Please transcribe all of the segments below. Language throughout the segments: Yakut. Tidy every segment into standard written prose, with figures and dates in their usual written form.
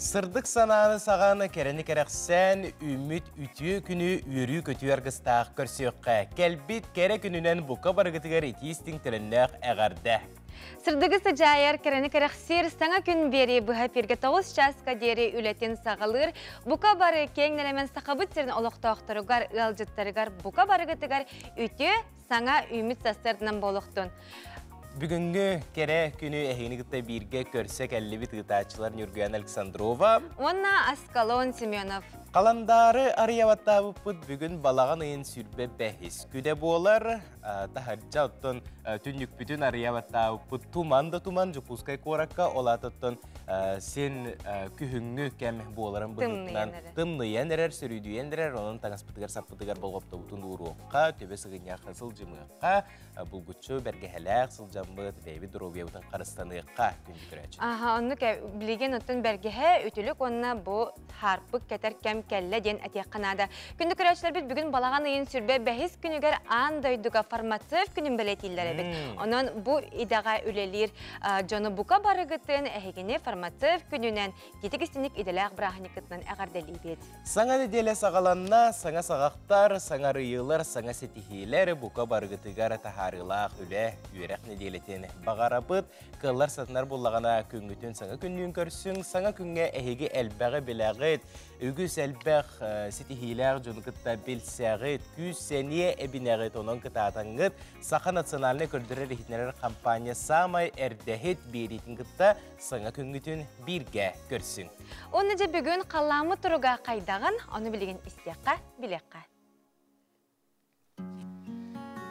Сырдык санааны саҕан, кэрэни кэрэхсээн, үүммүт үтүө күнү үөрүү-көтүү аргыстаах көрсүөххэ. Кэлбит кэрэ күнүнэн бука барыгытыгар итии-истиҥ төлөннөөх эҕэрдэ! Сырдыгы сыдьаайар, кэрэни кэрэхсиир саҥа күн биэрии быһа эфиргэ 9 чааска диэри үлэтин саҕалыыр. Бука бары киэҥ нэлэмэн Сахабыт сирин олохтоохторугар, ыалдьыттарыгар бука барыгытыгар үтүө саҥа үүммүт сарсыарданан буолуохтун. Бүгүҥҥү кэрэ күнү эһигини кытта бииргэ көрсө кэллибит ыытааччылар Ньургуяна Александрова уонна Аскалон Семенов. Халандаары арыйабаттаабыппыт бүгүн балаҕан ыйын сүрбэ бэһис күнэ буолар. Таһырдьа оттон түннүкпүтүн арыйабаттаабыппыт туман да туман Дьокуускай куоракка ол аатыттан син күһүҥҥү кэм буоларын быһыытынан тымныйан эрэр, сөрүүдүйэн эрэр, онон таҥаспытыгар саппытыгар болҕомтобутун ууруохха, төбө сыгынньахха сылдьымыахха, булгуччу бэргэһэлээх сылдьаммыт бэйэбит доруобуйабытын харыстаныахха күндү көрөөччү. Аха, оннук билигин оттон бэргэһэ, үтүлүк уонна бу хаарпык кэтэр кэм кэллэ диэн этиэххэ наада. Күндү көрөөччүлэрбит бүгүн балаҕан ыйын сүрбэ бэһис күнүгэр аан дойдуга фармацевт күнүн бэлиэтииллэр эбит. Онон бу идэҕэ үлэлиир дьону бука барыгытын эһигини фармацевт күнүнэн итик истиник идэлээх бырааһынньыккытынан эҕэрдэлиибит. Саҥа нэдиэлэ саҕаланна, саҥа саҕахтар, саҥа арыйыылар, саҥа ситиһиилэр бука барыгытыгар таһаарыылаах үлэ, үөрэх нэдиэлэтин баҕарабыт. Кыаллар сатанар буоллаҕына күҥҥүтүн саҥа күннүүн көрсүҥ, саҥа күҥҥэ эһиги элбэҕи билэҕит, үгүс элбэх ситиһиилээх дьону кытта билсэҕит, күүс-сэниэ эбинэҕит, онон кытаатаҥҥыт Саха национальнай көрдөрөр-иһитиннэрэр компания саамай эрдэһит биэриитин кытта саҥа күҥҥүтүн бииргэ көрсүҥ. Уонна дьэ бүгүн халлааммыт туруга хайдаҕын, ону билигин истиэххэ, билиэххэ.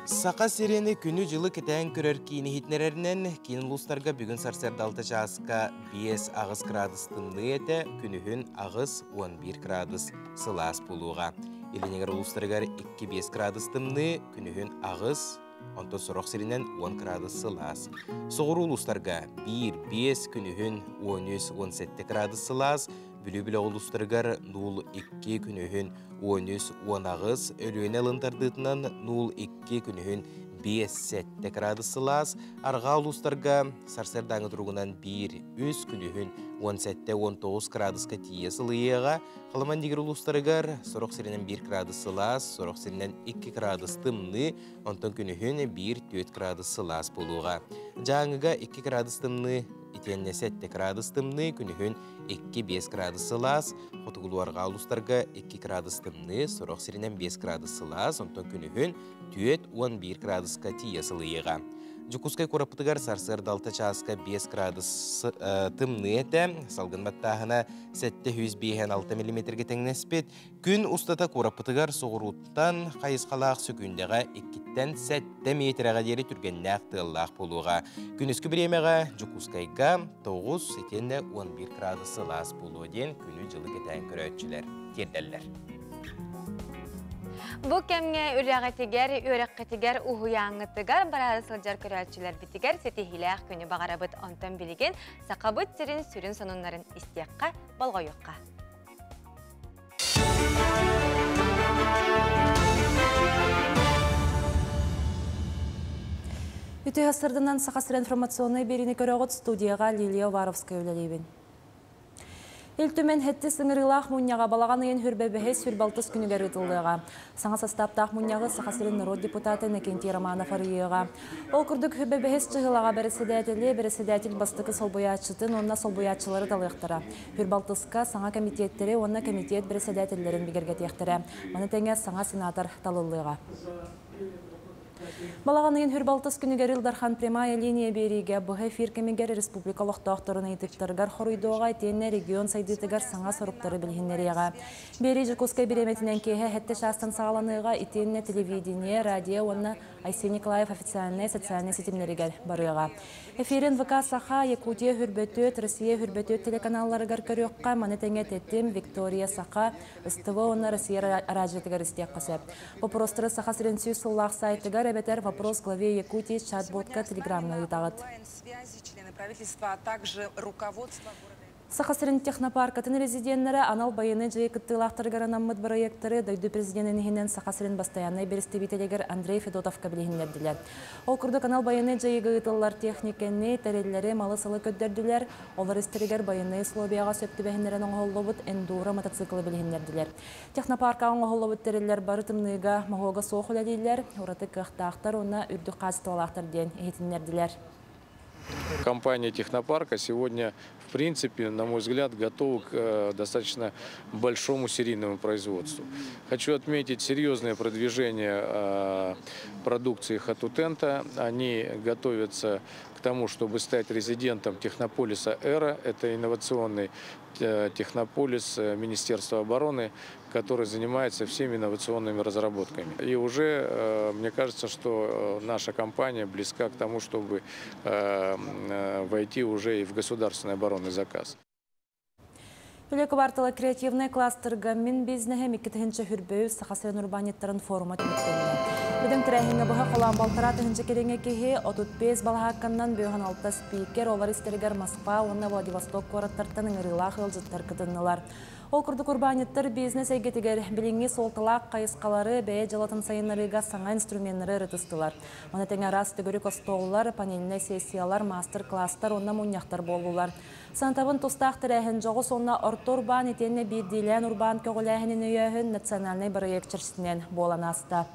Саха сирин күнү-дьылы кэтээн көрөр киин иһитиннэрэринэн, киин улуустарга бүгүн сарсыарда 6 чааска 5-8 градус тымныы этэ, күнүһүн 8-11 градус сылаас буолуоҕа. Илиниҥэр улуустарыгар 2-5 градус тымныы, күнүһүн 8, онтон сорох сиринэн 10 градус сылаас. Соҕуруу улуустарга 1-5, күнүһүн 13-17 градус сылаас, Бүлүү бөлөх улуустарыгар 0-2 күнүһүн 13-18, Өлүөнэ ылын тардыытынан 0-2 күнүһүн 5-7 градус сылаас, арҕаа улуустарга сарсыардааҥы туругунан 1-3 күнүһүн 17-19 градуска тиийэ сылыйыаҕа, Халыман Дигир улуустарыгар сорох сиринэн 1 градус сылаас, сорох сиринэн 2 градус тымныы, онтон күнүһүн 1-4 градус сылаас буолуоҕа. Дьааҥыга 2 градус тымныы, итиэннэ 7 градус тымныы, күнүһүн 2-5 градус сылаас, хотугулуу-арҕаа улуустарга 2 градус тымныы, сорох сиринэн 5 градус сылаас, онтон күнүһүн 4-11 градуска тиийэ сылыйыаҕа. Дьокуускай куораппытыгар сарсыарда 6 чааска 5 градус тымныы этэ, салгын баттааһына 756 миллиметргэ тэҥнэспит. Күн устата куораппытыгар соҕурууттан хайысхалаах сөкүүндэҕэ иккиттэн сэттэ миэтэрэҕэ диэри түргэннээх тыаллаах буолуоҕа. Күнүскү бириэмэҕэ Дьокуускайга 9 итиэннэ 11 градус сылаас буолуо диэн күнү-дьылы кэтээн көрөөччүлэр тиэрдэллэр. Бу кэмҥэ үлэҕитигэр, үөрэххитигэр, уһуйааҥҥытыгар бараары сылдьар көрөөччүлэрбитигэр ситиһиилээх күнү баҕарабыт. Онтон билигин Сахабыт сирин сүрүн сонуннарын истиэххэ, болҕойуохха. Үтүө сырдынан Саха сирин информационнай биэриини көрөҕүт студияға Лилия Уваровская үлэлиибин. Ил Түмэн хэттис ыҥырыылаах мунньаҕа балаҕан ыйын хүрбэбэһис сүрбалтыс күнүгэр ыытыллыаҕа. Саҥа састааптаах мунньаҕы Саха сирин норуот депутата Иннокентий Романов арыйыаҕа. Ол курдук хүрбэбэһис чыһылаҕа бэрэссэдээтэли, бэрэссэдээтэл бастакы солбуйааччытын уонна солбуйааччылары талыахтара. Хүрбалтыска саҥа кэмитиэттэри уонна кэмитиэт бэрэссэдээтэллэрин бигэргэтиэхтэрэ. Маны тэҥэ саҥа сенатор талыллыаҕа. Балаҕан ыйын хүрбалтыс күнүгэр Ил Дархан прямая линия биэриигэ быһа эфир кэмигэр республика олохтоохторун ыйытыктарыгар хоруйдуоҕа итиэннэ регион сайдыытыгар саҥа соруктары билиһиннэриэҕэ. Биэрии Дьокуускай бириэмэтинэн киэһэ сэттэ чаастан саҕаланыаҕа итиэннэ телевидение, радио уонна Айсен Николаев официальнай социальнай ситимнэригэр барыаҕа. Эфирин ВК Саха, Якутия Хүрбөтүөт, Россия Хүрбөтүөт телеканалларыгар көрүөххэ, маны тэҥэ Тэтим, Виктория Саха, СТВ уонна Россия араадьыйатыгар истиэххэ сөп. Вопростары Саха сирин сүүс сыллаах сайтыгар эбэтэр Вопрос главе Якутии чат-ботка телеграмҥа ыытаҕыт. Саха сирин технопаркатын резиденнэрэ анал байыаннай дьайыы кыттыылаахтарыгар анаммыт бырайыактары дойду президенин иһинэн Саха сирин бастайааннай бэрэстэбиитэлигэр Андрей Федотовка билиһиннэрдилэр. Ол курдук анал байыаннай дьайыыга ыытыллар техникэни, тэриллэри, малы-салы көрдөрдүлэр, олор истэригэр байыаннай условияҕа сөп түбэһиннэрэн оҥоһуллубут эндуро мотоциклы билиһиннэрдилэр. Технопаркаҕа оҥоһуллубут тэриллэр бары тымныыга, моһуога суох үлэлииллэр, ураты кыахтаахтар уонна үрдүк хаачыстыбалаахтар диэн иһитиннэрдилэр. Компания технопарка сегодня, в принципе, на мой взгляд, готова к достаточно большому серийному производству. Хочу отметить серьезное продвижение продукции Хатутента. Они готовятся к тому, чтобы стать резидентом технополиса «Эра». Это инновационный технополис Министерства обороны, который занимается всеми инновационными разработками. И уже, мне кажется, что наша компания близка к тому, чтобы войти уже и в государственный оборонный заказ. Үлэ кыбаартала креативнай кластерга Мин бизнеһим 2023 Саха сирин урбаанньыттарын форума түмүктэннэ. Бөдөҥ тэрээһиҥҥэ быһа холоон 1,5 тыһыынча кэриҥэ киһи, 35 балаһаакканнан 56 спикер, олар истэригэр Москва уонна Владивосток куораттартан ыҥырыылаах ыалдьыттар кытыннылар. Ол курдук урбаанньыттар бизнес эйгэтигэр билиҥҥи суолталаах хайысхалары, бэйэ дьыалатын сайыннарыыга саҥа инструменнары ырытыстылар. Маны тэҥэ араас төгүрүк остуоллар, панельнай сессиялар, мастер-класстар уонна мунньахтар буоллулар. Санатабын, тустаах тэрээһин дьоҕус уонна орто урбаан итиэннэ биирдиилээн урбаан көҕүлээһинин өйөөһүн национальнай бырайыак чэрчитинэн буолан ааста.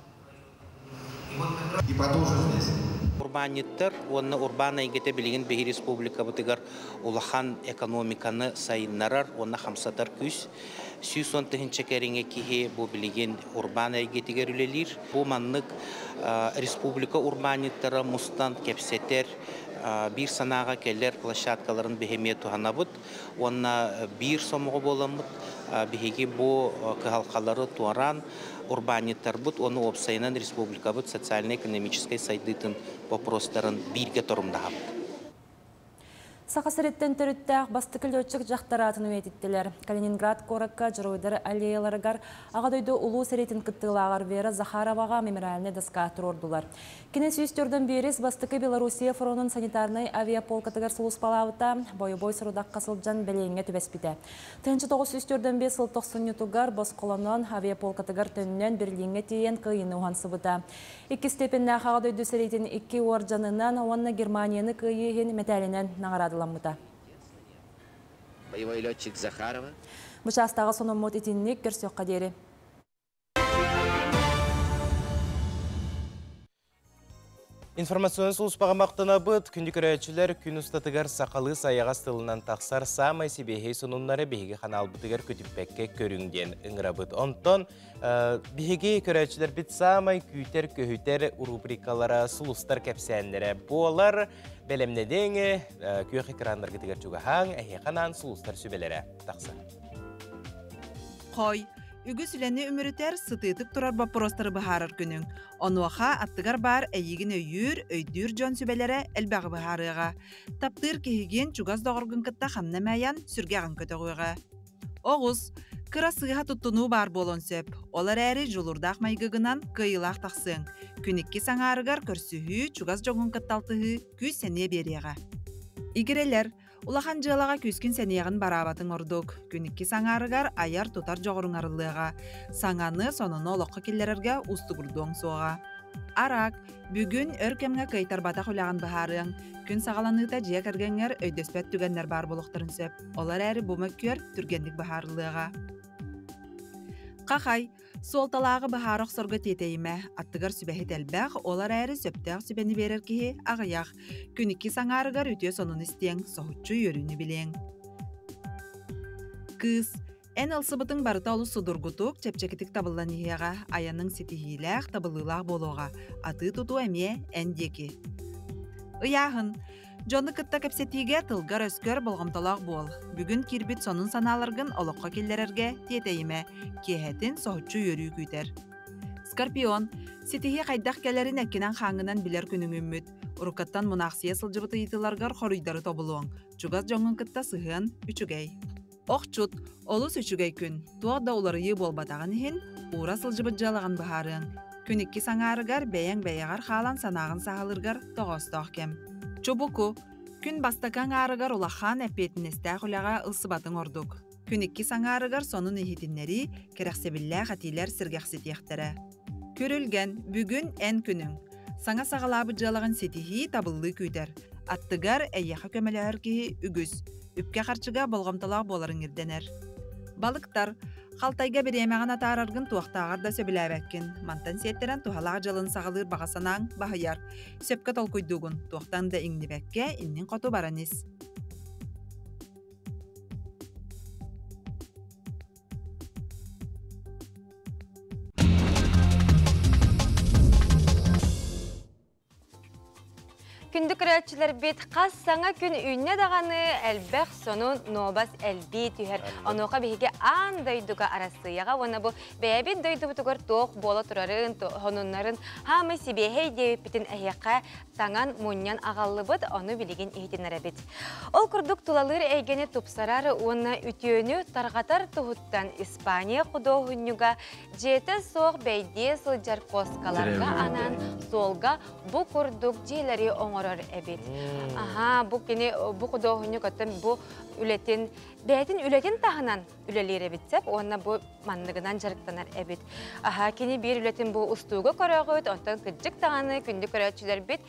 И продолжим здесь. Урбаанньыттар уонна урбаан эйгэтэ билигин биһи республикабытыгар улахан экономиканы сайыннарар уонна хамсатар күүс. 110 тыһыынча кэриҥэ киһи бу билигин урбаан эйгэтигэр үлэлиир. Бу маннык республика урбаанньыттара мустан кэпсэтэр, биир санааҕа кэлэр площадкаларын биһи эмиэ туһанабыт. Уонна биир сомоҕо буоламмыт биһиги бу кыһалҕалары туораан урбаанньыттарбыт уонна уопсайынан республикабыт социально-экономическай сайдыытын вопростарын бииргэ торумнаһабыт. Саха сириттэн төрүттээх бастакы летчик дьахтар аатын үйэтиттилэр. Калининград куоракка Дьоруойдар аллеяларыгар Аҕа дойду Улуу сэриитин кыттыылааҕар Вера Захароваҕа мемориальнай доска туруордулар. Кини 104 биирис бастакы Белоруссия фронун санитарнай авиаполкатыгар сулууспалаабыта, бойобуой сорудахха сылдьан бэлиэҥҥэ түбэспитэ. 1905 сыл тохсунньутугар босхолонон авиаполкатыгар төннөн Берлиҥҥэ тиийэн кыайыыны уһансыбыта. Иккис степеннээх Аҕа дойду сэриитин икки уордьанынан уонна Германияны кыайыы иһин мэтээлинэн наҕараадаламмыта. Боевой летчик Захарова. Бу чаастааҕы сонуммут итинник, көрсүөххэ диэри. Информационнай сулууспаҕа махтанабыт. Күндү көрөөччүлэр, күн устатыгар сахалыы сайаҕас тылынан тахсар саамай сибиэһэй сонуннары биһиги ханаалбытыгар көтүппэккэ көрүҥ диэн ыҥырабыт. Онтон биһиги көрөөччүлэрбит саамай күүтэр көһүтэр рубрикалара сулустар кэпсээннэрэ буолар. Бэлэмнэниҥ, күөх экраннаргытыгар чугаһааҥ, эһиэхэ анаан сулустар сүбэлэрэ тахсар. Хой, үгүс үлэни үмүрүтэр, сытыытык турар боппуруостары быһаарар күнүҥ. Онуоха аттыгар баар эйигин өйүүр, өйдүүр дьон сүбэлэрэ элбэҕи быһаарыаҕа. Таптыыр киһигин чугас доҕоргун кытта ханна эмэ сүргэҕин көтөҕүөҕэ. Оҕус, кыра сыыһа туттунуу баар буолуон сөп. Ол эрээри дьулуурдаах майгыгынан кыайыылаах тахсыаҥ. Күн иккис аҥаарыгар көрсүһүү, чугас дьоҥҥун кытта алтыһыы күүс сэниэ биэриэҕэ. Игирэлэр, улахан дьыалаҕа күүскүн сэниэҕин бараабатыҥ ордук. Күн иккис аҥаарыгар айар-тутар дьоҕуруҥ арыллыаҕа. Саҥаны, сонуну олоххо киллэрэргэ уустугурдуоҥ суоҕа. Арак, бүгүн өр кэмҥэ кыайтарбатах үлэҕин быһаарыаҥ. Күн саҕаланыыта дьиэ кэргэҥҥэр өйдөспөт түгэннэр баар буолуохтарын сөп. Ол эрээри бу мөккүөр түргэнник быһаарыллыаҕа. Хахай, суолталааҕы быһаара охсорго тиэтэйимэ. Аттыгар сүбэһит элбэх, ол эрээри сөптөөх сүбэни биэрэр киһи аҕыйах. Күн иккис аҥаарыгар үтүө сонун истиэҥ, соһуччу үөрүүнү билиэҥ. Кыыс, эн ылсыбытыҥ барыта олус судургутук, чэпчэкитик табыллан иһиэҕэ, айаныҥ ситиһиилээх, табыллыылаах буолуоҕа. Атыы-тутуу эмиэ эн диэки. Ыйааһын. Дьону кытта кэпсэтиигэ тылгар-өскөр болҕомтолоох буол. Бүгүн киирбит сонун санааларгын олоххо киллэрэргэ тиэтэйимэ. Киэһэтин соһуччу үөрүү күүтэр. Скорпион. Ситиһии хайдах кэлэрин эккинэн-хааҥҥынан билэр күнүҥ үүммүт. Уруккаттан мунаахсыйа сылдьыбыт ыйытыыларгар хоруйдары тобулуоҥ. Чугас дьоҥҥун кытта сыһыан үчүгэй. Охчут. Олус үчүгэй күн. Туох да уларыйыы буолбатаҕын иһин, уура сылдьыбыт дьыалаҕын быһаарыаҥ. Күн иккис аҥаарыгар бэйэҥ бэйэҕэр хаалан санааҕын саҕалыыргар тоҕоостоох кэм. Чубуку. Күн бастакы аҥаарыгар улахан эппиэтинэстээх үлэҕэ ылсыбатыҥ ордук. Күн иккис аҥаарыгар сонун иһитиннэрии, кэрэхсэбиллээх этиилэр сэргэхситиэхтэрэ. Күрүлгэн, бүгүн эн күнүҥ. Саҥа саҕалаабыт дьыалаҕын ситиһии, табыллыы күүтэр. Аттыгар эйиэхэ көмөлөһөр киһи үгүс. Үпкэ-харчыга болҕомтолоох буоларыҥ ирдэнэр. Балыктар, халтайга бириэмэҕин атаараргын туохтааҕар да сөбүлээбэккин. Мантан сиэттэрэн туһалаах дьалын саҕалыыр баҕа санааҥ баһыйар. Сөпкө толкуйдуугун, туохтан да иҥнибэккэ, иннин хоту баран ис. Күндү көрөөччүлэрбит, хас саҥа күн үүннэ даҕаны элбэх сонун нуобас элбии түһэр. Онуоха биһиги аан дойдуга Арассыыйаҕа уонна бу бэйэбит дойдубутугар туох буола турарын, сонуннарын хаамай сибиэһэй диэбиппитин эһиэхэ таҥан мунньан аҕаллыбыт, ону билигин иһитиннэрэбит. Ол курдук тулалыыр эйгэни тупсарар уонна үтүөнү тарҕатар туһуттан Испания худуоһунньуга дьиэтэ суох бэйдиэ сылдьар куоскаларга анаан суолга бу курдук дьиэлэри оҥорор эбит. Аха, бу кини бу худуоһунньук оттон бу үлэтин бэйэтин үлэтин таһынан үлэлиир эбит сөп уонна бу манныгынан дьарыктанар эбит. Аха, кини биир үлэтин бу устууга көрөҕүт, онтон кырдьык даҕаны күндү көрөөччүлэрбит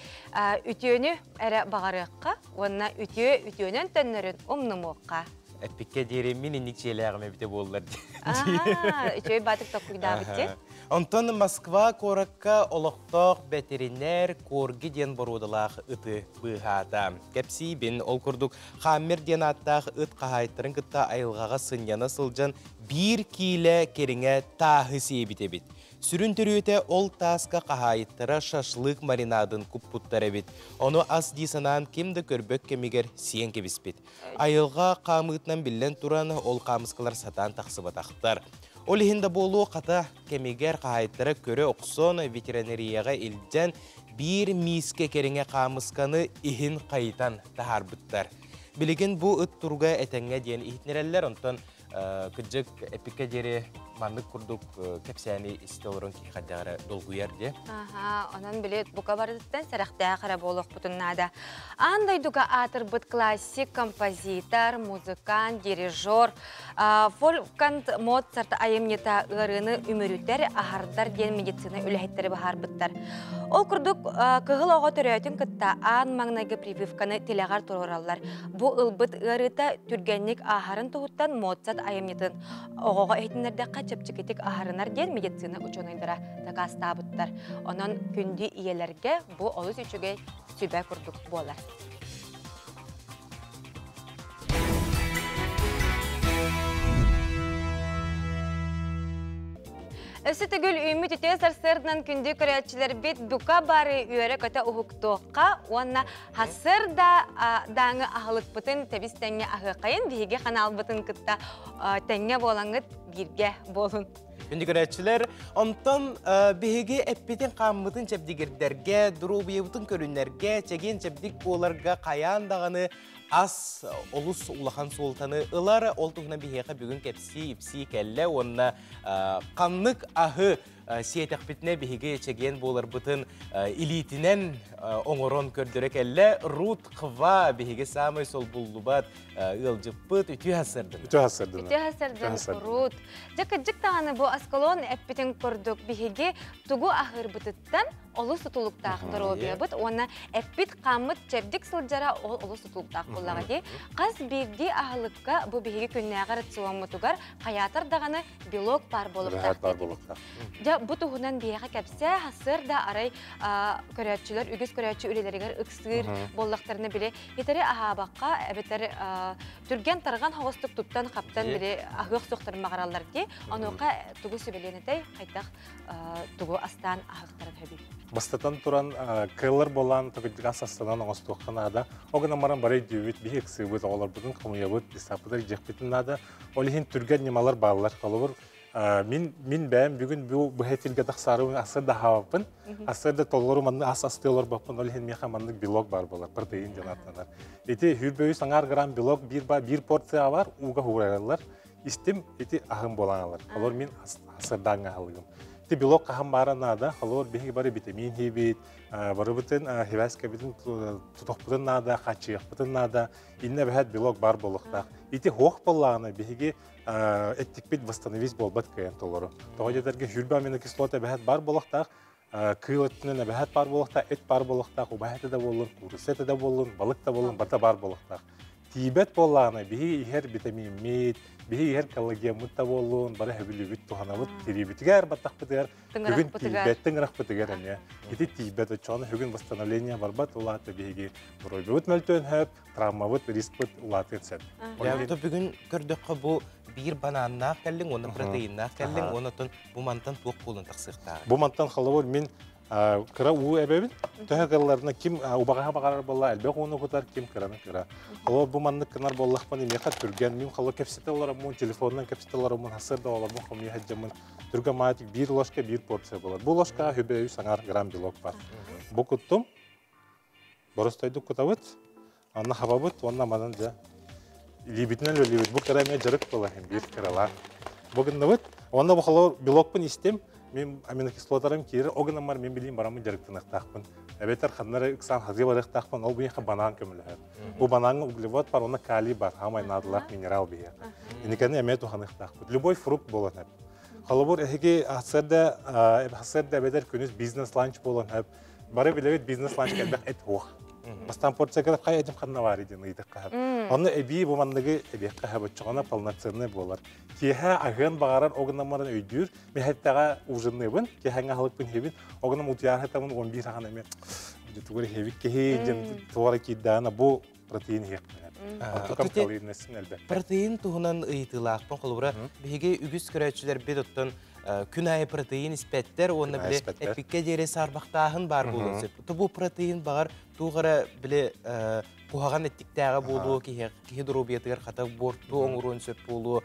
үтүөнү эрэ баҕарыахха уонна үтүө үтүөнэн төннөрүн умнумуохха. Эппиккэ диэри мин инник дьиэлээҕим эбитэ буоллар. Үчүгэй баатык толкуйдаабыт дии. Онтон Москва куоракка олохтоох бэтэринээр Корги диэн боруодалаах ыты быыһаата. Кэпсиибин, ол курдук Хаммер диэн ааттаах ыт хаһаайыттарын кытта айылҕаҕа сынньана сылдьан биир киилэ кэриҥэ тааһы сиэбит эбит. Сүрүн төрүөтэ ол тааска хаһаайыттара шашлык маринадын куппуттар эбит. Ону ас дии санаан ким да көрбөт кэмигэр сиэн кэбиспит. Айылҕа хаамыытынан биллэн туран, ол хаамыскалар сатаан тахсыбатахтар. Ол иһин да буолуо хата кэмигэр хаһаайыттара көрө охсон ветеринарияҕа илдьэн биир миискэ кэриҥэ хаамысканы иһин хайытан таһаарбыттар. Билигин бу ыт туруга этэҥҥэ диэн иһитиннэрэллэр, онтон кырдьык эпиккэ диэри маннык курдук кэпсээни истэ олорон киһи хайдах эрэ долгуйар диэ. Аха, онон били бука барытыттан сэрэхтээх эрэ буолуохпутун наада. Аан дойдуга аатырбыт классик, композитор, музыкант, дирижер Вольфганг Моцарт айымньыта ыарыыны үмүрүтэр, аһардар диэн медицина үлэһиттэрэ быһаарбыттар. Ол курдук, кыһыл оҕо төрөөтүн кытта аан маҥнайгы прививканы тилэҕэр туруораллар. Бу ылбыт ыарыыта түргэнник ааһарын туһуттан Моцарт айымньытын оҕоҕо иһитиннэрдэххэ чэпчэкитик аһарынар диэн медицина учуонайдара дакаастаабыттар. Онон күндү ийэлэргэ бу олус үчүгэй сүбэ курдук буолар. Өссө төгүл үүммүт үтүө сарсыарданан күндү көрөөччүлэрбит бука бары үөрэ-көтө уһуктуохха уонна хасыр да дааҥы аһылыкпытын тэбис тэҥҥэ аһыаххайын биһиги ханаалбытын кытта тэҥҥэ буолаҥҥыт бииргэ буолун. Күндү көрөөччүлэр, онтон биһиги эппитин-хааммытын чэбдигирдэргэ, доруобуйабытын көрүнэргэ, чэгиэн-чэбдик буоларга хайаан даҕаны ас олус улахан суолтаны ылар. Ол туһунан биһиэхэ бүгүн кэпсии-ипсии кэллэ уонна ханнык аһы сиэтэхпитинэ биһиги чэгиэн буоларбытын илиитинэн оҥорон көрдөрө кэллэ. Рут Хва биһиги саамай солбуллубат ыалдьыппыт үтүө сарсыардын. Үтүө сарсыардын. Үтүө сарсыардын Рут. Дьэ кырдьык даҕаны бу Аскалон эппитин курдук биһиги тугу аһыырбытыттан олус тутулуктаах доруобуйабыт уонна эппит-хааммыт чэбдик сылдьара ол олус тутулуктаах буоллаҕа дии. Хас биирдии аһылыкка бу биһиги күннээҕи рациоммутугар хайаатар даҕаны белок баар буолуохтаах диэтибит. Дьэ бу туһунан биһиэхэ кэпсээ, сарсыарда арай көрөөччүлэр үгүс көрөөччү үлэлэригэр ыксыыр буоллахтарына били итери аһаабакка эбэтэр түргэн-тарҕан соҕустук туттан-хаптан били аһыах суохтарын баҕараллар дии. Онуоха тугу сүбэлиэн этэй, хайдах тугу астаан аһыахтарын сөбүй? Бастатан туран, кыыллар буолан төгүрдүк ас астанан оҥостуохха наада. Ол гынан баран бары өйдүүбүт, биһи ыксыыбыт, оҕолорбутун хомуйабыт, десаппытыгар илдьиэхпитин наада. Ол иһин түргэн ньымалар бааллар. Холобур, мин мин бэйэм бүгүн бу быһа эфиргэ тахсаарыбын ассыр да аһаабаппын. Ассыр да толору маннык ас астыы олорбоппун. Ол иһин миэхэ маннык белок баар буолар, протеин диэн ааттанар. Ити хүрбөйү саҥаар грамм белок биир, биир порция бар, ууга хуурараллар. Истим ити аһым буолан алар. Олор мин ассырдааҥҥа аһылыгым. Ти белок хаһан баара наада, холобур биһиги бары витамин хибит, барыбытын хивэскэбитин тутохпутун наада, хачыахпытын наада, инне бэһэт белок бар болуктаах. Ити хуох боллаҕына биһиги эттикпит восстановить буолбат кыайан толору. Тоҕо диэтэргэ хүрбэ аминокислота бэһэт бар болуктаах, кыыл өттүнэн эбэһэт бар болуктаах, эт бар болуктаах, убаһа этэ да буоллун, куурусса этэ да буоллун, балык да буоллун, бата бар болуктаах. Тиийбэт буоллаҕына биһи иһэр витамиммит, биһи иһэр коллагеммыт да буоллун, бары хөбүлүүбүт, туһанабыт, тириибитигэр, баттахпытыгар, бүгүн тиийбэт, тыҥырахпытыгар эмиэ. Ити тиийбэт, оччоҕуна бүгүн восстановление барбат, улаата биһиги доруобуйабыт мөлтөөн сөп, травмабыт, рискпыт улаатыан сөп. Дьэ, бүгүн көрдөххө бу биир бананнаах кэллиҥ уонна протеиннаах кэллиҥ, уонна бу мантан туох буолан тахсыахтааҕый? Бу мантан холобур мин кыра уу эбэбин. Төһө кылларына ким убаҕаһа баҕарар буолла элбэх ууну кутар, ким кыраны кыра. Холобур бу маннык гынар буоллахпына миэхэ түргэн, мин холобур кэпсэтэ олороммун, телефонунан кэпсэтэ олороммун, сарсыарда оҕолорбун хомуйа сылдьаммын түргэн маатик биир ложка биир порция буолар. Бу ложкаҕа хүбэ үс аҥаар грамм белок бар. Бу куттум. Боростойдук кутабыт, анна хабабыт уонна манан дьэ илиибитинэн үлэлиибит. Бу кыра эмиэ дьарык буолар биир кыралаан. Бу гынныбыт. Уонна бу холобур белокпун истим. Мин аминокислотарым киирэр. Ол гынан баран мин билиим бараммын дьарыктаныахтаахпын. Эбэтэр ханна эрэ ыксаан хатыы барыахтаахпын. Ол биһиэхэ банан көмөлөһөр. Бу банаҥҥа углевод бар, уонна калий бар. Хаамай наадалаах минерал биһиэхэ. Иникени эмиэ туһаныахтаахпыт. Любой фрукт буолан сөп. Холобур, эһиги сарсыарда эбэтэр күнүс бизнес-ланч буолан сөп. Бары билэбит бизнес-ланч элбэх эт суох. Бастаан порцияга хай этим ханна баар диэн ыйытыкка хаһап. Онно эбии бу манныгы эбиэххэ хаһап оччоҕуна полноценный буолар. Киэһэ аһыан баҕарар огунаммарын өйдүүр. Миһэттэҕэ ужинныыбын, киэһэҥҥэ аһылыкпын иһэбин. Огунам утуйаары сытабын 11 саҕана эмиэ тугу иһэбит киһи диэн туора киирдэҕинэ бу протеин иһиэхпин. Онтукам калорийностын элбэттэр. Протеин туһунан ыйытыылаахпын холобура биһиги үгүс көрөөччүлэрбит оттон күн аайы протеин испэттэр уонна били эппиккэ диэри саарбахтааһын баар буолуон сөп. Бу протеин баҕар туох эрэ били куһаҕан эттиктээҕэ буолуо киһи киһи доруобуйатыгар хата буорту оҥоруон сөп буолуо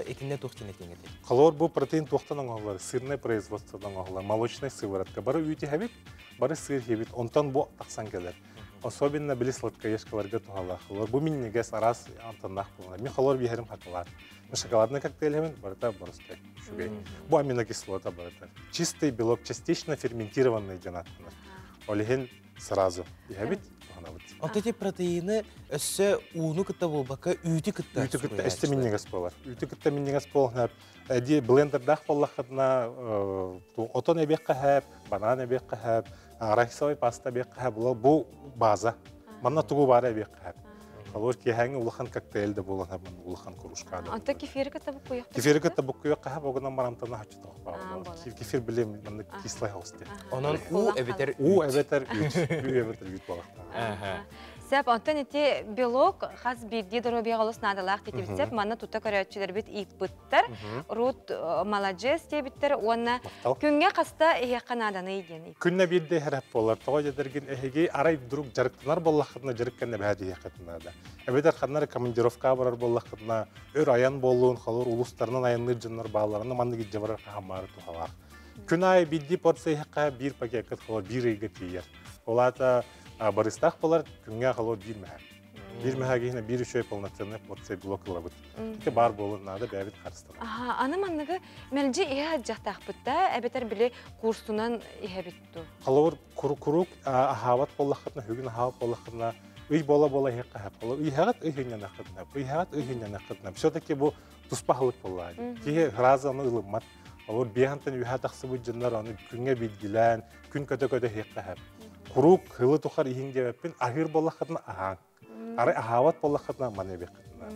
итиннэ туох диэн этиҥ этэй? Холобур бу протеин туохтан оҥоһуллар? Сырное производстводан оҥоһуллар, молочный сыворотка. Бары үүт иһэбит, бары сыр иһэбит, онтон бу тахсан кэлэр. Особенно били сладкоежкаларга туһалаах. Бу минньигэс араас амтаннаах буолар. Мин холор биһэрим шоколад. Шоколадный коктейль барыта боростой үчүгэй. Бу аминокислота барыта. Чистый белок, частично ферментированный диэн ааттанар. Ол иһин сразу иһэбит, туһанабыт. Онто ити протеины өссө ууну кытта буолбакка үүтү кытта Үүтү кытта өссө минньигэс буолар. Үүтү кытта минньигэс буолар. Эди блендердаах буоллаххытына отон эбиэххэ хэп, банан эбиэххэ хэп, арахисовый паста эбиэххэ хэп була бу база. Манна тугу баара эбиэххэ хэп. Холобур киэһээҥҥи улахан коктейль да буолан хэп, манна улахан кружка да. Онто кефири кытта буккуйах. Кефири кытта буккуйах хэп, огунан барамтана хаччытах баала. Кефир билем манна кислый хаус диэн. Онон уу эбэтэр уу эбэтэр үүт. Уу эбэтэр үүт буолахтаах. Сеп, онтон ити белок хас биирдии доруобуйаҕа олус наадалаах диэтибит сеп, манна тута көрөөччүлэрбит ыыппыттар. Рут маладьыас диэбиттэр уонна күҥҥэ хаста иһиэххэ нааданый диэн. Күннэ биирдэ иһэр буолар. Тоҕо дьэтэргин эһиги арай вдруг дьарыктанар буоллаххытына дьарык кэннэ бэһэ иһиэххитин наада. Эбэтэр ханна эрэ командировкаҕа барар буоллаххытына өр айан буоллун, холор улуустарынан айанныыр дьоннор баалларына маннык илдьэ барар хаһан туһалаах. Күн аайы биирдии порция иһиэххэ биир пакеккыт холор биир ыйга тиийэр. Ол аата барыстаах болар күҥҥэ холор биир мэһэ. Биир мэһэ киһинэ биир үчүгэй полноценный порция белок ылабыт. Ити баар буолун наада бэйэбит харыстанар. Аны манныгы мэлдьи иһэ сылдьахтаахпыт да, эбэтэр били курсунан иһэбит дуу? Холобур курук аһаабат буоллаххытына, бүгүн аһаабат буоллаххытына, ый бола-бола иһиэххэ сөп. Ол ыйһаҕыт ый хынньанаххытына, ыйһаҕыт ый хынньанаххытына. Все-таки бу туспа аһылык буоллаҕа дии. Киһи разаны ылыммат. Олор биэһантан үһэ тахсыбыт дьоннор аны күҥҥэ биирдилээн, күн көтө-көтө иһиэххэ сөп. Куруук хылы тухар иһиҥ диэбэппин, аһыыр буоллаххытына аһааҥ. Арай аһаабат буоллаххытына маны эбиэххитин наада.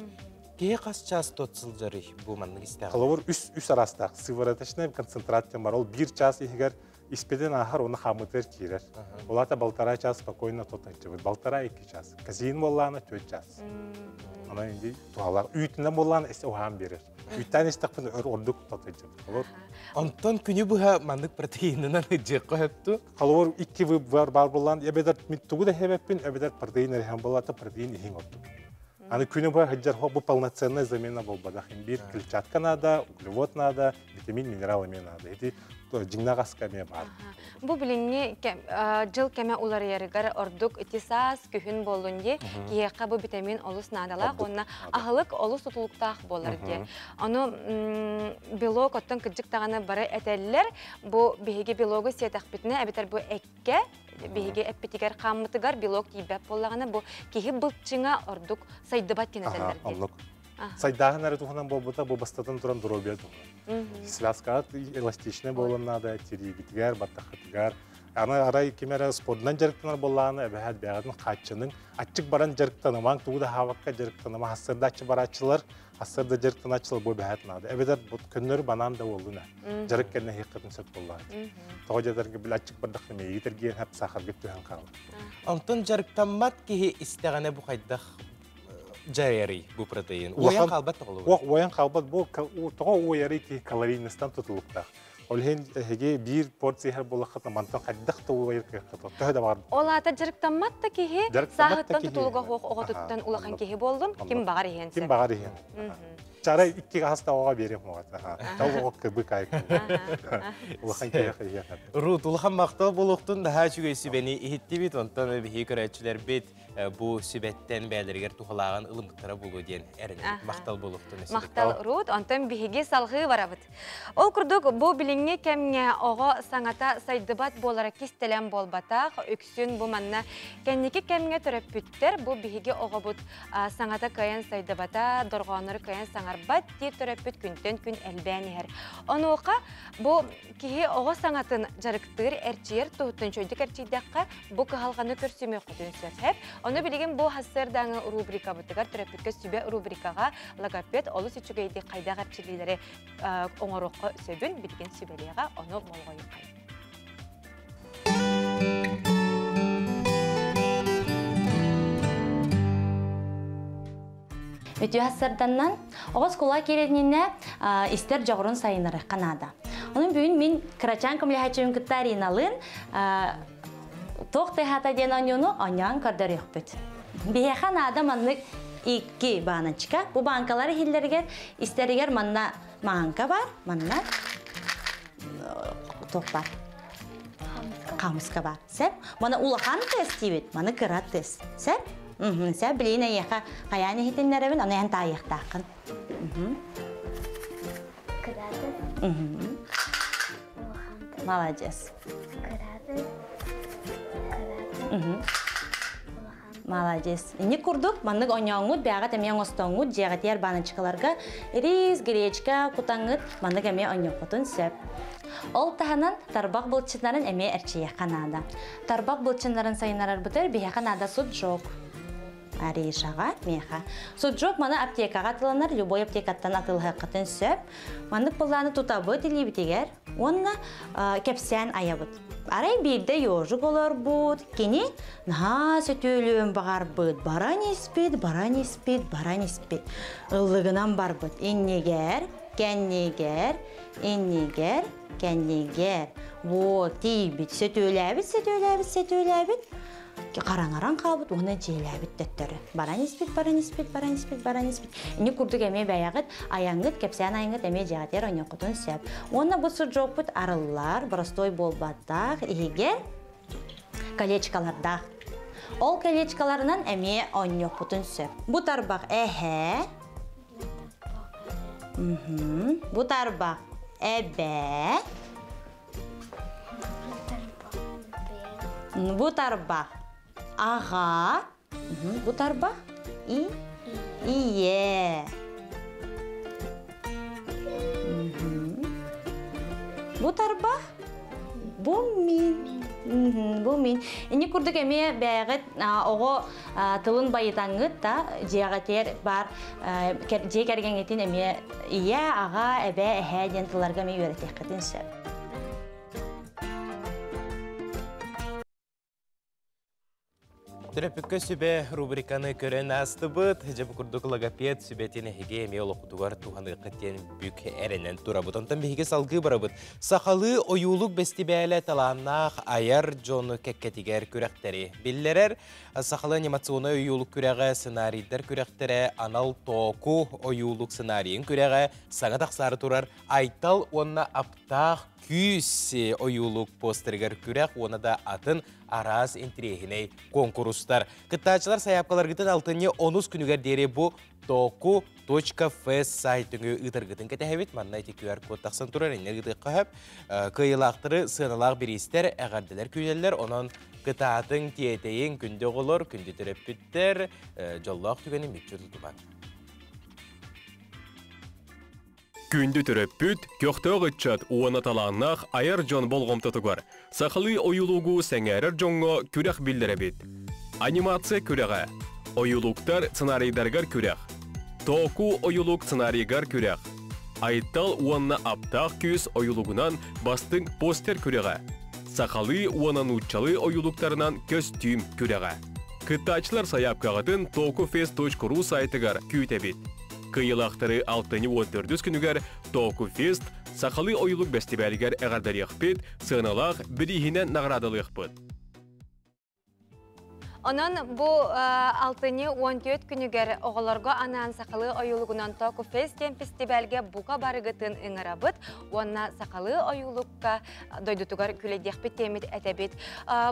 Киһи хас час тот сылдьарый бу маннык истэҕин? Холобур үс араастаах сывороточный концентрат диэн бар. Ол биир час иһигэр испитин ааһар уонна хаамытыгар киирэр. Ол аата полтора час спокойно тот сылдьыбыт. Полтора-икки час. Казеин буоллаҕына 4 час. Онон инди туһалаах. Үүтүнэн буоллаҕына эссе уһаан биэрэр. Үүттээн истэхпинэ өр ордук тот сылдьабыт. Холобур. Онтон күнү быһа маннык протеинынан ыдьыахха сөптүү? Холобур икки выбор бар буоллаан, эбэтэр тугу да иһэбэппин, эбэтэр протеин эрэһэн буоллаата протеин иһиҥ ордук. Аны күнү быһа сылдьар бу полноценная замена буолбатах. Биир клетчатка надо, углевод надо, Витамин, минерал эмиэ наада. Ити дьиҥнээх аска эмиэ баар. Бу билиҥҥи дьыл кэмэ уларыйарыгар ордук ити саас, күһүн буоллун дии, киһиэхэ бу витамин олус наадалаах уонна аһылык олус тутулуктаах буолар дии. Ону белок оттон кырдьык даҕаны бары этэллэр, бу биһиги белогу сиэтэхпитинэ эбэтэр бу эккэ биһиги эппитигэр хааммытыгар белок тиийбэт буоллаҕына бу киһи былчыҥа ордук сайдыбат диэн этэллэр дии. Сайдааһын эрэ туһунан буолбута, бу бастатан туран доруобуйа туһунан. Связкаҕыт эластичнай буолуон наада, тириигитигэр, баттаххытыгар. Аны арай ким эрэ спордунан дьарыктанар буоллаҕына, эбэһээт бэйэҕитин хааччыныҥ. Аччык баран дьарыктанымаҥ, тугу да аһаабакка дьарыктаныма. Сарсыарда аччык барааччылар, сарсыарда дьарыктанааччылар бу эбэһээт наада. Эбэтэр көннөрү банаан да буоллун ээ. Дьарык кэннэ иһиэххитин сөп буоллаҕа. Тоҕо диэтэргэ били аччык бардаххына мэйиигит эргийэн хап саахаргыт түһэн хаалар. Онтон дьарыктаммат киһи истэҕинэ бу хайдах дьайарый бу протеин? Уойан хаалбат тоҕолугар? Уойан хаалбат бу тоҕо уойарый киһи калорийностан тутулуктаах. Ол иһин эһиги биир порция иһэр буоллаххытына мантан хайдах да уойар кыаххыт төһө да баҕар. Ол аата дьарыктаммат да киһи сааһыттан тутулуга суох оҕотуттан улахан киһи буоллун, ким баҕар иһиэн сөп. Ким баҕар иһиэн. Чарай икки хаста оҕо биэриэх моҕата. Ол оҕо кыбы кайык. Улахан киһиэхэ иһиэх. Рут, улахан махтал буолуохтун наһаа үчүгэй сүбэни иһиттибит, онтон биһиги көрөөччүлэрбит бу сүбэттэн бэйэлэригэр туһалааҕын ылыммыттара буолуо диэн эрэнэбит. Махтал буолуохтун. Махтал, Рут. Онтон биһиги салҕыы барабыт. Ол курдук, бу билиҥҥи кэмҥэ оҕо саҥата сайдыбат буолара кистэлэҥ буолбатах. Үксүн бу манна кэнники кэмҥэ төрөппүттэр бу биһиги оҕобут саҥата кыайан сайдыбата, дорҕооннору кыайан саҥарбат диир төрөппүт күнтэн күн элбээн иһэр. Онуоха бу киһи оҕо саҥатын дьарыктыыр, эрчийэр туһуттан чөйдүк эрчийдэххэ, бу кыһалҕаны көрсүмүөххүтүн сөп. Ону билигин бу сарсыардааҥы рубрикабытыгар төрөппүккэ сүбэ рубрикаҕа логопед олус үчүгэйдик хайдах эрчиллиилэри оҥоруохха сөбүн билигин сүбэлиэҕэ, ону болҕойуоххайын. Үтүө сарданнан оҕо оскуола киирэринэ истэр дьоҕурун сайыннарыахха наада. Онон бүгүн мин кырачаан көмөлөһөөччүбүн кытта Ариналыын туох тыаһаата диэн оонньууну оонньоон көрдөрүөхпүт. Биһиэхэ наада маннык икки баночка. Бу банкалар иһиллэригэр истэригэр манна маанка бар, манна туох бар? Хамыска бар. Сеп. Мана улахан тыас диибит, маны кыра тыас. Сеп. Сеп билиин эйиэхэ хайаан иһитиннэрэбин, аны эн таайыахтааххын. Кыра тыас. Молодец. Молодец. Инник курдук, маннык оонньооҥҥут, бэйэҕит эмиэ оҥостоҥҥут, дьиэҕитигэр баночкаларга рис, гречка кутаҥҥыт, маннык эмиэ оонньуоххутун сөп. Ол таһынан тарбах былчыннарын эмиэ эрчийиэххэ наада. Тарбах былчыннарын сайыннарарбытыгар биһиэхэ наада суджок. Аришаҕа, миэхэ. Суджок маны аптекаҕа атыланар, любой аптекаттан атылыһыаххытын сөп. Маннык былааны тутабыт илиибитигэр уонна кэпсээн айабыт. Арай биирдэ ежик олорбут, кини наһаа сөтүөлүөн баҕарбыт, баран испит, баран испит, баран испит. Ыллыгынан барбыт. Иннигэр, кэннигэр, иннигэр, кэннигэр. Вот, тиийбит, сөтүөлээбит, сөтүөлээбит, сөтүөлээбит. Хараҥаран хаалбыт уонна дьиэлээбит төттөрү. Баран испит, баран испит, баран испит, баран испит. Ини курдук эмиэ бэйэҕит айаҥҥыт, кэпсээн айаҥҥыт эмиэ дьиэҕитигэр оонньуоххутун сөп. Уонна бу суджокпут арыллар, боростуой буолбатах, иһигэр колечкалардаах. Ол колечкаларынан эмиэ оонньуоххутун сөп. Бу тарбах эһэ. Бу тарбах эбэ. Бу тарбах. Аҕа. Бу тарбах. И. Ийэ. Бу тарбах. Бу мин. Бу мин. Ини курдук эмиэ бэйэҕит оҕо тылын байытаҥҥыт да дьиэҕитигэр баар дьиэ кэргэҥҥитин эмиэ ийэ, аҕа, эбээ, эһээ диэн тылларга эмиэ үөрэтиэххитин сөп. Төрөппүккэ сүбэ рубриканы көрөн аастыбыт. Дьэ бу курдук логопед сүбэтин эһиги эмиэ олоххутугар туһаныаххыт диэн бүк эрэнэн турабыт. Онтон биһиги салгыы барабыт. Сахалыы ойуулук бэстибээлэ талааннаах айар дьону кэккэтигэр күрэхтэри биллэрэр. Сахалыы анимационнай ойуулук күрэҕэ, сценарийдар күрэхтэрэ, анал тооку ойуулук сценарийын күрэҕэ саҥа тахсаары турар Айтал уонна аптаах күүс ойуулук постерыгар күрэх уонна да атын араас интириэһинэй куонкурустар. Кыттааччылар сайаапкаларгытын алтынньы онус күнүгэр диэри бу toku.fest сайтыҥы ыытаргытын кэтэһэбит. Манна ити QR-код тахсан турар, иннэ ыытыахха сөп. Кыайыылаахтары сыаналаах бириистэр, эҕэрдэлэр күүтэллэр. Онон кытаатыҥ, тиэтэйиҥ, күндү оҕолор, күндү төрөппүттэр, дьоллоох түгэни мүччү тутумаҥ. Күндү төрөппүт, көхтөөх ыччат уонна талааннаах айар дьон болҕомтотугар сахалыы ойуулугу сэҥээрэр дьоҥҥо күрэх биллэрэбит. Анимация күрэҕэ, ойуулуктар сценарийдарыгар күрэх, Тооку ойуулук сценарийыгар күрэх, Айтал уонна Аптаах күүс ойуулугунан бастыҥ постер күрэҕэ, сахалыы уонна нууччалыы ойуулуктарынан көстүүм күрэҕэ. Кыттааччылар сайаапкаҕытын tokufest.ru сайтыгар күүтэбит. Кыайыылаахтары алтынньы 14 күнүгэр Току Фест сахалыы ойуулук бэстибээлигэр эҕэрдэлиэхпит, сыаналаах бирииһинэн наҕараадалыахпыт. Онон бу алтынньы 14 күнүгэр оҕолорго анаан сахалыы ойуулугунан Току Фест диэн фестивальгэ бука барыгытын ыҥырабыт уонна сахалыы ойуулукка дойдутугар күлэйдиэхпит диэммит этэбит.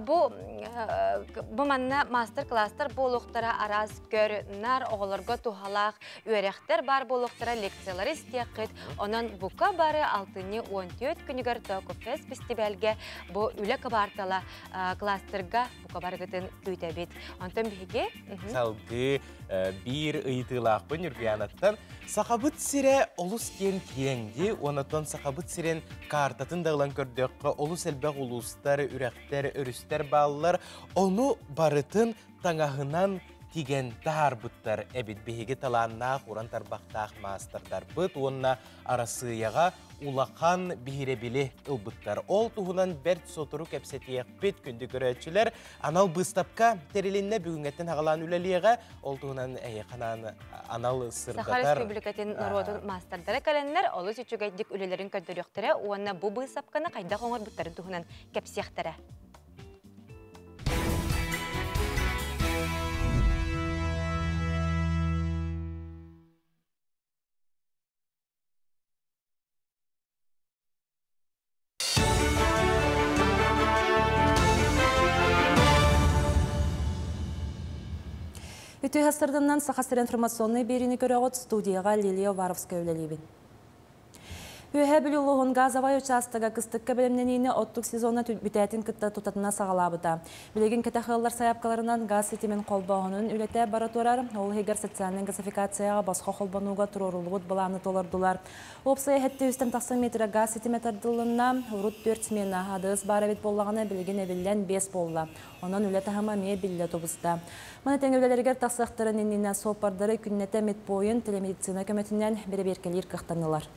Бу бу манна мастер-класстар буолуохтара араас көр нар оҕолорго туһалаах үөрэхтэр баар буолуохтара лекциялары истиэххит. Онон бука бары алтынньы 14 күнүгэр Току Фест фестивальгэ бу үлэ кыбаартала кластерга бука барыгытын күүтэбит. Онтон биһиги Салгыы биир ыйытыылаахпын Ньургуянаттан. Сахабыт сирэ олус киэн киэҥ уоннаттан сахабыт сирин картатын да ылан көрдөххө олус элбэх улуустар, үрэхтэр, өрүстэр бааллар. Ону барытын таҥаһынан тигэн таһаарбыттар эбит биһиги талааннаах уран тарбахтаах маастардарбыт уонна Арассыыйаҕа улахан биһирэбили ылбыттар. Ол туһунан бэрт сотору кэпсэтиэхпит, күндү көрөөччүлэр. Анал быыстапка тэрилиннэ бүгүҥҥэттэн аҕалаан үлэлиэҕэ. Ол туһунан эйиэхэ анал сырдатар. Саха Республикатын норуотун маастардара кэлэннэр олус үчүгэйдик үлэлэрин көрдөрүөхтэрэ уонна бу быыстапканы хайдах оҥорбуттарын туһунан кэпсиэхтэрэ. Үтүө сарсыарданан Саха сирин информационнай биэриини көрөҕүт студияҕа Лилия Уваровская үлэлиибин. Үөһээ Бүлүү улууһун газовай учаастага кыстыкка бэлэмнэниини оттук сезона бүтээтин кытта тутатына саҕалаабыта. Билигин кэтэх ыаллар сайаапкаларынан газ ситимин холбооһунун үлэтэ бара турар. Ол иһигэр социальнай газификацияҕа босхо холбонууга туруоруллубут былааны толордулар. Уопсайа 700 тахса метрэ газ ситимэ тардылынна. Урут 4 смена АДС баар эбит буоллаҕына, билигин эбиллэн 5 буолла. Онон үлэ таһыма эмиэ биллэ тубуста. Маны тэҥэ үлэлэригэр тахсыахтарын иннинэ суоппардары күннэтэ медпойун телемедицина көмөтүнэн бэрэбиэркэлиир кыахтаннылар.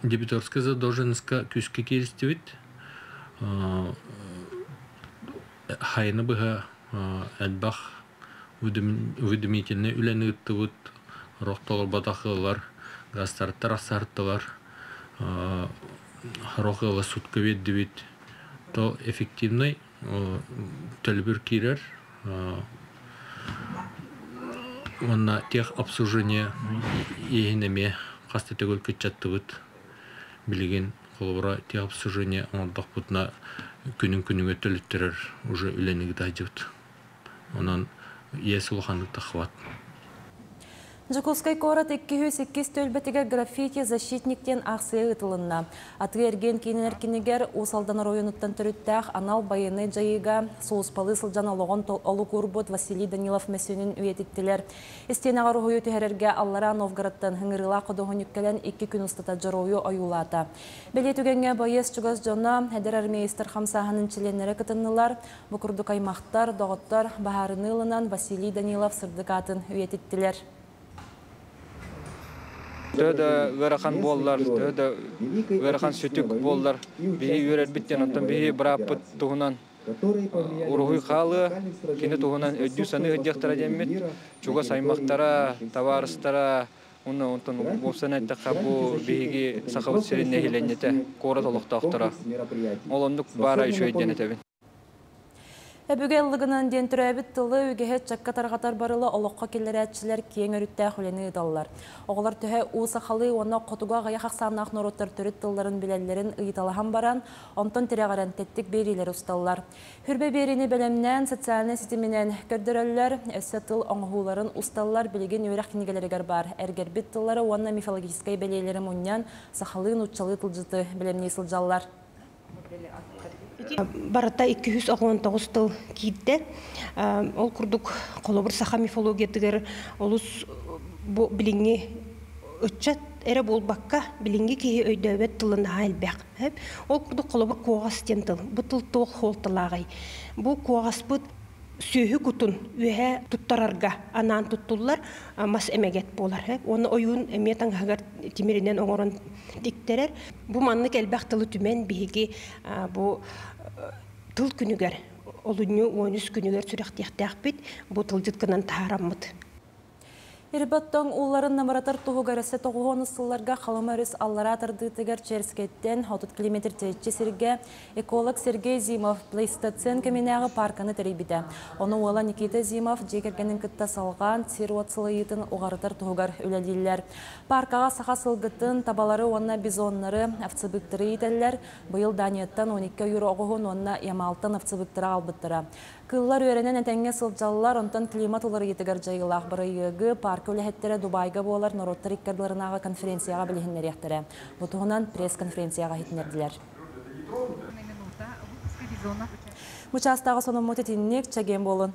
Дебиторская задолженностька күүскэ кииристибит. Хайыны быһа элбэх уведомительный үлэни ыыттыбыт. Рох толорботох ыаллар газтарыттар ахсарыттылар. Сорох ыала сутка биэрдибит. То эффективный төлөбүр киирэр. Уонна техобслуживание иһин эмиэ хас да төгүл кыччаттыбыт. Билигин холобура техобслуживание оҥордохпутуна күнүн күнүгэр төлөттөрөр уже үлэни ыытаайдьыбыт. Онон иэс улаханнык таххыбат. Дьокуускай куорат 202 түөлбэтигэр «Граффити защитник» диэн аахсыйа ыытылынна. Атыы-эргиэн киинин эркинигэр Уус Алдан оройуонуттан төрүттээх анал байыаннай дьайыыга сулууспалыы сылдьан олоҕун олук уурбут Василий Данилов мөссүөнүн үйэтиттилэр. Истиэнэҕэ уруһуйу түһэрэргэ Аллараа Новгородтан ыҥырыылаах худуоһунньук кэлэн икки күн устата дьоруойу ойуулаата. Бэлиэ түгэҥҥэ байыас чугас дьоно, эдэр армеецтар хамсааһынын чилиэннэрэ кытыннылар. Бу курдук аймахтар, доҕоттор баһаарыныы ылынан Василий Данилов сырдык аатын үйэтиттилэр. Төһө да ыарахан буоллар, төһө да ыарахан сүтүк буоллар, биһи үөрэрбит диэн, оттон биһи бырааппыт туһунан Уруһуй хаалыа, кини туһунан өйдүү-саныы сылдьыахтара диэммит, чугас аймахтара, табаарыстара, уонна онтон уопсайынан эттэххэ, бу биһиги Сахабыт сирин нэһилиэнньэтэ, куорат олохтоохторо. Ол оннук баара үчүгэй диэн этэбин. Өбүгэ ыллыгынан диэн төрөөбүт тылы үгэһи ыччакка тарҕатар барылы олоххо киллэрээччилэр киэҥ өрүттээх үлэни ыыталлар. Оҕолор төһө уу сахалыы уонна хотугу аҕыйах ахсааннаах норуоттар төрүт тылларын билэллэрин ыйыталаһан баран, онтон тирэҕирэн тэттик биэриилэри усталлар. Хүрбэ биэриини бэлэмнээн социальнай ситиминэн көрдөрөллөр, өссө тыл оҥоһууларын усталлар, билигин үөрэх кинигэлэригэр баар эргэрбит тыллары уонна мифологическай бэлиэлэри мунньан, сахалыы-нууччалыы тылдьыты бэлэмнии сылдьаллар. Барыта 219 тыл киирдэ. Ол курдук, холобур, саха мифологиятыгар олус бу билиҥҥи ыччат эрэ буолбакка, билиҥҥи киһи өйдөөбөт тылын наһаа элбэх. Ол курдук, холобур, куоҕас диэн тыл. Бу тыл туох суолталааҕый? Бу куоҕаспыт сүөһү кутун үөһэ туттарарга анаан туттуллар мас эмэгэт буолар. Уонна ойуун эмиэ таҥаһыгар тимиринэн оҥорон тиктэрэр. Бу маннык элбэх тылы түмэн биһиги бу тыл күнүгэр олунньу 13 күнүгэр сүрэхтиэхтээхпит бу тылдьыт гынан таһаараммыт. Ирбэт тоҥ ууларын намыратар туһугар өссө тоҕуһуон сылларга Халыма өрүс аллараа тардыытыгар Черскэйтэн 30 километр тэйиччи сиргэ эколог Сергей Зимов Плейстоцен кэминээҕи паарканы тэрийбитэ. Ону уола Никита Зимов дьиэ кэргэнин кытта салҕаан сир-уот сылайыытын уҕарытар туһугар үлэлииллэр. Пааркаҕа саха сылгытын, табалары уонна бизоннары, овцебыктары иитэллэр. Быйыл Данияттан 12 ойуур оҕуһун уонна Ямалтан овцебыктары аҕалбыттара. Кыыллар үөрэнэн этэҥҥэ сылдьаллар, онтон климат уларыйыытыгар дьайыылаах бырайыагы паарка үлэһиттэрэ Дубайга буолар норуоттар икки ардыларынааҕы конференцияҕа билиһиннэриэхтэрэ. Бу туһунан пресс-конференцияҕа иһитиннэрдилэр. Бу чаастааҕы сонуммут итинник чэгиэн буолун.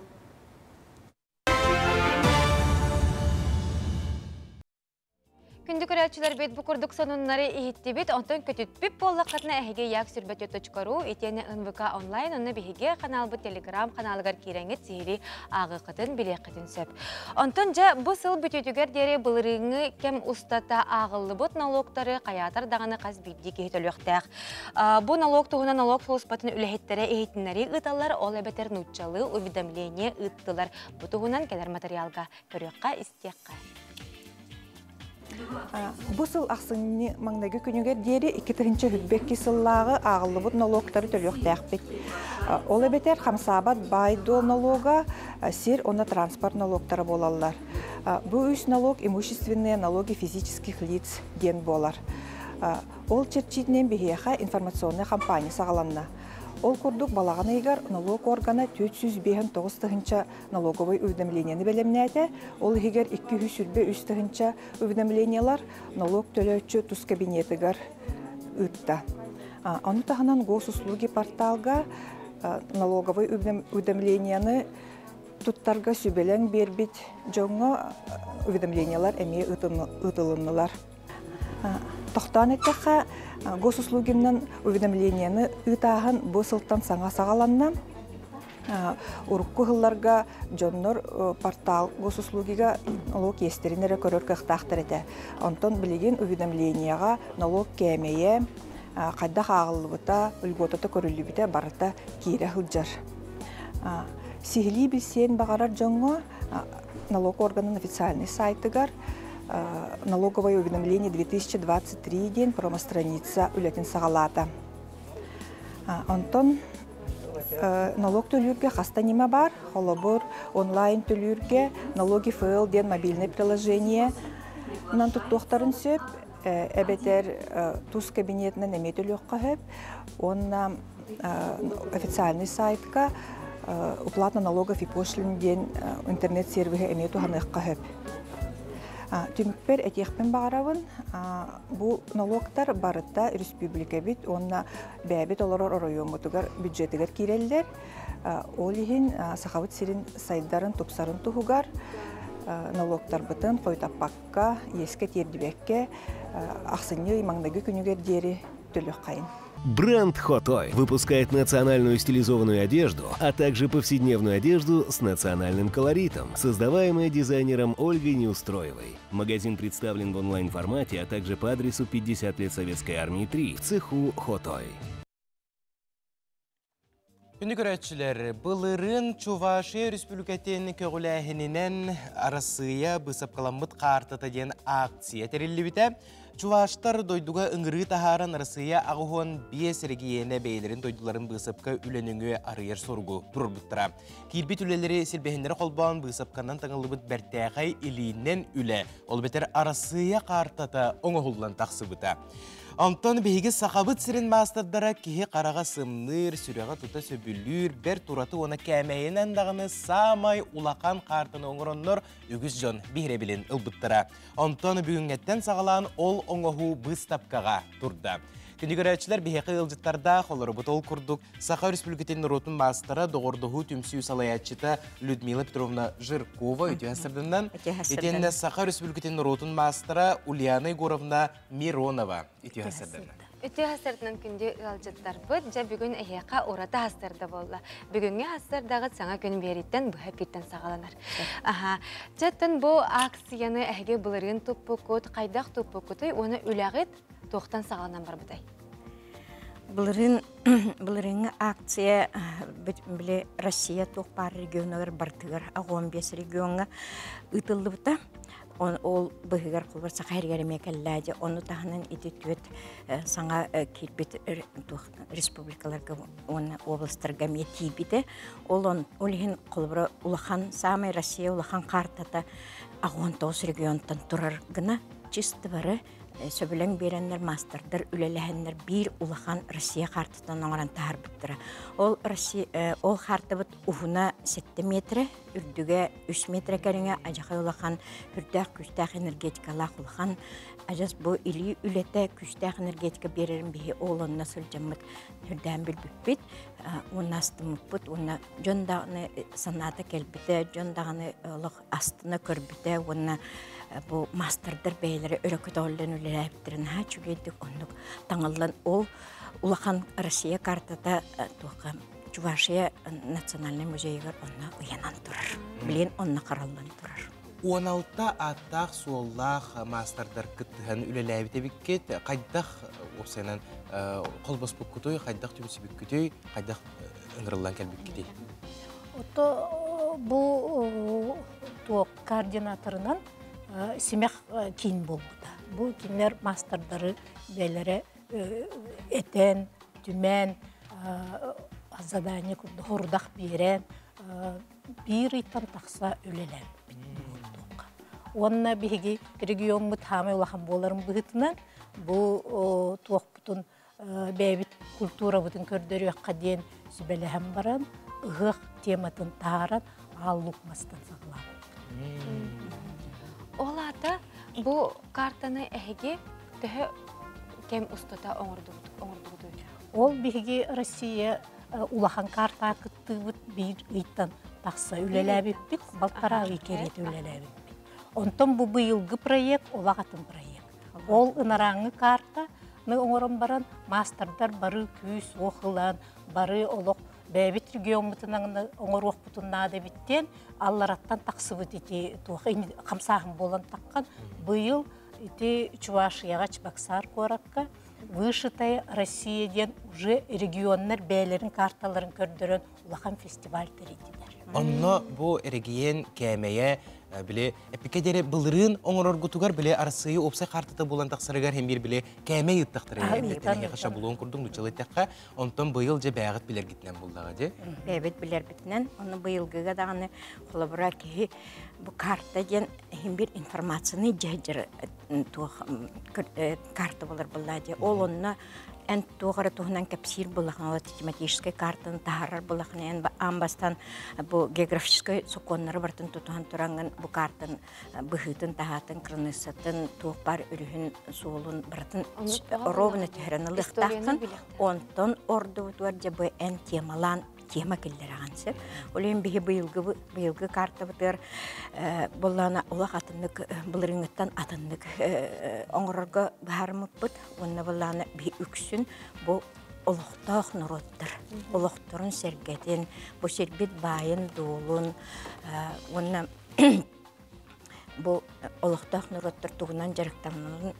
Күндү көрөөччүлэрбит бу курдук сонуннары иһиттибит, онтон көтүппүт буоллаххытына эһиги як сүрбэтиоточка.ру итиэнэ НВК онлайн онно биһиги каналбыт телеграм каналыгар киирэҥҥит сиһилии ааҕыаххытын, билиэххитин сөп. Онтон дьэ бу сыл бүтүүтүгэр диэри былырыыҥҥы кэм устата ааҕыллыбыт налогтары хайаатар даҕаны хас биирдии киһи төлүөхтээх. Бу налог туһунан налог сулууспатын үлэһиттэрэ иһитиннэрии ыыталлар, ол эбэтэр нууччалыы уведомление ыыттылар. Бу туһунан кэлэр материалга көрүөххэ, истиэххэ. Бу сыл ахсынньы маҥнайгы күнүгэр диэри 2022 сыллааҕы ааҕыллыбыт нолуоктары төлүөхтээхпит. Ол эбэтэр хамсаабат баай-дуол нолуога, сир уонна транспорт нолуоктара буолаллар. Бу үс налог имущественные налоги физических лиц диэн буолар. Ол чэрчитинэн биһиэхэ информационнай кампания саҕаланна. Ол курдук балаҕан ыйыгар нолуок органа 459 тыһыынча налоговай уведомлениены бэлэмнээтэ. Ол иһигэр 223 тыһыынча уведомлениелар налог төлөөччү тус кабинетыгар ыытта. Ону таһынан госуслуги порталга налоговай уведомлениены туттарга сүбэлэҥ биэрбит дьоҥҥо уведомлениелар эмиэ ыытылыннылар. Тохтоон эттэххэ, госуслугинан уведомлениены ыытааһын бу сылтан саҥа саҕаланна. Урукку сылларга дьоннор портал госуслугига налог иэстэрин эрэ көрөр кыахтаахтар этэ. Онтон билигин уведомлениеҕа налог кээмэйэ хайдах ааҕыллыбыта, льготата көрүллүбүтэ барыта киирэ сылдьар. Сиһилии билсиэн баҕарар дьоҥҥо налог органын официальный сайтыгар налоговое уведомление 2023 диэн промо-страница үлэтин саҕалаата. Онтон налог төлүүргэ хаста ньыма баар. Холобур, онлайн төлүүргэ Налоги ФЛ диэн мобильное приложение нан туттуохтарын сөп, эбэтэр тус кабинетынан эмиэ төлүөххэ сөп. Уонна официальный сайтка уплата налогов и пошлин диэн интернет-сервиһи эмиэ туһаныахха сөп. Түмүкпэр этиэхпин баҕарабын, бу налогтар барыта республикабит уонна бэйэбит олорор оройуоммутугар бюджетыгар киирэллэр. Ол иһин Сахабыт сирин сайдарын, тупсарын туһугар налогтарбытын хойутаппакка, иэскэ тиэрдибэккэ ахсынньы ый маҥнайгы күнүгэр диэри төлүөххэйин. Бренд Хотой выпускает национальную стилизованную одежду, а также повседневную одежду с национальным колоритом, создаваемая дизайнером Ольгой Неустроевой. Магазин представлен в онлайн-формате, а также по адресу 50 лет Советской Армии 3 в цеху Хотой. Күндү көрөөччүлэр, былырыын Чувашия Өрөспүүбүлүкэтин көҕүлээһининэн Арассыыйа быысапкаламмыт каартата диэн акция тэриллибитэ. Чуваштар дойдуга ыҥырыы таһааран Арассыыйа 85 эрэгийиэнэ бэйэлэрин дойдуларын быысапка үлэ нөҥүө арыйар соругу туруорбуттара. Киирбит үлэлэри силбэһиннэри холбоон быысапканан таҥыллыбыт бэртээхэй илиинэн үлэ, ол эбэтэр Арассыыйа каартата оҥоһуллан тахсыбыта. Онтон биһиги Сахабыт сирин маастардара киһи хараҕа сымныыр, сүрэҕэ тута сөбүлүүр, бэрт ураты уонна кээмэйинэн даҕаны саамай улахан хаартаны оҥороннор үгүс дьон биһирэбилин ылбыттара. Онтон бүгүҥҥэттэн саҕалаан ол оҥоһуу быыстапкаҕа турда. Күндү көрөөччүлэр биһиэхэ ыалдьыттардаах олоробут ол курдук Саха Өрөспүүбүлүкэтин норуотун маастара, доҕордоһуу түмсүү салайааччыта Людмила Петровна Жиркова үтүө сырдыннан, итиэннэ Саха Өрөспүүбүлүкэтин норуотун маастара Ульяна Егоровна Миронова үтүө сырдыннан. Үтүө сырдынан күндү ыалдьыттарбыт, дьэ бүгүн эһиэхэ ураты сырда буолла. Бүгүҥҥү сырдаҕыт саҥа күн биэриттэн быһа эпииртэн саҕаланар. Аха, чэттэн бу акцияны эһиги былырыын туппуккут, хайдах туппуккутуй уонна үлэҕит туохтан саҕаланан барбытай? Былырыын былырыыҥҥы акция били Россия туох баар регионугар бартыгар 15 региоҥҥа ыытыллыбыта. Ол быһыгар холбор Саха сиригэр эмиэ кэллээдьи. Ону таһынан ити түөрт саҥа киирбит туох республикаларга уонна областарга эмиэ тиийбитэ. Ол ол иһин холобура улахан саамай Россия улахан картата 89 регионтан турар гына чисто бары сөбүлэҥ биэрэннэр маастардар үлэлэһэннэр биир улахан Россия хаартытын оҥорон таһаарбыттара. Ол Россия ол хаартабыт уһуна 7 метрэ, үрдүгэ 3 метрэ кэриҥэ адьахай улахан үрдээх күүстээх энергетикалаах улахан адьас бу илии үлэтэ күүстээх энергетика биэрэрин биһи ол онно сылдьаммыт үрдээн билбиппит уонна астыммыппыт уонна дьон даҕаны санаата кэлбитэ дьон даҕаны олох астына көрбүтэ уонна бу маастардар бэйэлэрэ өрө көтөҕүллэн үлэлээбиттэрин наһаа үчүгэйдик оннук таҥыллан ол улахан Россия картата туохха Чувашия национальнай музейыгар онно ыйанан турар. Билин онно хараллан турар. 16 ааттаах-суоллаах маастардар кыттыһан үлэлээбит эбиккит. Хайдах уопсайынан холбоспуккутуй, хайдах түмсүбүккүтүй, хайдах ыҥырыллан кэлбиккитий? Ото бу туох координаторынан Симэх киин буолбута. Бу кинилэр маастардары бэйэлэрэ этэн, түмэн, задание курдук хорудах биэрэн, биир ыйтан тахса үлэлээбиппит буолуохха. Уонна биһиги региоммут хаамай улахан буоларын быһыытынан бу туохпутун бэйэбит культурабытын көрдөрүөххэ диэн сүбэлэһэн баран, ыһыах тематын таһааран аал лук мастан саҕалаабыппыт. Ол аата бу картаны эһиги төһө кэм устата оҥордугутуй? Ол биһиги Россия улахан картаҕа кыттыыбыт биир ыйтан тахса үлэлээбиппит, балтараа ый кэриэтэ үлэлээбиппит. Онтон бу быйылгы проект олох атын проект. Ол ынарааҥҥы карта оҥорон баран маастардар бары күүс-уох ылан, бары олох бэйэбит региоммутунан оҥоруохпутун наада эбит диэн аллараттан тахсыбыт ити туох хамсааһын буолан таххан быйыл ити Чувашияҕа Чебоксар куоракка Вышитая Россия диэн уже регионнар бэйэлэрин карталарын көрдөрөн улахан фестиваль тэрийдилэр. Онно бу эрэгийиэн кээмэйэ били эппиккэ диэри былырыын оҥороргутугар били Арассыыйа уопсай каартата буолан тахсарыгар һин биир били кээмэй ыыттахтара эһиэхэ шаблон курдук нуччалыы эттэххэ онтон быйыл дьэ бэйэҕит билэргитинэн буллаҕа дии. Бэйэбит билэрбитинэн ону быйылгыга даҕаны холобура киһи бу карта диэн иһин бир информацияны дьэһдьэр туох карта болар булла дии ол онно эн туох эрэ туһунан кэпсиир буллахына тематическай картаны таһаарар буллахына эн аан бастаан бу географическай сокуоннары барытын тутуһан тураҥҥын бу картан быһыытын таһаатын кырыныссатын туох баар өрүһүн суолун барытын ровно түһэрэн ылыахтааххын онтон ордубутугар дьэ бу эн темалаан тема киллэрэҕин сөп. Ол иһин биһи быйылгы быйылгы картабытыгар буоллаҕына олох атыннык былырыыҥҥыттан атыннык оҥорорго быһаарыммыппыт уонна буоллаҕына биһи үксүн бу олохтоох норуоттар олохторун сэргэтин бу сирбит баайын-дуолун уонна бу олохтоох норуоттар тугунан дьарыктаналларын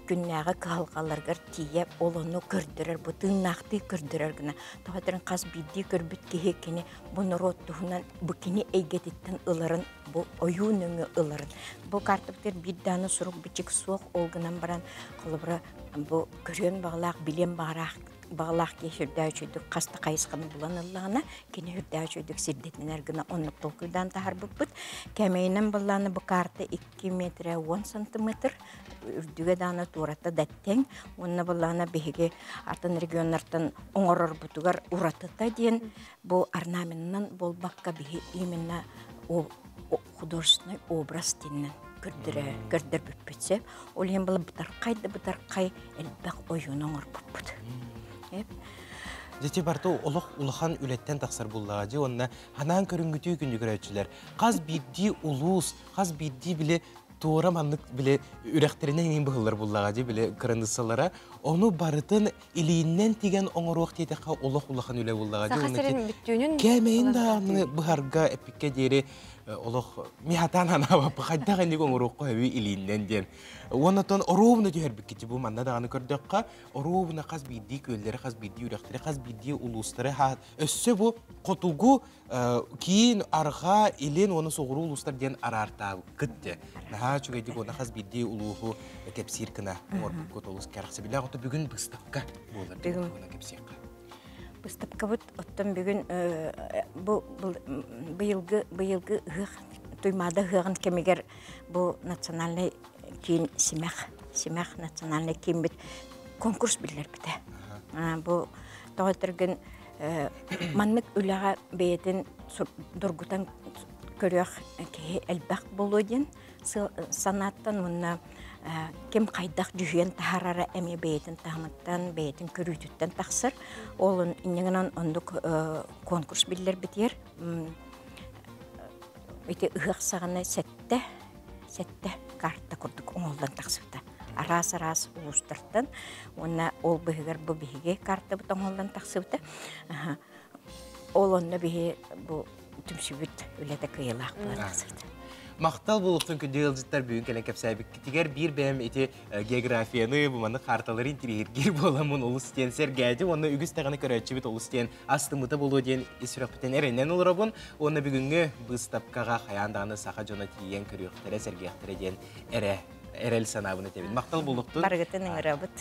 күннээҕи кыһалҕаларыгар тиийэ ол ону көрдөрөр, бу тыыннаахтыы көрдөрөр гына. Тоҕо этэрин хас биирдии көрбүт киһи кини бу норуот туһунан бу кини эйгэтиттэн ыларын, бу ойуу нөҥүө ыларын. Бу картабытыгар биир дааны сурук бичик суох, ол гынан баран холобура бу көрүөн баҕалаах, билиэн баҕараах баҕалаах киһи сүрдээх үчүгдүк хас да хайысханы булан ыллаҕына, кини сүрдээх үчүгдүк сирдэтинэр гына оннук толкуйдаан таһаарбыппыт. Кээмэйинэн быллааны бу карта 2 метрэ 10 сантиметр, үрдүгэ даҕаны туората да тэҥ. Уонна быллаана биһиги атын регионнартан оҥорорбутугар уратыта диэн бу орнаменынан буолбакка биһи именно художественный образ диэнинэн көрдөрө көрдөрбүппүт сөп. Ол иһин была бытархай да бытархай элбэх ойууну оҥорбуппут. Дьэ барыта олох улахан үлэттэн тахсар буллаҕа дьэ уонна ханаан көрүҥҥүтүү күндү көрөөччүлэр хас биирдии улуус хас биирдии били туора маннык били үрэхтэринэн иҥин быһыллар буллаҕа дьэ били кыраныыссалара ону барытын илииннэн тигэн оҥоруох диэтэххэ олох улахан үлэ буллаҕа Саха сирин бүттүүнүн кээмэйин даҕаны быһарга эппиккэ диэри олох миһатаан анаабаппа хайдах инник оҥоруохха өбү илииннэн диэн уонна оруобуна түһэрбиккити бу манна даҕаны көрдөххө оруобуна хас биирдии күөллэри хас биирдии үрэхтэри хас биирдии улуустары өссө бу хотугу киин арҕаа илин уонна соҕуруу улуустар диэн араартаабыккыт де наһаа үчүгэйдик уонна хас биирдии улууһу кэпсиир гына оҥорбуккут олус кэрэхсэбиллээх ото бүгүн быыстапка буолар бүгүн кэпсиэххэ. Быыстапкабыт оттон бүгүн бу быйылгы быйылгы ыһыах Туймаада ыһыаҕын кэмигэр бу национальный киин Симэх Симэх национальный кииммит конкурс биллэрбитэ. Бу тоҕо этэргин маннык үлэҕэ бэйэтин доргутан көрүөх киһи элбэх буолуо диэн санааттан уонна ким хайдах дьүһүйэн таһаарара эмиэ бэйэтин таһымыттан, бэйэтин көрүүтүттэн тахсар. Ол инньэ гынан оннук конкурс биллэрбитигэр ити ыһыах саҕана сэттэ сэттэ карта курдук оҥоһуллан тахсыбыта. Араас-араас улуустартан уонна ол быһыгар бу биһиги картабыт оҥоһуллан тахсыбыта. Ол онно биһи бу түмсүбүт үлэтэ кыайыылаах буолан тахсыбыта. Махтал буолуохтун күндү ыалдьыттар бүгүн кэлэн кэпсээбиккитигэр биир бэйэм ити географияны, бу маннык карталары интириэһиргиир буоламмын олус диэн сэргээдим уонна үгүс даҕаны көрөөччүбүт олус диэн астыммыта буолуо диэн ис сүрэхпиттэн эрэнэн олоробун уонна бүгүҥҥү быыстапкаҕа хайаан даҕаны саха дьоно тиийэн көрүөхтэрэ, сэргиэхтэрэ диэн эрэ эрэл санаабын этэбин. Махтал буолуохтун. Барыгытын ыҥырабыт.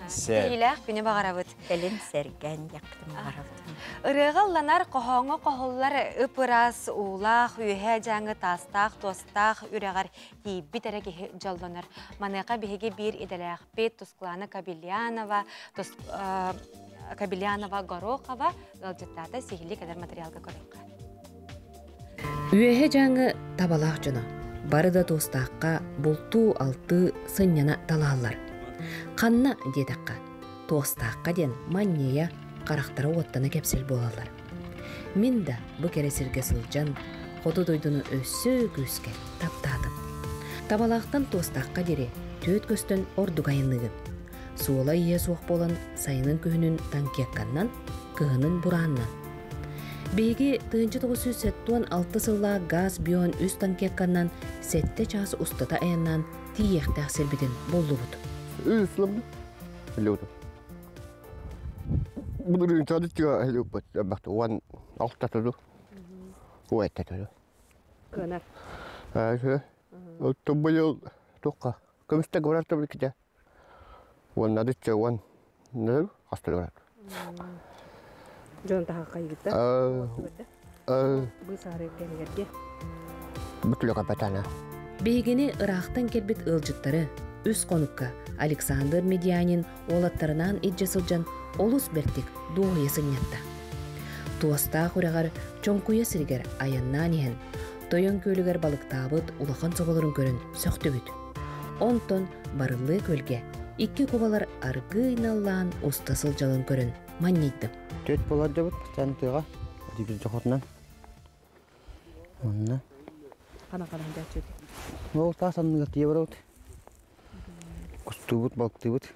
Ситиһиилээх күнү баҕарабыт. Кэлин сэргээн диэхпитин баҕарабыт. Ырыаҕа ылланар, хоһооҥҥо хоһуллар ып-ыраас уулаах, үөһээ дьааҥы таастаах, туостаах үрэҕэр тиийбит эрэ киһи дьоллонор. Маныаха биһиги биир идэлээхпит Тусклана Кабельянова, Кабельянова Горохова ыалдьыттаата сиһилии кэлэр материалга көрүөххэ. Үөһэ дьааҥы табалаах дьоно бары да туостаахха бултуу-алтыы сынньана талааллар. Ханна диэтэххэ, туостаахха диэн манньыйа харахтара уоттана кэпсэл буолаллар. Мин да бу кэрэ сиргэ сылдьан, хоту дойдуну өссө күүскэ таптаатым. Табалаахтан туостаахха диэри түөрт көстөн ордук айанныыгын. Суола-ииһэ суох буолан сайынын күһүнүн танкекканнан, кыһынын бурааннан. Биһиги 1976 сыллаах газ бион үс танкекканнан сэттэ чаас устата айаннаан тиийиэхтээх сирбитин буллубут. Үс Люта. Будурун чадыччыга хэлүүппүт элбэхтэ уон алтатыду. Уэттэтиду. Кыанар. Ээ, быйыл туохха көмүстэ барар табылките. Уон адычча уон нөл хастыр барар. Дьон таһа хайыгыта. Бысары кэмигерге. Бүтлө капатана. Биһигини ыраахтан кэлбит ыалдьыттары үс хонукка Александр Медианин уолаттарынаан илдьэ сылдьан олус бэртик дуоһуйа сынньатта. Туостаах үрэҕэр Чоҥкуйа сиригэр айаннаан иһэн Тойон күөлүгэр балыктаабыт улахан соболорун көрөн сөхтүбүт. Онтон Барыллыы күөлгэ икки кубалар аргыый наллаан уста сылдьалын көрөн манньыйдым. Түөт болар дебут, сен тыга, дибил жохотунан. Онна. Қана-қана жачыт. Ол таас анныгар тие барабыт. Кустуубут, балыктыыбыт.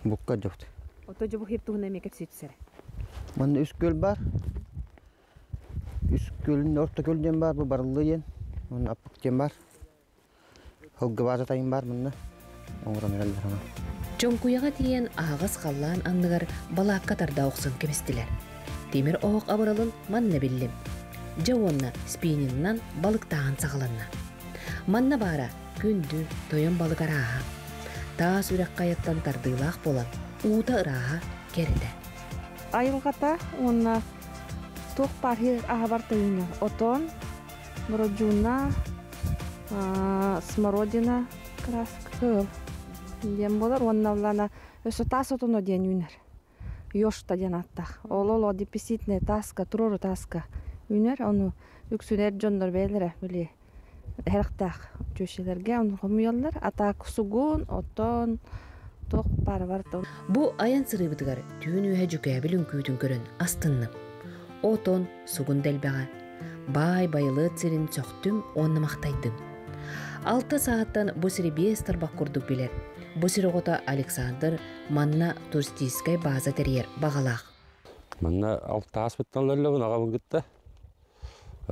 Букка дьобут. Ото жобу хир туһуна эме кэпсиитсere. Манна үс күөл бар. Үс күөлүн орто күөл диэн бар, бу Барыллы диэн. Манна Аппык диэн бар. Һылгыбаата тайын бар манна. Оҥорон эрэллэр ама. Чоҥкуйаҕа тиийэн аһаҕас халлаан анныгар балаакка тарда охсон кэбистилэр. Тимир оһох абыралын манна биллим. Дьэ уонна спининынан балыктааһын саҕаланна. Манна баара күндү, тойон балык арааһа. Таас үрэх хайаттан тардыылаах буолан, уута ырааһа, кэрэтэ. Айылҕата уонна туох баар аһабар тыйыҥа отон, бородьууна, смородина, краска кыыл диэн буолар уонна улана өссө таас отоно диэн үүнэр. Ёшта диэн ааттаах. Ол ол деписитный тааска, туруору тааска үүнэр. Ону үксүн эр дьоннор бэйэлэрэ били эрэхтээх чүөчэлэргэ ону хомуйаллар. А так сугун, отон, туох баара барыта. Бу айан сырыыбытыгар түүн үөһэ дьүкээбил үҥкүүтүн көрөн астынным. Отон, сугун дэлбэҕэ. Баай байылыат сирин сөхтүм уонна махтайдым. Алта сааттан бу сири биэс тарбах курдук билэр. Бу сир оҕото Александр манна туристическай база тэрийэр баҕалаах. Манна алта ааспыттан өллөбүн аҕабын кытта.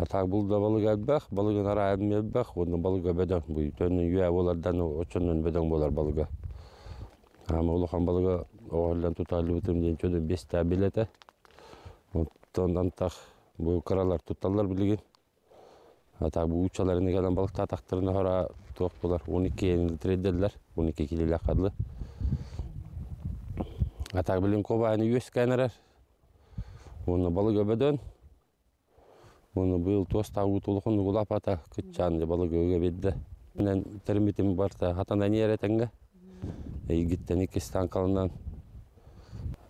Так булда балык элбэх, балыгын араайым элбэх, уонна балыга бөдөҥ. Бу төннүн үө буолардан оччоннон бөдөҥ буолар балыга. Ама улахан балыга оҕоллон тутааллыбытым диэн чөдөн бестää билэтэ. Оттон антах бу кыралар тутталлар билигин. Так бу учаларын кэлэн балыктаатахтарына хора туох булар 12 трейдерлер, 12 килилэх хадлы. А так билин кобааны үөскээн эрэр. Уонна балыга бөдөн. Уонна быйыл туостаабыт улахан угулапата кытчаан балыгы ыга бидде. Мен термитим барта хатана ниэре тенге. Эйгиттен иккистан калынан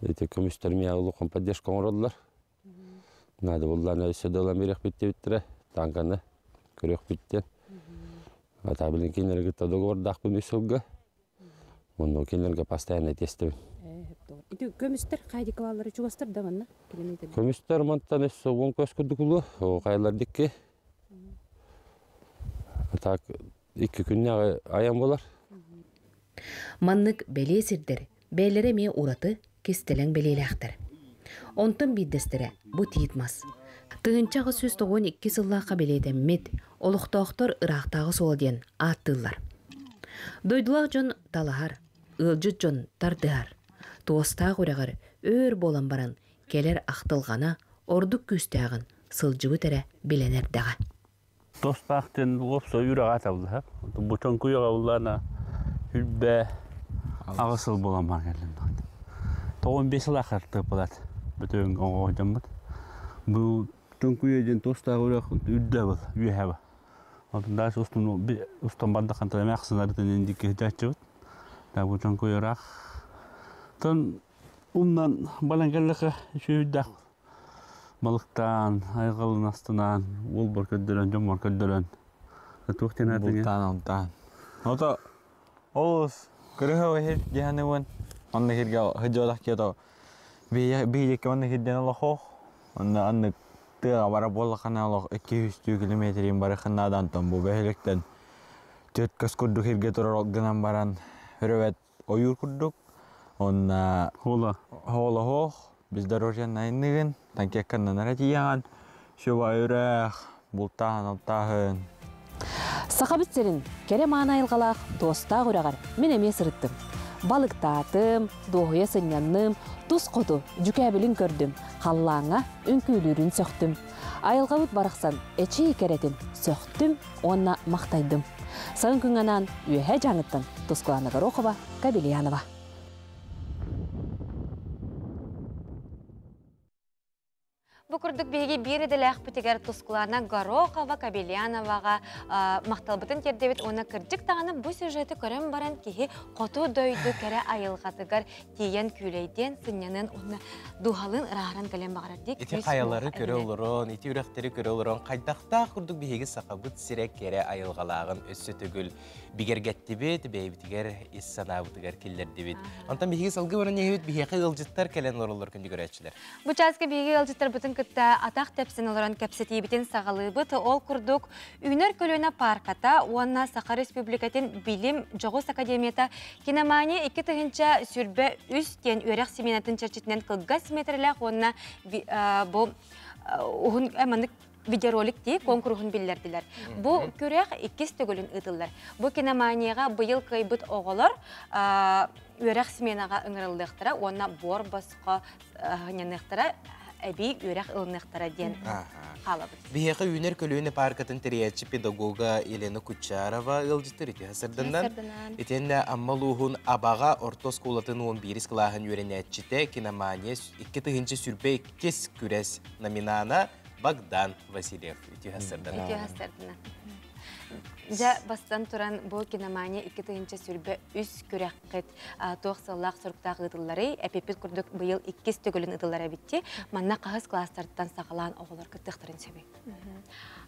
эти көмүстер мия улахан поддержка оҥороллор. Надо буллана өссө дылан берек битте биттире. Танканы көрөх биттен. Ата билин кинилерге кытта договордаахпын үс сылга. Онно кинилерге постоянно тестебин. Ити көмүстер хайдикалары чугастар да манна километр. Көмүстер мантан өссө он көс курдук улу, кайлар дикки. Так икки күннәге аян болар. Маннык бэлиэ сирдэр бэйэлэрэ эмиэ ураты кистэлэҥ бэлиэлээхтэр. Онтон биирдэстэрэ бу тиит мас. 1892 сыллаахха бэлиэтэммит олохтоохтор ыраахтааҕы суола диэн ааттыыллар. Дойдулаах дьон талаһар, ыалдьыт дьон тардыһар. Туостаах үрэҕэр өөр буолан баран кэлэр ахтылҕана ордук күүстээҕин сылдьыбыт эрэ билэн эрдэҕэ. Туостаах диэн уопсай үрэҕэ аталлаһар. Бу чоҥкуйаҕа уллаана үрбэ аҕыс сыл буолан бар кэллим. Тоҕун бес сыл ахартыппылат. Бүтүн оҕо дьоммут. Бу чоҥкуйа диэн туостаах үрэх үрдэ был, үөһэ был. Онтон дальше устун устан бардаххан тэлэмэ ахсынарытын индикки хитээччибит. Да бу чоҥкуйа ыраах. Тон умнан балан кэллэхэ үчүгүйдээх балыктаан, айҕалын астынаан, уолбар көрдөрөн, дьоммор көрдөрөн. Туох диэн аатыҥ? Бултаан, алтаан. Ото олус кырыһа иһир дьаһаныбын. Онно хиргэ хыдьуолах киото биһиэккэ онно хирден олохох. Онно аннык тыаҕа бара буоллаххына олох 200 километрин барыхыннадан онтон бу бөһүлэктэн төрт көс курдук хиргэ турар гынан баран өрөбөт ойуур курдук. Онна Хола. Хола бездорожье найныгын, танкекканнанара тиийэҕин, сүба үрэх, бултааһын, алтааһын. Сахабыт сирин кэрэ мааны айылҕалаах туостаах үрэҕэр мин эмиэ сырыттым. Балыктаатым, дуоһуйа сынньанным, тус хоту дьүкээбилин көрдүм, халлааҥҥа үҥкүүлүүрүн сөхтүм. Айылҕабыт барахсан эчий кэрэтин сөхтүм уонна махтайдым. Сайын күҥҥэ анаан Үөһээ Дьааҥыттан Тускулаана Горохова, Кабельянова. Бу курдук биһиги биир идэлээхпитигэр Тускулана Горохова Кабельяноваҕа махталбытын тиэрдэбит уонна кырдьык даҕаны бу сюжеты көрөн баран киһи хоту дойду кэрэ айылҕатыгар тиийэн күүлэйдиэн, сынньаныан уонна дууһалыын ырааһыран кэлэн баҕарар дии. Ити хайалары көрө олорон, ити үрэхтэри көрө олорон хайдахтаах курдук биһиги сахабыт сирэ кэрэ айылҕалааҕын өссө төгүл бигэргэттибит, бэйэбитигэр ис санаабытыгар киллэрдибит. Онтон биһиги салгыы баран иһэбит, биһиэхэ ыалдьыттар кэлэн олороллор күндү көрөөччүлэр. Бу чааска биһиги ыалдьыттарбытын кытта атах тэпсэн олорон кэпсэтиибитин саҕалыыбыт. Ол курдук, Үүнэр көлүөнэ паарката уонна Саха Республикатын Билим Дьоҕус Академията Киномания 2023 диэн үөрэх сменатын чэрчитинэн кылгас метрэлээх уонна бу уһун маннык видеоролик дии куонкуруһун биллэрдилэр. Бу күрэх иккис төгүлүн ыытыллар. Бу киноманияҕа быйыл кыайбыт оҕолор үөрэх сменаҕа ыҥырыллыахтара уонна буор босхо сынньаныахтара, эбии үөрэх ылыныахтара диэн хаалабыт. Биһиэхэ үүнэр көлүөнэ пааркатын тэрийээччи педагога Елена Кучарова ыалдьыттар үтүө сырдыннан. Итиэннэ Амма улууһун Абаҕа орто оскуолатын 11 кылааһын үөрэнээччитэ киномания 2022 күрэс номинана Богдан Васильев үтүө сырдыннан. Үтүө сырдыннан. Дьэ, бастан туран бу киномания 2023 күрэххит туох сыаллаах соруктаах ыытылларый? Эпиппит курдук быйыл иккис төгүлүн ыытыллар эбитти. Манна хаһыс класстартан саҕалаан оҕолор кыттыахтарын сөбүй?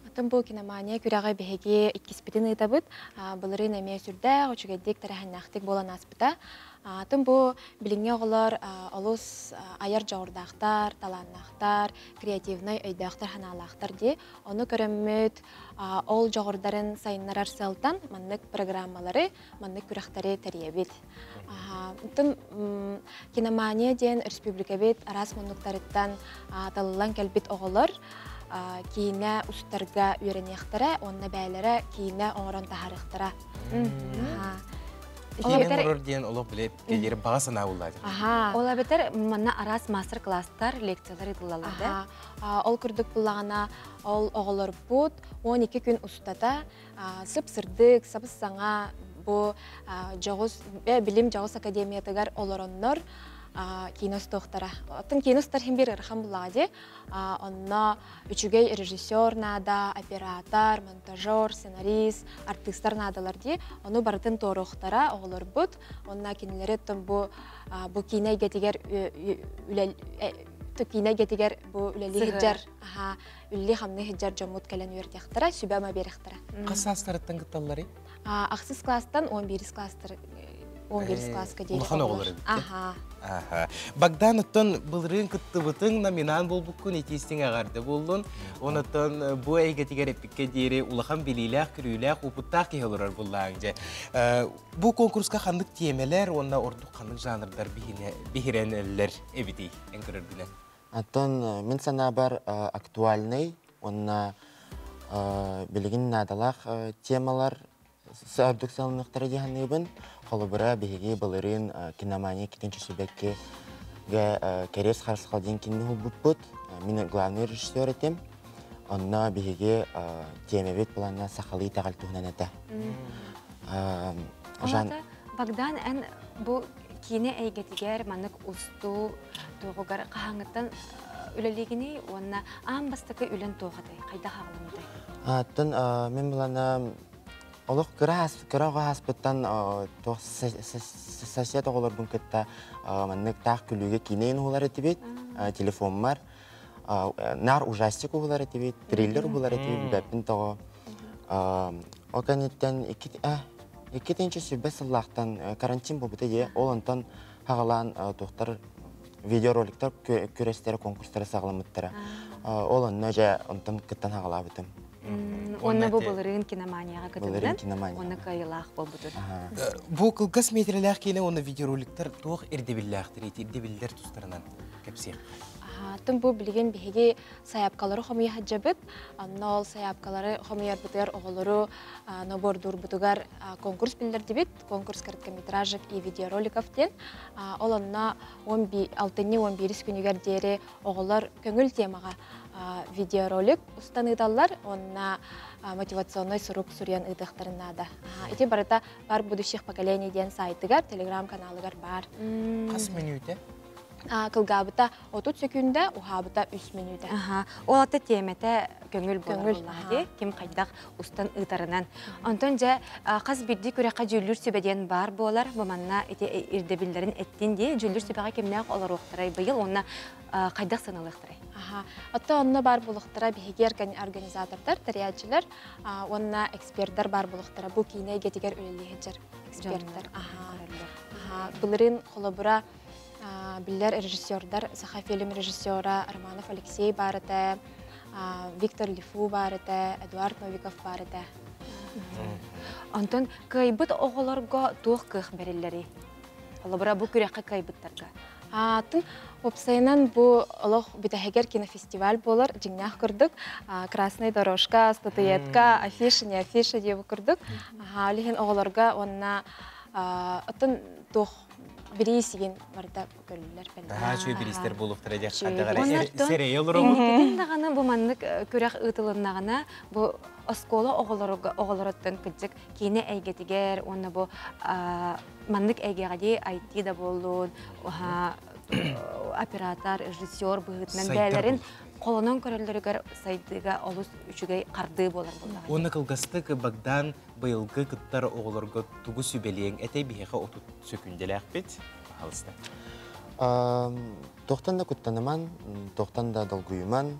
Оттон бу киномания күрэҕи биһиги иккиспитин ыытабыт. Былырыын эмиэ сүрдээх үчүгэйдик тэрээһиннээхтик буолан ааспыта. Атын бу билиҥҥи оҕолор олус айар дьоҕурдаахтар, талааннаахтар, креативнай өйдөөхтөр, санаалаахтар дии. Ону көрөммүт, ол дьоҕурдарын сайыннарар сыалтан маннык программалары, маннык күрэхтэри тэрийэбит. Оттон киномания диэн республикабыт араас муннуктарыттан талыллан кэлбит оҕолор киинэ устарга үөрэниэхтэрэ уонна бэйэлэрэ киинэ оҥорон таһаарыахтара. Киинэ оҥорор диэн олох билэ кэлиэр баҕа санаа буллаа. Ол эбэтэр манна араас мастер-класстар, лекциялар ыытыллаллар да? Ол курдук буллаҕына, ол оҕолорбут 12 күн устата сып-сырдык, сабыс-саҥа бу дьоҕус билим дьоҕус академиятыгар олороннор киинэ устуохтара. Оттон киинэ устар иһин биир ыарахан буллаҕа дии. Онно үчүгэй режиссер наада, оператор, монтажер, сценарист, артыыстар наадалар дии. Ону барытын туоруохтара оҕолорбут. Онно кинилэри оттон бу бу киинэ эйгэтигэр киинэ эйгэтигэр бу үлэлии сылдьар, үлэлии-хамныы сылдьар дьоммут кэлэн үөрдиэхтэрэ, сүбэ-ама биэриэхтэрэ. Хас саастарыттан кытталларый? Ахсыс класстан 11 класстар 11 класска диэри. Улахан оҕолор эбит. Аха. Аха. Богдан оттон былырыын кыттыбытыҥ номинант буолбуккун итиистиҥ эҕэрдэ буоллун. Онотон бу эйгэтигэр эппиккэ диэри улахан билиилээх, көрүүлээх, опыттаах киһи олорор буллааҥ дьэ. Бу конкурска ханнык тиэмэлэр уонна ордук ханнык жанрдар биһирэнэллэр эбитий эн көрөргүнэн? Оттон мин санаабар актуальный уонна билигин наадалаах темалар ордук сыалыныахтара дии саныыбын. Холобура, биһиги былырыын киномания иккитинчи сүбэккигэ Кэриэс Харысхал диэн кинини уһулбуппут. Мин главный режиссер этим. Онно биһиги тиэмэбит плана сахалыы итэҕэл туһунан этэ. Жан... Богдан, эн бу киинэ эйгэтигэр маннык устуу туоҕугар хаһааҥҥыттан үлэлиигиний уонна аан бастакы үлэн туох этэй? Хайдах аҕаламмытай? Аттан мин былана олох кыра кыра оҕо ааспыттан туох сосед оҕолорбун кытта маннык таах күлүүгэ киинэйин уһулар этибит телефоммар наар ужастик уһулар этибит триллер уһулар этибит билбэппин тоҕо ол кэнниттэн икки тыһыынча сыллаахтан карантин буолбута дии ол онтон хаҕалаан туохтар видеороликтар күрэстэрэ конкурстара саҕаламмыттара ол онно дьэ онтон кыттан хаҕалаабытым. Уонна бу былырыын киноманияҕа кытыннын уонна кыайыылаах буолбутун. Бу кылгас метрэлээх киинэ уонна видеороликтар туох ирдэбиллээхтэр ирдэбиллэр тустарынан кэпсиэх. Тым бу билигин биһиги сайаапкалары хомуйа сылдьабыт. Онно ол сайаапкалары хомуйарбытыгар оҕолору набордуурбутугар конкурс биллэрдибит. Конкурс короткометражек и видеороликов диэн. Ол онно алтынньы 11 күнүгэр диэри оҕолор көҥүл темаҕа видеоролик устан ыыталлар уонна мотивационнай сурук суруйан ыытыахтарын наада. Ити барыта «Пар будущих поколений» диэн сайтыгар, телеграм-каналыгар баар. Хас мүнүүтэ? Кылгаабыта 30 сөкүүндэ, уһаабыта 3 мүнүүтэ. Ол ата тиэмэтэ көҥүл буолар дии, ким хайдах устан ыытарынан. Онтон дьэ хас биирдии күрэххэ дьүүллүүр сүбэ диэн баар буолар. Бу манна ити ирдэбиллэрин эттин дии. Дьүүллүүр сүбэҕэ кимнээх олоруохтарай быйыл уонна хайдах сыаналыахтарай? Оттон онно баар буолуохтара биһиги организатордар, тэрийээччилэр уонна экспердэр баар буолуохтара. Бу киинэ эйгэтигэр үлэлии сылдьар экспердэр. Былырыын холобура биллэр режиссердар Саха фильм режиссера Романов Алексей баар этэ, Виктор Лифу баар этэ, Эдуард Новиков баар этэ. Онтон кыайбыт оҕолорго туох кыах бэриллэрий? Холобура бу күрэххэ кыайбыттарга. Атын уопсайынан бу олох бүтэһигэр кинофестиваль буолар дьиҥнээх курдук. Красная дорожка, статуэтка, афиша, не афиша диэбит курдук. Ол иһин оҕолорго уонна оттон туох бириис игин барыта көрүллэр. Наһаа үчүгэй бириистэр буолуохтара диэх Үчүгэй. Сэрэйэ олоробут. Инникитин даҕаны бу маннык күрэх ыытылыннаҕына бу оскуола оҕолоруттан кырдьык киинэ эйгэтигэр уонна бу маннык эйгэҕэ дии IT да буоллун оператор, режиссер быһыытынан бэйэлэрин холонон көрөллөрүгэр сайдыыга олус үчүгэй хардыы буолар буоллаҕа. Уонна кылгастык Богдан быйылгы кыттар оҕолорго тугу сүбэлиэҥ этэй биһиэхэ 30 сөкүүндэлээхпит. Пожалуйста. Туохтан да куттаныман, туохтан да долгуйуман.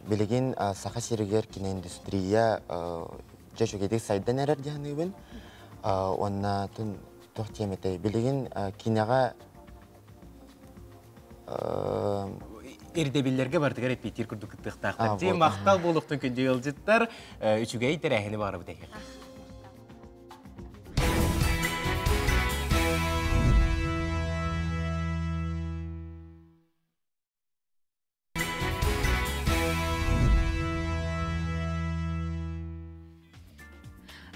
Билигин Саха сиригэр киноиндустрия дьэ үчүгэйдик сайдан эрэр дии саныыбын. Уонна туох диэм этэй, билигин киинэҕэ ирдэбиллэргэ барытыгар эппиэттиир курдук кыттыахтаахтар. Дьэ, махтал буолуохтун күндү ыалдьыттар, үчүгэй тэрээһини баҕарабыт эһиэхэ.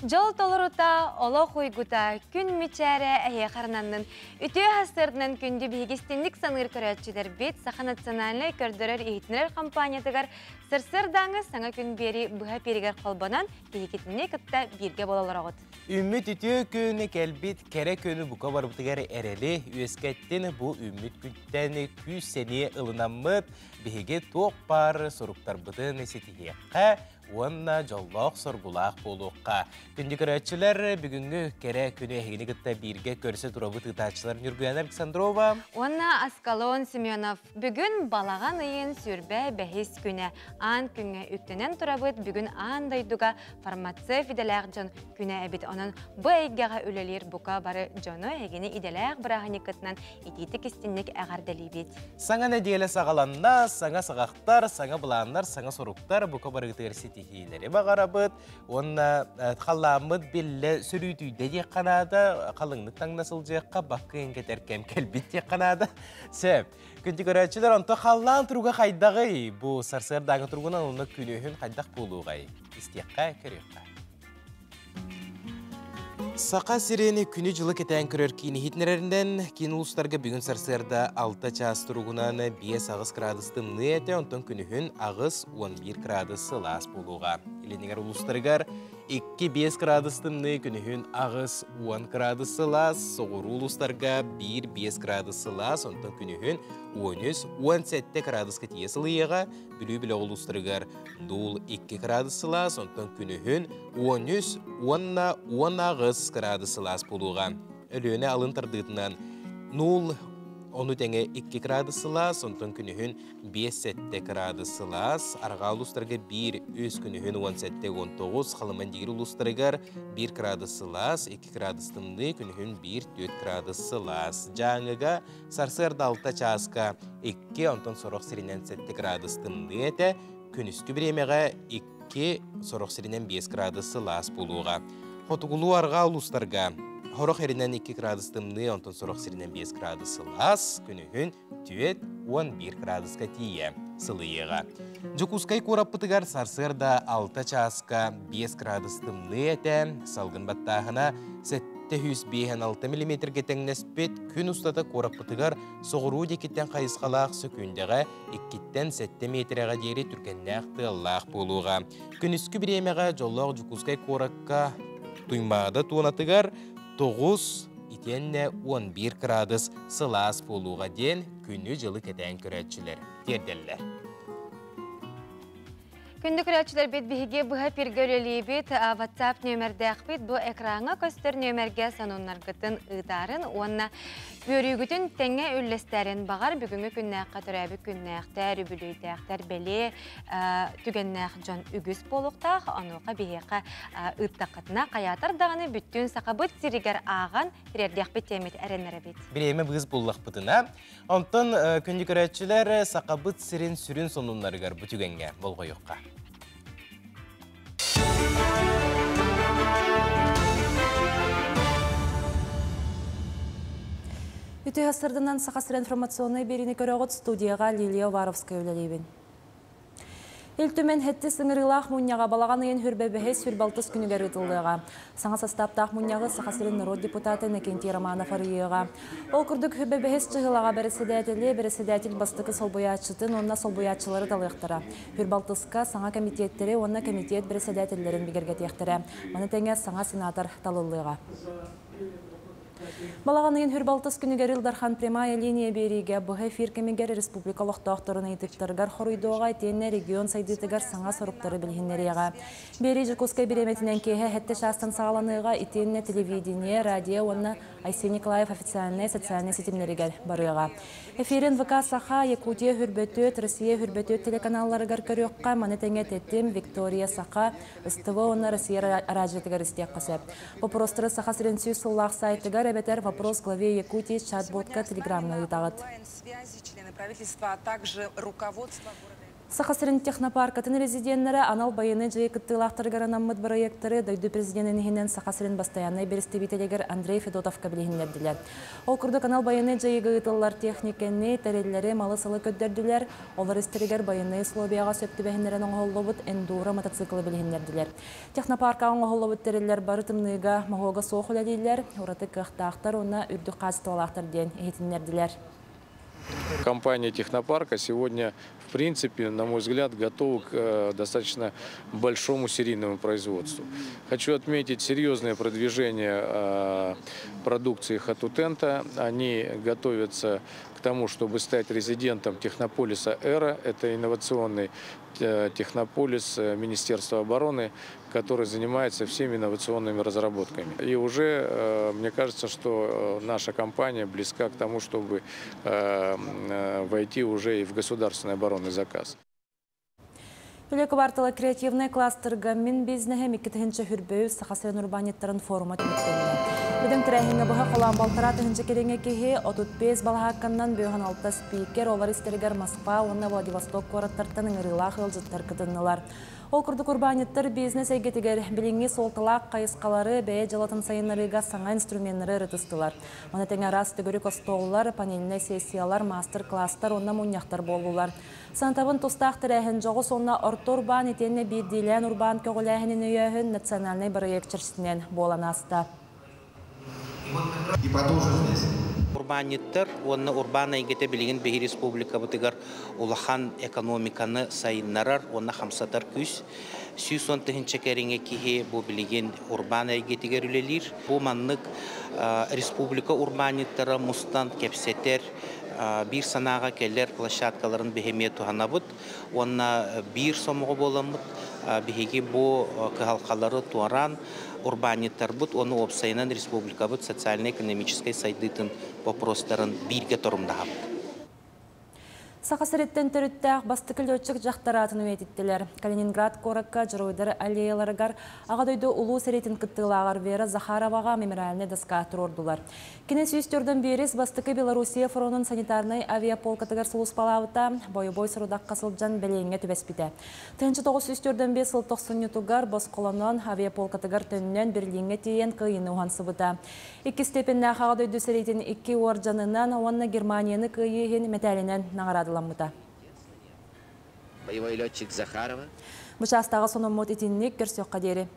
Дьол толорута, олох уйгута, күн мичээрэ эһиэхэ арананнын. Үтүө сарсыарданан күндү биһиги истинник саныыр көрөөччүлэрбит Саха национальнай көрдөрөр-иһитиннэрэр компаниятыгар сарсыардааҥы саҥа күн биэри быһа эпииригэр холбонон биһигитини кытта бииргэ буола олороҕут. Үүммүт үтүө күн кэлбит кэрэ күнү бука барбытыгар эрэли үөскэттин бу үүммүт күнтэн күүс-сэниэ ылынаммыт биһиги туох баар суруктарбытын ситиһиэххэ уонна дьоллоох-соргулаах буолуохха. Күндү көрөөччүлэр, бүгүҥҥү кэрэ күнү эһигини кытта бииргэ көрсө турабыт ыытааччылар Ньургуяна Александрова уонна Аскалон Семенов. Бүгүн балаҕан ыйын сүрбэ бэһис күнэ. Аан күҥҥэ үктэнэн турабыт. Бүгүн аан дойдуга фармацевт идэлээх дьон күнэ эбит. Онон бу эйгэҕэ үлэлиир бука бары дьону эһигини идэлээх бырааһынньыккытынан итиитик истинник эҕэрдэлиибит. Саҥа нэдиэлэ саҕаланна, саҥа саҕахтар, саҥа былааннар, саҥа соруктар бука барыгытыгар ситиһиилэри баҕарабыт. Уонна халлааммыт биллэ сөрүүтүйдэ диэххэ наада, халыҥнык таҥна сылдьыахха, баккыын кэтэр кэм кэлбит диэххэ наада. Сөп. Күндү көрөөччүлэр, онто халлаан туруга хайдаҕый? Бу сарсыардааҥы туругунан онно күнүһүн хайдах буолуоҕай? Истиэххэ, көрүөххэ. Саха сирин күнү-дьылы кэтээн көрөр киин иһитиннэрэринэн, киин улуустарга бүгүн сарсыарда 6 чаас туругунан 5-8 градус тымныы этэ, онтон күнүһүн 8-11 градус сылаас буолуоҕа. Илинигэр улуустарыгар 2-5 градус тымныы, күнүһүн 8-10 градус сылаас, соҕуруу улуустарга 1-5 градус сылаас, онтон күнүһүн 13-17 градуска тиийэ сылыйыаҕа, Бүлүү бөлөх улуустарыгар дуул 2 градус сылаас, онтон күнүһүн 13 уонна 18 градус сылаас буолуоҕа. Өлүөнэ алын тардыытынан 0 ону тэҥэ 2 градус сылаас, онтон күнүһүн 5-7 градус сылаас, арҕаа улуустарга 1-3 күнүһүн 17-19, Халымандиир улуустарыгар 1 градус сылаас, 2 градус тымныы, күнүһүн 1-4 градус сылаас. Дьааҥыга сарсыарда 6 чааска 2, онтон сорох сиринэн 7 градус тымныы этэ, күнүскү бириэмэҕэ 2, сорох сиринэн 5 градус сылаас буолуоҕа. Хотугулуу-арҕаа улуустарга сорох эринэн 2 градус тымныы, онтон сорох сиринэн 5 градус сылаас, күнүһүн 4-11 градуска тиийэ сылыйыаҕа. Дьокуускай куораппытыгар сарсыарда 6 чааска 5 градус тымныы этэ, салгын баттааһына 756 миллиметргэ тэҥнэспит күн устата куораппытыгар соҕуруу диэкиттэн хайысхалаах сөкүүндэҕэ 2-ттэн 7 миэтэрэҕэ диэри түргэннээх тыаллаах буолуоҕа. Күнүскү бириэмэҕэ дьоллоох Дьокуускай куоракка Туймаада туонатыгар 9 итиэннэ 11 кыраадыс сылаас буолуоҕа диэн күнү-дьылы кэтээн көрөөччүлэр тиэрдэллэр. Күндү көрөөччүлэрбит биһиги быһа эфиргэ үлэлиибит WhatsApp нүөмэрдээхпит бу экраҥҥа көстөр нүөмэргэ сонуннаргытын ыытаарын уонна үөрүүгүтүн тэҥҥэ үллэстээрин баҕар бүгүҥҥү күннээххэ төрөөбүт күннээхтэр, үбүлүөйдээхтэр бэлиэ түгэннээх дьон үгүс буолуохтаах. Онуоха биһиэхэ ыыттаххытына хайаатар даҕаны бүттүүн Сахабыт сиригэр ааҕан тириэрдиэхпит диэммит эрэнэрэбит. Бириэмэ быыс буллахпытына Онтон күндү көрөөччүлэр Сахабыт сирин сүрүн сонуннарыгар бу түгэҥҥэ болҕойуохха. Үтүө сарсыарданан, Саха сирэ информационнай биэриини көрөҕүт, студияҕа Лилия Уваровская үлэлиибин. Ил Түмэн сэттис ыҥырыылаах мунньаҕа балаҕан ыйын 25-ис 26 күнүгэр ыытыллыаҕа. Саҥа састааптаах мунньаҕы Саха сирин норуот депутата Иннокентий Романов арыйыаҕа. Ол курдук 25-ис чыһылаҕа бэрэссэдээтэли, бэрэссэдээтэл бастакы солбуйааччытын уонна солбуйааччылары талыахтара. 26-ка саҥа кэмитиэттэри уонна кэмитиэт бэрэссэдээтэллэрин бигэргэтиэхтэрэ. Маны тэҥэ саҥа сенатор талыллыаҕа. Балаҕан ыйын 26 күнүгэр Ил Дархан «Прямая линия» биэриигэ быһа эфир кэмигэр республика олохтоохторун ыйытыктарыгар хоруйдуоҕа итиэннэ регион сайдыытыгар саҥа соруктары билиһиннэриэҕэ. Биэрии Дьокуускай бириэмэтинэн киэһэ сэттэ чаастан саҕаланыаҕа итиэннэ телевидение, радио уонна Айсен Николаев официальнай социальнай ситимнэригэр барыаҕа. Эфири НВК Саха, Якутия 24, Россия 24 телеканалларыгар көрүөххэ, маны тэҥэ Тэтим, Виктория Саха, СТВ уонна Россия араадьыйатыгар истиэххэ сөп. Вопростары Саха сирин 100 сыллаах сайтыгар эбэтэр «Вопрос главе Якутии» чат-ботка телеграмҥа ыытаҕыт. Саха сирин технопаркатын резиденнэрэ анал байыаннай дьайыы кыттыылаахтарыгар анаммыт бырайыактары дойду президенин иһинэн Саха сирин бастайааннай бэрэстэбиитэлигэр Андрей Федотовка билиһиннэрдилэр. Ол курдук анал байыаннай дьайыыга ыытыллар техникэни, тэриллэри, малы-салы көрдөрдүлэр, олор истэригэр байыаннай условияҕа сөп түбэһиннэрэн оҥоһуллубут эндуро мотоциклы билиһиннэрдилэр. Технопаркаҕа оҥоһуллубут тэриллэр бары тымныыга, моһуога суох үлэлииллэр, ураты кыахтаахтар уонна үрдүк хаачыстыбалаахтар диэн иһитиннэрдилэр. Компания технопарка сегодня, в принципе, на мой взгляд, готова к достаточно большому серийному производству. Хочу отметить серьезное продвижение продукции Хатутента. Они готовятся к тому, чтобы стать резидентом технополиса «Эра». Это инновационный технополис Министерства обороны, который занимается всеми инновационными разработками. И уже, мне кажется, что наша компания близка к тому, чтобы войти уже и в государственный оборонный заказ. Үлэ кыбаартала креативнай кластерга «Мин бизнеһим 2023 Саха сирин урбаанньыттарын форума түмүктэннэ. Бөдөҥ тэрээһиҥҥэ быһа холоон 1,5 тыһыынча кэриҥэ киһи, 35 балаһаакканнан 56 спикер, олар истэригэр Москва уонна Владивосток куораттартан ыҥырыылаах ыалдьыттар кытыннылар. Ол курдук урбаанньыттар бизнес эйгэтигэр билиҥҥи суолталаах хайысхалары, бэйэ дьыалатын сайыннарыыга саҥа инструменнары ырытыстылар. Маны тэҥэ араас төгүрүк остуоллар, панельнай сессиялар, мастер-класстар уонна мунньахтар буоллулар. Санатабын, тустаах тэрээһин дьоҕус уонна орто урбаан итиэннэ биирдиилээн урбаан көҕүлээһинин өйөөһүн национальнай бырайыак чэрчитинэн буолан ааста. И продолжу здесь. Урбаанньыттар уонна урбаан эйгэтэ билигин биһи республикабытыгар улахан экономиканы сайыннарар уонна хамсатар күүс. 110 тыһыынча кэриҥэ киһи бу билигин урбаан эйгэтигэр үлэлиир. Бу маннык республика урбаанньыттара мустан кэпсэтэр, биир санааҕа кэлэр площадкаларын биһи эмиэ туһанабыт. Уонна биир сомоҕо буоламмыт биһиги бу кыһалҕалары туораан урбаанньыттарбыт уонна уопсайынан республикабыт социально-экономическай сайдыытын вопростарын бииргэ торумнаһабыт. Саха сириттэн төрүттээх бастакы летчик дьахтар аатын үйэтиттилэр. Калининград куоракка Дьоруойдар аллеяларыгар Аҕа дойду Улуу сэриитин кыттыылааҕар Вера Захароваҕа мемориальнай доска туруордулар. Кини 145 бастакы Белоруссия фронун санитарнай авиаполкатыгар сулууспалаабыта, бойобуой сорудахха сылдьан бэлиэҥҥэ түбэспитэ. 1945 сыл тохсунньутугар босхолонон авиаполкатыгар төннөн Берлиҥҥэ тиийэн кыайыыны уһансыбыта. Иккис степеннээх Аҕа дойду сэриитин икки уордьанынан уонна Германияны кыайыы иһин мэтээлинэн наҕараадаламмыта. Боевой летчик Захарова. Бу чаастааҕы сонуммут итинник, көрсүөххэ диэри.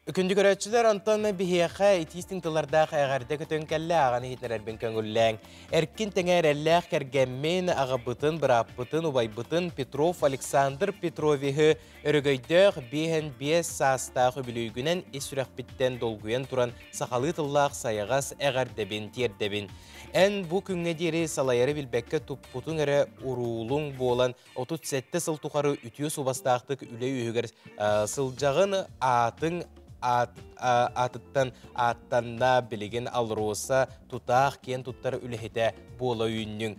Күндү көрөөччүлэр, онтон биһиэхэ итии-истиҥ тыллардаах эҕэрдэ көтөн кэллэ, ааҕан иһитиннэрэрбин көҥүллээҥ. Эркин тэҥэ эрэллээх кэргэммин, аҕабытын, бырааппытын, убайбытын Петров Александр Петровиһы өрөгөйдөөх 55 саастаах үбүлүөйгүнэн ис сүрэхпиттэн долгуйан туран сахалыы тыллаах сайаҕас эҕэрдэбин тиэрдэбин. Эн бу күҥҥэ диэри салайары билбэккэ туппутуҥ эрэ уруулуҥ буолан 37 сыл тухары үтүө суобастаахтык үлэ үөһүгэр сылдьаҕын, аатыҥ аатыттан ааттанна, билигин АЛРОСА тутаах киэн туттар үлэһитэ буола үүннүҥ.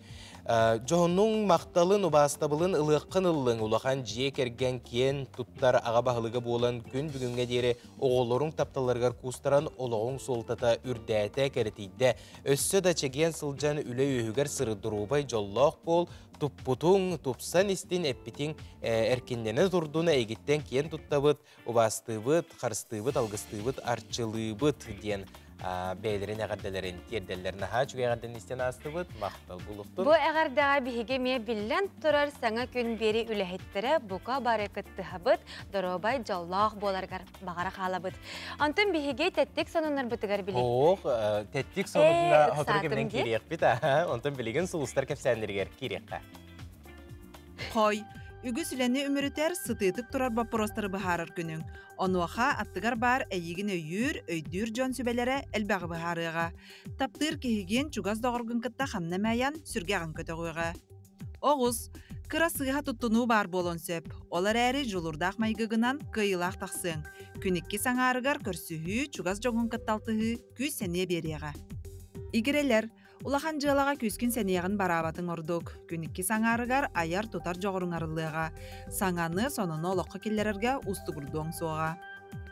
Дьоһунуҥ махталын, убаастабылын ылыаххын ыллыҥ, улахан дьиэ кэргэн киэн туттар аҕа баһылыга буолан күн бүгүҥҥэ диэри оҕолоруҥ тапталларыгар куустаран олоҕуҥ суолтата үрдээтэ, кэрэтийдэ. Өссө да чэгиэн сылдьан үлэ үөһүгэр сырыдуруубай дьоллоох буол, туппутуҥ, тупсан истин, эппитиҥ эркиннэнэ турдун, эйигиттэн киэн туттабыт, убаастыыбыт, харыстыыбыт, алгыстыыбыт, арчылыыбыт диэн бэйэлэрин эҕэрдэлэрин тиэрдэллэр. Наһаа үчүгэй эҕэрдэни истэн аастыбыт, махтал булуктун. Бу эҕэрдэҕэ биһиги эмиэ биллэн турар саҥа күн биэри үлэһиттэрэ бука бары кыттыһабыт, доруобай, дьоллоох буоларгар баҕара хаалабыт. Онтон биһиги тэттик сонуннарбытыгар билик. Ох, тэттик сонунна сотору кэминэн киириэхпит, онтон билигин сулустар кэпсээннэригэр киириэххэ. Хой, үгүс үлэни үмүрүтэр, сытыытык турар боппуруостары быһаарар күнүҥ. Онуоха аттыгар баар эйигин өйүүр, өйдүүр дьон сүбэлэрэ элбэҕи быһаарыаҕа. Таптыыр киһигин чугас доҕоргун кытта ханна эмэ айан, сүргэҕин көтөҕүөҕэ. Оҕус, кыра сыыһа туттунуу баар буолуон сөп. Ол эрээри дьулуурдаах майгыгынан кыайыылаах тахсыаҥ. Күн иккис аҥаарыгар көрсүһүү, чугас дьоҥҥун кытта алтыһыы күүс-сэниэ биэриэҕэ. Игирэлэр, Улахан дьыалаҕа күүскүн сэниэҕин бараабатыҥ ордук. Күн иккис аҥаарыгар айар-тутар дьоҕуруҥ арыллыаҕа. Саҥаны, сонуну олоххо киллэрэргэ уустугурдуоҥ суоҕа.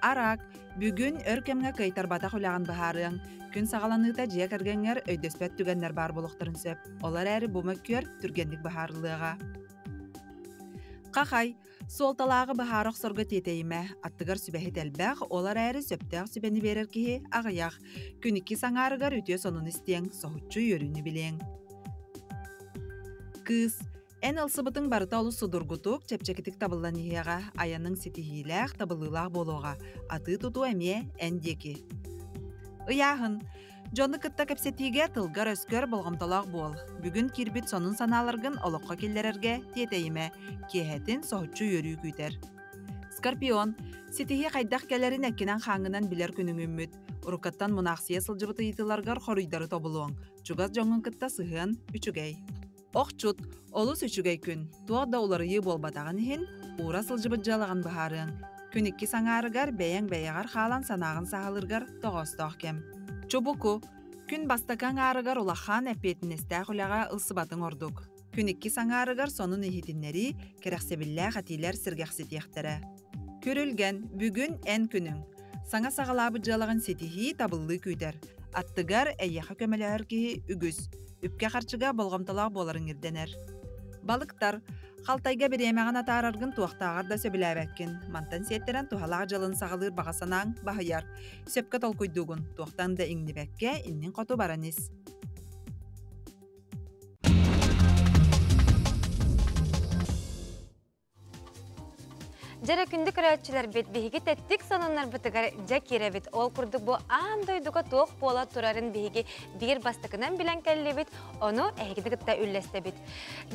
Араак, бүгүн өр кэмҥэ кыайтарбатах үлэҕин быһаарыаҥ. Күн саҕаланыыта дьиэ кэргэҥҥэр өйдөспөт түгэннэр баар буолуохтарын сөп. Ол эрээри бу мөккүөр түргэнник быһаарыллыаҕа. Хахай, Суолталааҕы быһаара охсорго тиэтэйимэ, аттыгар сүбэһит элбэх, ол эрээри сөптөөх сүбэни биэрэр киһи аҕыйах. Күн иккис аҥаарыгар үтүө сонун истиэҥ, соһуччу үөрүүнү билиэҥ. Кыыс, эн ылсыбытыҥ барыта олус судургутук, чэпчэкитик табыллан иһиэҕэ, айаныҥ ситиһиилээх, табыллыылаах буолуоҕа. Атыы-тутуу эмиэ эн диэки. Ыйааһын. Дьону кытта кэпсэтиигэ тылгар-өскөр болҕомтолоох буол. Бүгүн киирбит сонун санааларгын олоххо киллэрэргэ тиэтэйимэ, киэһэтин соһуччу үөрүү күүтэр. Скорпион, ситиһии хайдах кэлэрин эккинэн-хааҥҥынан билэр күнүҥ үүммүт. Уруккаттан мунаахсыйа сылдьыбыт ыйытыыларгар хоруйдары тобулуоҥ. Чугас дьоҥҥун кытта сыһыан үчүгэй. Охчут, олус үчүгэй күн. Туох да уларыйыы буолбатаҕын иһин, уура сылдьыбыт дьыалаҕын быһаарыаҥ. Күн иккис аҥаарыгар бэйэҥ бэйэҕэр хаалан санааҕын саһылыргар тоҕоостоох кэм. Чубуку, күн бастакы аҥаарыгар улахан эппиэтинэстээх үлэҕэ ылсыбатыҥ ордук. Күн иккис аҥаарыгар сонун иһитиннэрии, кэрэхсэбиллээх этиилэр сэргэхситиэхтэрэ. Күрүлгэн, бүгүн эн күнүҥ. Саҥа саҕалаабыт дьыалаҕын ситиһии, табыллыы күүтэр. Аттыгар эйиэхэ көмөлөһөр киһи үгүс. Үпкэ-харчыга болҕомтолоох буоларыҥ ирдэнэр. Балыктар, халтайга бириэмэҕин атаараргын туохтааҕар да сөбүлээбэккин. Мантан сиэттэрэн туһалаах дьалын саҕалыыр баҕа санааҥ баһыйар. Сөпкө толкуйдуугун, туохтан да иҥнибэккэ, инниҥ хоту баран ис. Дьэрэ күндү көрөөччүлэрбит, биһиги тэттик сонуннарбытыгар дьэ киирэбит. Ол курдук бу аан дойдуга туох буола турарын биһиги биир бастакынан билэн кэллибит, ону эһигини кытта үллэстэбит.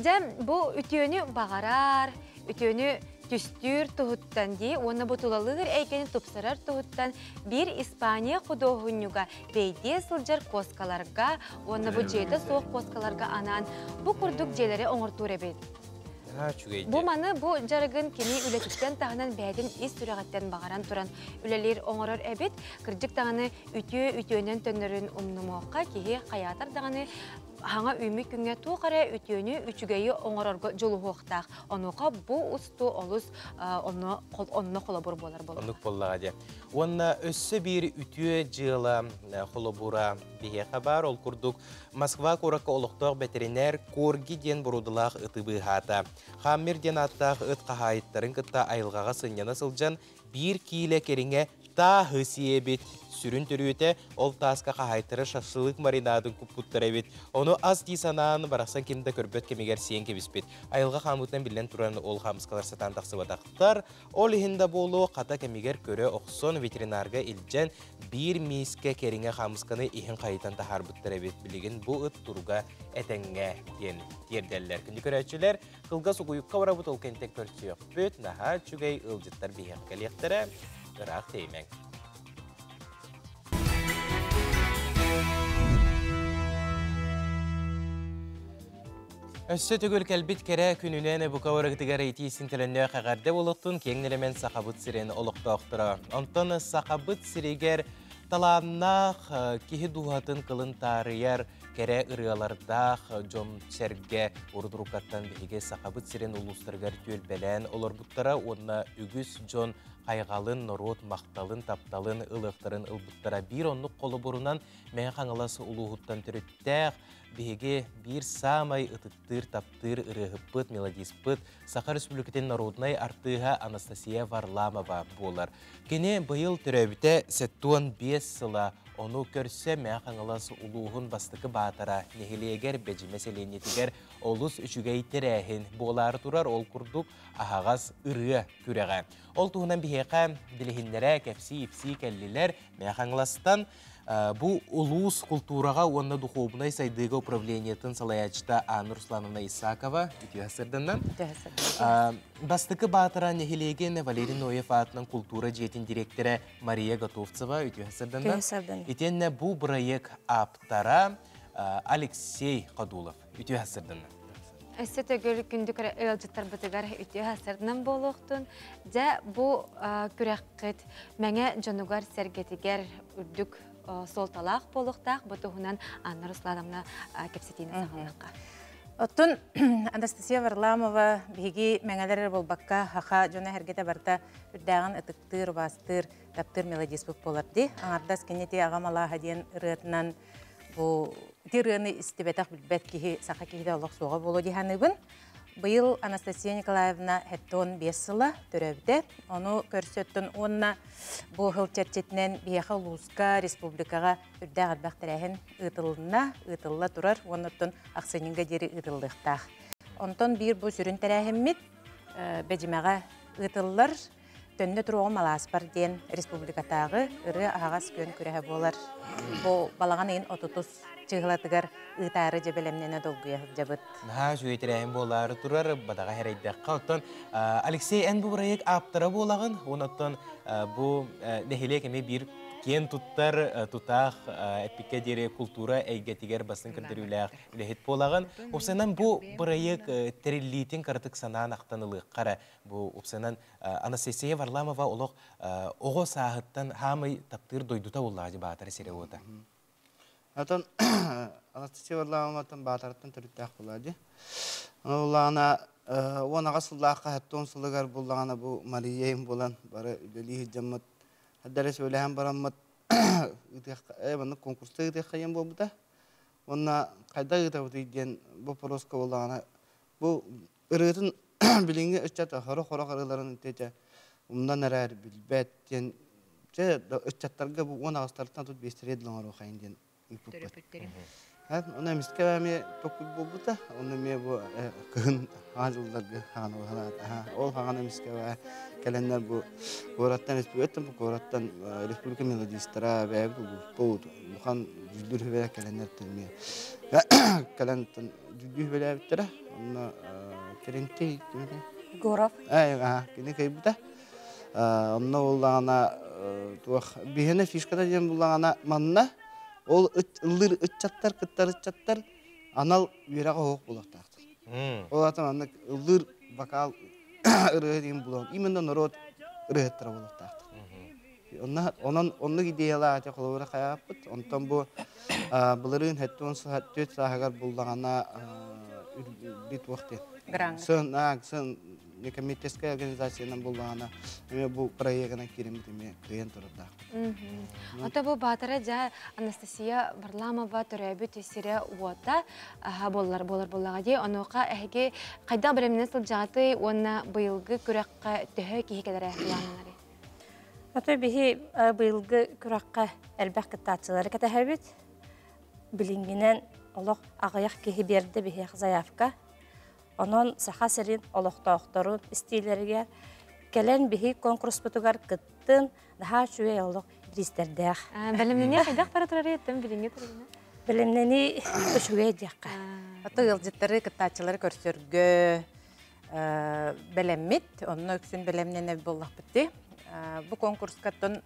Дьэ, бу үтүөнү баҕарар, үтүөнү түстүүр туһуттан дии уонна бу тулалыыр эйгэни тупсарар туһуттан биир Испания худуоһунньуга бэйдиэ сылдьар куоскаларга уонна бу дьиэтэ суох куоскаларга анаан бу курдук дьиэлэри оҥортуур эбит. Бу маны бу дьарыгын кини үлэтиттэн таһынан бэйэтин ис сүрэҕиттэн баҕаран туран үлэлиир оҥорор эбит. Кырдьык даҕаны үтүө үтүөнэн төннөрүн умнумуохха киһи хайаатар даҕаны хаҥа үүммүт күҥҥэ туох эрэ үтүөнү үчүгэйи оҥорорго дьулуһуохтаах. Онуоха бу устуу олус онно онно холобур буолар буолар. Оннук буоллаҕа дии. Уонна өссө биир үтүө дьыала холобура биһиэхэ баар. Ол курдук Москва куоракка олохтоох бэтэринээр Корги диэн боруодалаах ыты быыһаата. Хаммер диэн ааттаах ыт хаһаайыттарын кытта айылҕаҕа сынньана сылдьан биир киилэ кэриҥэ тааһы сиэбит. Сүрүн төрүөтэ ол тааска хаһаайыттара шашлык маринадын куппуттар эбит. Ону ас дии санаан барахсан ким да көрбөт кэмигэр сиэн кэбиспит. Айылҕа хаамыытынан биллэн туран ол хаамыскалар сатаан тахсыбатахтар. Ол иһин да буолуо, хата кэмигэр көрө охсон ветеринарга илдьэн биир миискэ кэриҥэ хаамысканы иһин хайытан таһаарбыттар эбит. Билигин бу ыт туруга этэҥҥэ диэн тиэрдэллэр. Күндү көрөөччүлэр, кылгас угуйукка барабыт ол кэнтэн көрсүөхпүт. Наһаа үчүгэй ыалдьыттар биһиэхэ кэлиэхтэрэ. Ыраах тэйимэҥ. Өссө төгүл кэлбит кэрэ күнүнэн бука барыгытыгар итии синтэлөннөөх эҕэрдэ буолуохтун киэҥ нэлэмэн Сахабыт сирин олохтоохторо. Онтон Сахабыт сиригэр Талааннаах киһи дууһатын кылын таарыйар кэрэ ырыалардаах дьон-сэргэ урут-уруккаттан биһиги Сахабыт сирин улуустарыгар түөлбэлээн олорбуттара уонна үгүс дьон хайҕалын, норуот махталын, тапталын ылыахтарын ылбыттара. Биир оннук холобурунан Мэҥэ Хаҥалас улууһуттан төрүттээх биһиги биир саамай ытыктыыр, таптыыр ырыаһыппыт, мелодиспыт, Саха Республикатын народнай артыыһа Анастасия Варламова буолар. Кини быйыл төрөөбүтэ 75 сыла, ону көрсө Мэҥэ Хаҥалас улууһун бастакы баатара нэһилиэгэр Бэдьимэ сэлиэнньэтигэр олус үчүгэй тэрээһин буолаары турар, ол курдук аһаҕас ырыа күрэҕэ. Ол туһунан биһиэхэ билиһиннэрэ, кэпсии-ипсии кэллилэр Мэҥэ Хаҥаластан Бу улуус култуураҕа уонна духуобунай сайдыыга управлениетын салайааччыта Анна Руслановна Исакова үтүө сырдыннан. Бастакы Баатара нэһилиэгин Валерий Ноев аатынан култуура дьиэтин дириэктэрэ Мария Готовцева үтүө сырдыннан. Итиэннэ бу бырайыак ааптара Алексей Ходулов үтүө сырдыннан. Өссө төгүл күндү ыалдьыттарбытыгар үтүө сырдынан буолуохтун. Дьэ, бу күрэххит Мэҥэ дьонугар-сэргэтигэр үрдүк суолталаах буолуохтаах. Бу туһунан Анна Руслановна кэпсэтиини саҕалыахха. Оттон Анастасия Варламова биһиги мэҥэлэр эрэ буолбакка, саха дьоно-сэргэтэ барыта үрдээҕин ытыктыыр, убаастыыр, таптыыр мелодиспыт буолар дии. Аҥардас кини ити аҕам алааһа диэн ырыатынан бу ити ырыаны истибэтэх билбэт киһи саха киһитэ олох суоҕа буолуо дии саныыбын. Быйыл Анастасия Николаевна 75 сыла төрөөбүтэ. Ону көрсөттөн уонна бу сыл чэрчитинэн биһиэхэ улууска, республикаҕа үрдээх элбэх тэрээһин ыытылынна, ыытылла турар уонна оттон ахсынньыга диэри ыытыллыахтаах. Онтон биир бу сүрүн тэрээһиммит Бэдьимэҕэ ыытыллар Төннө туруоҕум алааспар диэн республикатааҕы ырыа аһаҕас күөн күрэһэ буолар. Бу балаҕан ыйын отутус чыыһылатыгар ыытаары дьэ бэлэмнэнэ долгуйа сылдьабыт. Наһаа үчүгэй тэрээһин буолаары турар, бадаҕа эрэйдэххэ. Оттон Алексей, эн бу бырайыак ааптара буолаҕын, уонна оттон бу нэһилиэк эмиэ биир киэн туттар тутаах эппиккэ диэри култуура эйгэтигэр бастыҥ көрдөрүүлээх үлэһит буолаҕын. Уопсайынан бу бырайыак тэриллиитин кыратык санаан ахтан ылыахха эрэ. Бу уопсайынан Анастасия Варламова олох оҕо сааһыттан хаамай таптыыр дойдута буоллаҕа баатара сирэ-уота. Отон Анастасия Варламоваттан баатараттан төрүттээх буолаа дии. Буллаҕына 10 сыллаахха 70 сылыгар буллаҕына бу Мария булан бары үлэлии сылдьаммыт эрдэрэ сөбүлэһэн бараммыт ыытыахха маннык конкурста ыытыахха диэн буолбута. Уонна хайдах ыытабытый диэн боппуруоска буоллаҕына бу ырыатын билиҥҥи ыччат хоро-хоро ырыаларын итиэтэ умнан эрээр билбэт диэн чэ ыччаттарга бу уон аҕыстарыттан тут биэстэрэ дылы оҥоруохайын диэн ыыппыппыт. Ону эмискэ эмиэ токуй буолбута, ону эмиэ бу кыһын хаҥа дьылларга хаҥа ол хаҥан эмискэ кэлэннэр бу куораттан республикаттан бу куораттан республика мелодистара бэйэбит улууспут улахан дьүүллүүр сүбэлэр кэлэннэр эмиэ кэлэн дьүүллүүр сүбэлээбиттэрэ Онно Терентий ким Егоров. Кини кыйбыта. Онно буллаҕына туох биһиэнэ фишката диэн буллаҕына манна ол ыллыыр ыччаттар кыттар ыччаттар анал үөрэҕэ оһох буолуохтаахтар. Ол аата маннык ыллыыр вокал ырыа диэн булуон именно норуот ырыаһыттара буолуохтаахтар. Онон оннук идеялаах ати холобура хайааппыт. Онтон бу былырыын 74 сааһыгар буллаҕына бит уох диэн. Сын, сын некоммерческая организациянан буллаҕына эмиэ бу проегынан киириммит эмиэ кыайан турардаах. Ото бу Баатара дьа Анастасия Варламова төрөөбүт сирэ уота буолар буолар буоллаҕа дии. Онуоха эһиги хайдах бэлэмнэнэ сылдьаҕытый уонна быйылгы күрэххэ төһө киһи кэлэрэ былааннанарый? Ото биһи быйылгы күрэххэ элбэх кыттааччылары кэтэһэбит. Билиҥҥинэн олох аҕыйах киһи биэрдэ биһиэхэ заявка. Онон Саха сирин олохтоохторун истиилэригэр кэлэн биһи конкурспутугар кыттын, наһаа үчүгэй олох бириистэрдээх. Бэлэмнэнии хайдах бара турарый оттон билиҥҥи туругунан? Бэлэмнэнии үчүгэй диэххэ. Ото ыалдьыттары, кыттааччылары көрсөргө бэлэммит, онно үксүн бэлэмнэнэр буоллахпыт дии. Бу конкурскаттан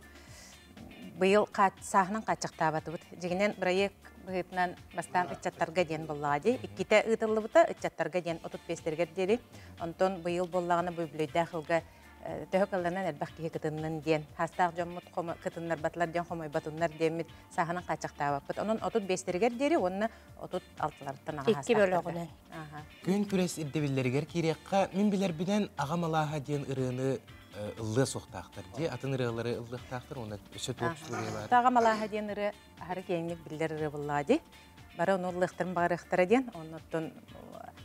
быйыл сааһынан хааччахтаабатыбыт. Дьиҥинэн бырайыак быһыытынан бастаан ыччаттарга диэн буоллаҕа дии. Иккитэ ыытыллыбыта ыччаттарга диэн 35-тэригэр диэри. Онтон быйыл буоллаҕына бу үбүлүөйдээх ылга Төһө кылланан элбэх киһи кытыннын диэн, хастаах дьоммут кытыннарбатылар диэн хомойботуннар диэммит сааһынан хааччахтаабаппыт. Онон 35-тэригэр диэри уонна 36-ларыттан аҕа Икки бөлөҕүнэн. Күн күрэс ирдэбиллэригэр киириэххэ, мин билэрбинэн аҕам алааһа диэн ырыаны ыллыа суохтаахтар дии. Атын ырыалары ыллыахтаахтар уонна өссө туох суруйа бар. Аҕам алааһа диэн ырыа аһары киэҥник биллэр ырыа буллаа дии. Бары ону ыллыахтарын баҕарыахтара диэн, оннуттан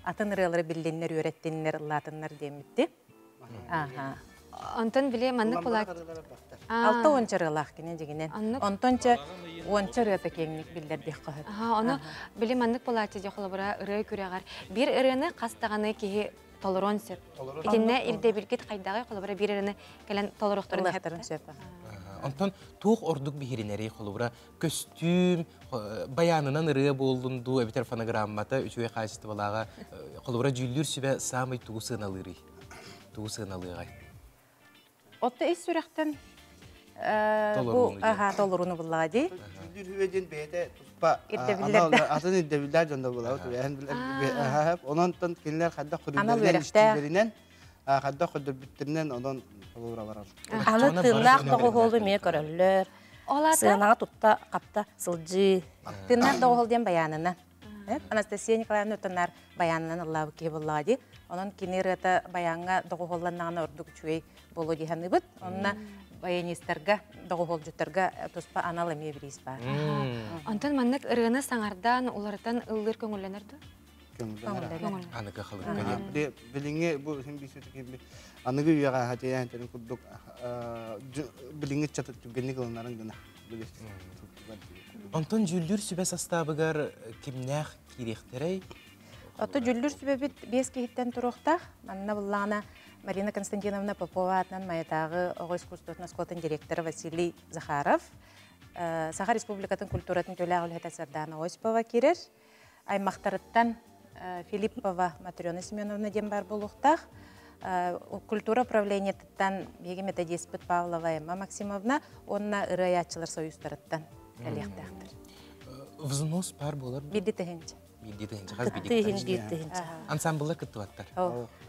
атын ырыалары биллиннэр, үөрэттиннэр, ыллаатыннар диэммитти. Аха. Онтон били маннык булаат. 60 ырыалаах кини дьигинэн. Онтон чэ уонча ырыата киэҥник биллэрдих хоһот. Аха, ону били маннык булааччы дьэ холобура ырыа күрэҕэр биир ырыаны хас даҕаны киһи толоруон сөп. Итиннэ ирдэбилгит хайдаҕый холобура биир ырыаны кэлэн толоруохтарын сөп. Онтон туох ордук биһиринэрий холобура көстүүм баянынан ырыа буоллун дуу эбэтэр фонограммата үчүгэй хаачыстыбалааҕа холобура дьүүллүүр сүбэ саамай тугу сыаналыырый? Тугу сыаналыаҕай? Отто ис сүрэхтэн бу аха толоруну буллаҕа дии. Дьүүллүүр сүбэ диэн бэйэтэ туспа атын ирдэбиллэр дьон да буолар. Онон кинилэр хайдах көрүүлэринэн истиилэринэн хайдах көрдөрбүттэринэн онон толура барар. Аны тыыннаах доҕуһуолу эмиэ көрөллөр. Сыанаҕа тутта хапта сылдьыы. Тыыннаах доҕуһуол диэн баянына. Анастасия Николаевна Утанар баянынан ыллаабыт киһи буоллаҕа дии. Онон кини ырыата баяҥҥа доҕуһуолланнаҕына ордук үчүгэй буолуо дии саныыбыт. Онно баянистарга, доҕуһуолдьуттарга туспа анал эмиэ бириис баар. Онтон маннык ырыаны саҥардан, уларытан ыллыыр көҥүллэнэр дуо? Аныгы халыкка диэн. Билиҥҥи бу син биир аныгы үйэҕэ хатыйаан курдук билиҥҥи ыччаты түргэнник ылынарын гына. Онтон дьүүллүүр сүбэ састаабыгар кимнээх киириэхтэрэй? Ото дьүүллүүр сүбэбит биэс киһиттэн туруохтаах. Манна буллаҕына Марина Константиновна Попова аатынан Майатааҕы оҕо искусствотын оскуолатын директора Василий Захаров, Саха Республикатын культуратын төлөөх үлэһитэ Сардана Осипова киирэр. Аймахтарыттан Филиппова Матрена Семеновна диэн баар буолуохтаах. Культура управлениетыттан биһиги методиспыт Павлова Эмма Максимовна уонна ырыаяччылар союзтарыттан кэлиэхтээхтэр. Взнос бар буолар? Биирди тыһыынча. Биирди тыһыынча, хас биирди тыһыынча. Ансамбллар кыттыбаттар.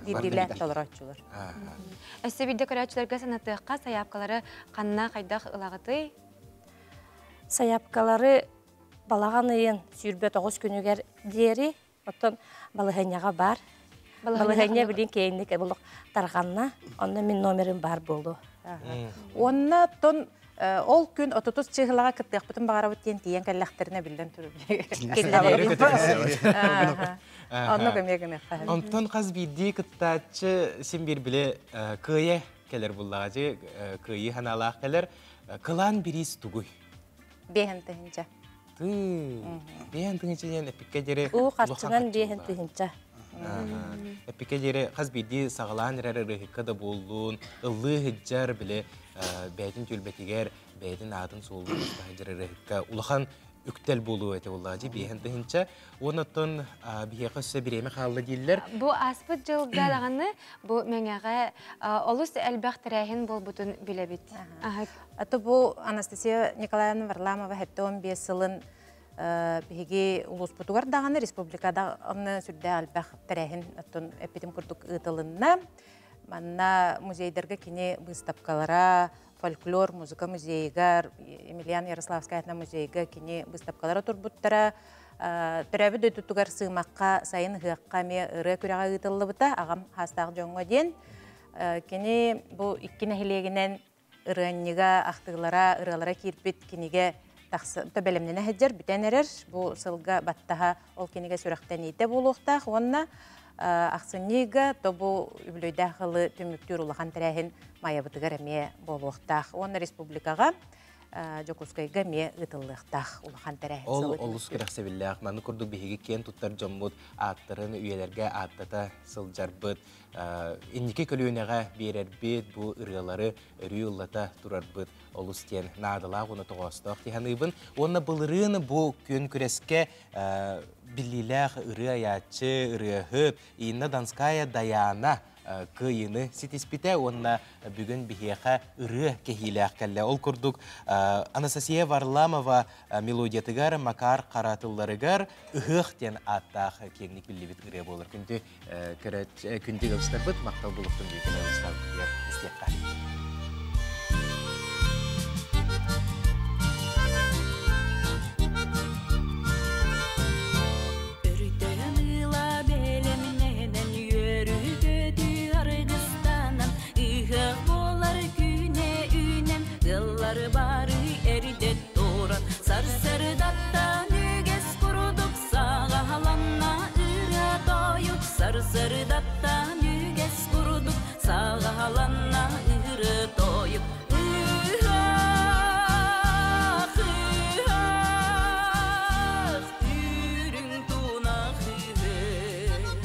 Биирдиилээн толорооччулар. Өссө биирдэ көрөөччүлэргэ санатыахха, сайаапкалары ханна хайдах ылаҕытый? Сайаапкалары балаҕан ыйын 29 күнүгэр диэри оттон балаһыанньаҕа бар. Балаһыанньа билин киэҥник булук тарҕанна. Онно мин номерым бар буолуо. Уонна тон ол күн отутус чыһылаҕа кыттыахпытын баҕарабыт диэн тиийэн кэллэхтэринэ биллэн турар. Онно көмө гыныахха. Онтон хас биирдии кыттааччы син биир биле кыайа кэлэр буллаҕа же кыайыы ханаалаах кэлэр. Кылаан бириис тугуй? Биэһэн тыһынча. Тыы. Биэһэн тыһынча диэн эпикке диэри Уу харчынан биэһэн тыһынча. Эпикке диэри хас биирдии саҕалаан эрэр ырыһыкка да буоллун, ыллыы сылдьар били бэйэтин түөлбэтигэр бэйэтин аатын суолун сылдьар ырыһыкка улахан үктэл буолуо этэ буоллаҕа дии биэһэн тыһынча. Уонна биһиэхэ өссө бириэмэ хаалла дииллэр. Бу ааспыт дьылга даҕаны бу Мэҥэҕэ олус элбэх тэрээһин буолбутун билэбит. Аты бу Анастасия Николаевна Варламова 75 сылын биһиги улууспутугар даҕаны республикада сүрдээх элбэх тэрээһин оттон эппитим курдук ыытылынна. Манна музейдарга кини быыстапкалара, фольклор, музыка музейыгар, Емельян Ярославскай атынан музейга кини быыстапкалара турбуттара. Төрөөбүт дойдутугар Сыымахха сайын ыһыахха эмиэ ырыа күрэҕэ ыытыллыбыта, аҕам хаастаах дьоҥҥо диэн. Кини бу икки нэһилиэгинэн ырыанньыга ахтыылара, ырыалара киирбит кинигэ тахса бэлэмнэнэ сылдьар, бүтэн эрэр. Бу сылга баттаһа ол кинигэ сүрэхтэниитэ буолуохтаах уонна ахсынньыга тобу үбүлүөйдээх ылы түмүктүүр улахан тэрээһин Майабытыгар эмиэ буолуохтаах. Уонна республикаҕа Дьокуускайга эмиэ ыытыллыахтаах улахан тэрээһин. Ол олус кэрэхсэбиллээх. Маны курдук биһиги киэн туттар дьоммут ааттарын үйэлэргэ ааттата сылдьарбыт, инники көлүөнэҕэ биэрэрбит, бу ырыалары өрүү ыллата турарбыт олус диэн наадалаах уонна тоҕоостоох дии саныыбын. Уонна былырыын бу күөн күрэскэ биллиилээх ырыа айааччы, ырыаһыт Инна Донская Даяна кыайыыны ситиспитэ уонна бүгүн биһиэхэ ырыа кэһиилээх кэллэ. Ол курдук Анастасия Варламова мелодиятыгар Макар Хара тылларыгар Ыһыах диэн ааттаах киэҥник биллибит ырыа буолар. Күндү күндү ыалдьыттарбыт махтал булуктун бүйтэн ыалдьыттарбытыгар истиэххэ. Өрүтэн ыла бэлэмнэнэн үөрүү-көтүү аргыстанан ыһыах буолар күнэ үүнэн ыаллар бары эрдэ туран сарсыардаттан үгэс курдук саҕаланна ырыа тойук сарсыардаттан үгэс курдук саҕаланна ырыа тойук ыһыах ыһыах үрүҥ тунах ыһыах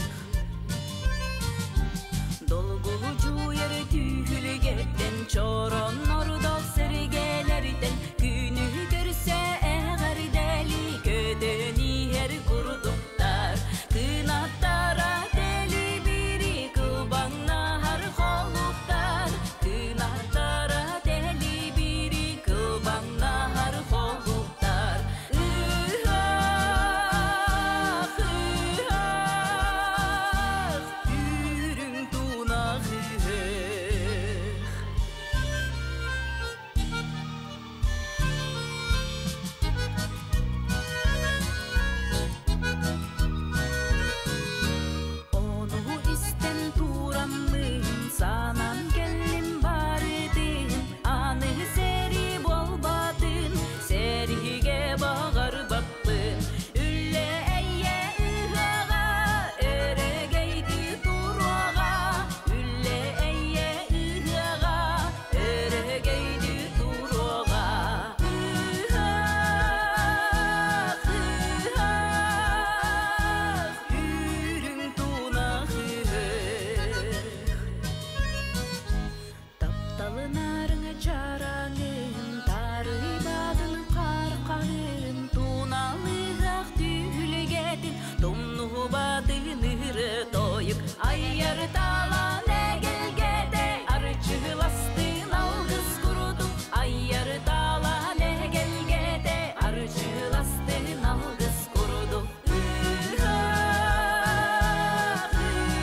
Долгулдьуйар түһүлгэттэн чороннордох сэргэлэртэн күнү көрсө эҕэрдэли көтөн иһэр курдуктар кынаттара тэлибири кылбаҥнаһар холуктар кынаттара тэлибири кылбаҥнаһар холуктар ыһыах ыһыах үрүҥ тунах ыһыах Ону истэн тураммын, санаан кэллим барытын, аны сэрии буолбатын, сэриигэ баҕарбаппын. Үлэ эйэ ыһыаҕа, өрөгөйдүү туруоҕа, үлэ эйэ ыһыаҕа, өрөгөйдүү туруоҕа. Ыһыах, ыһыах, үрүҥ тунах ыһыах. Тапталын арыҥа чараҥын, тарыйбатын хархаһын, туналыһах түһүлгэтин, тумнубатын ыры тойук, айар талан эгэлгэтэ, арчыластын алгыс курдук, айар талан эгэлгэтэ, арчыластын алгыс курдук. Ыһыах,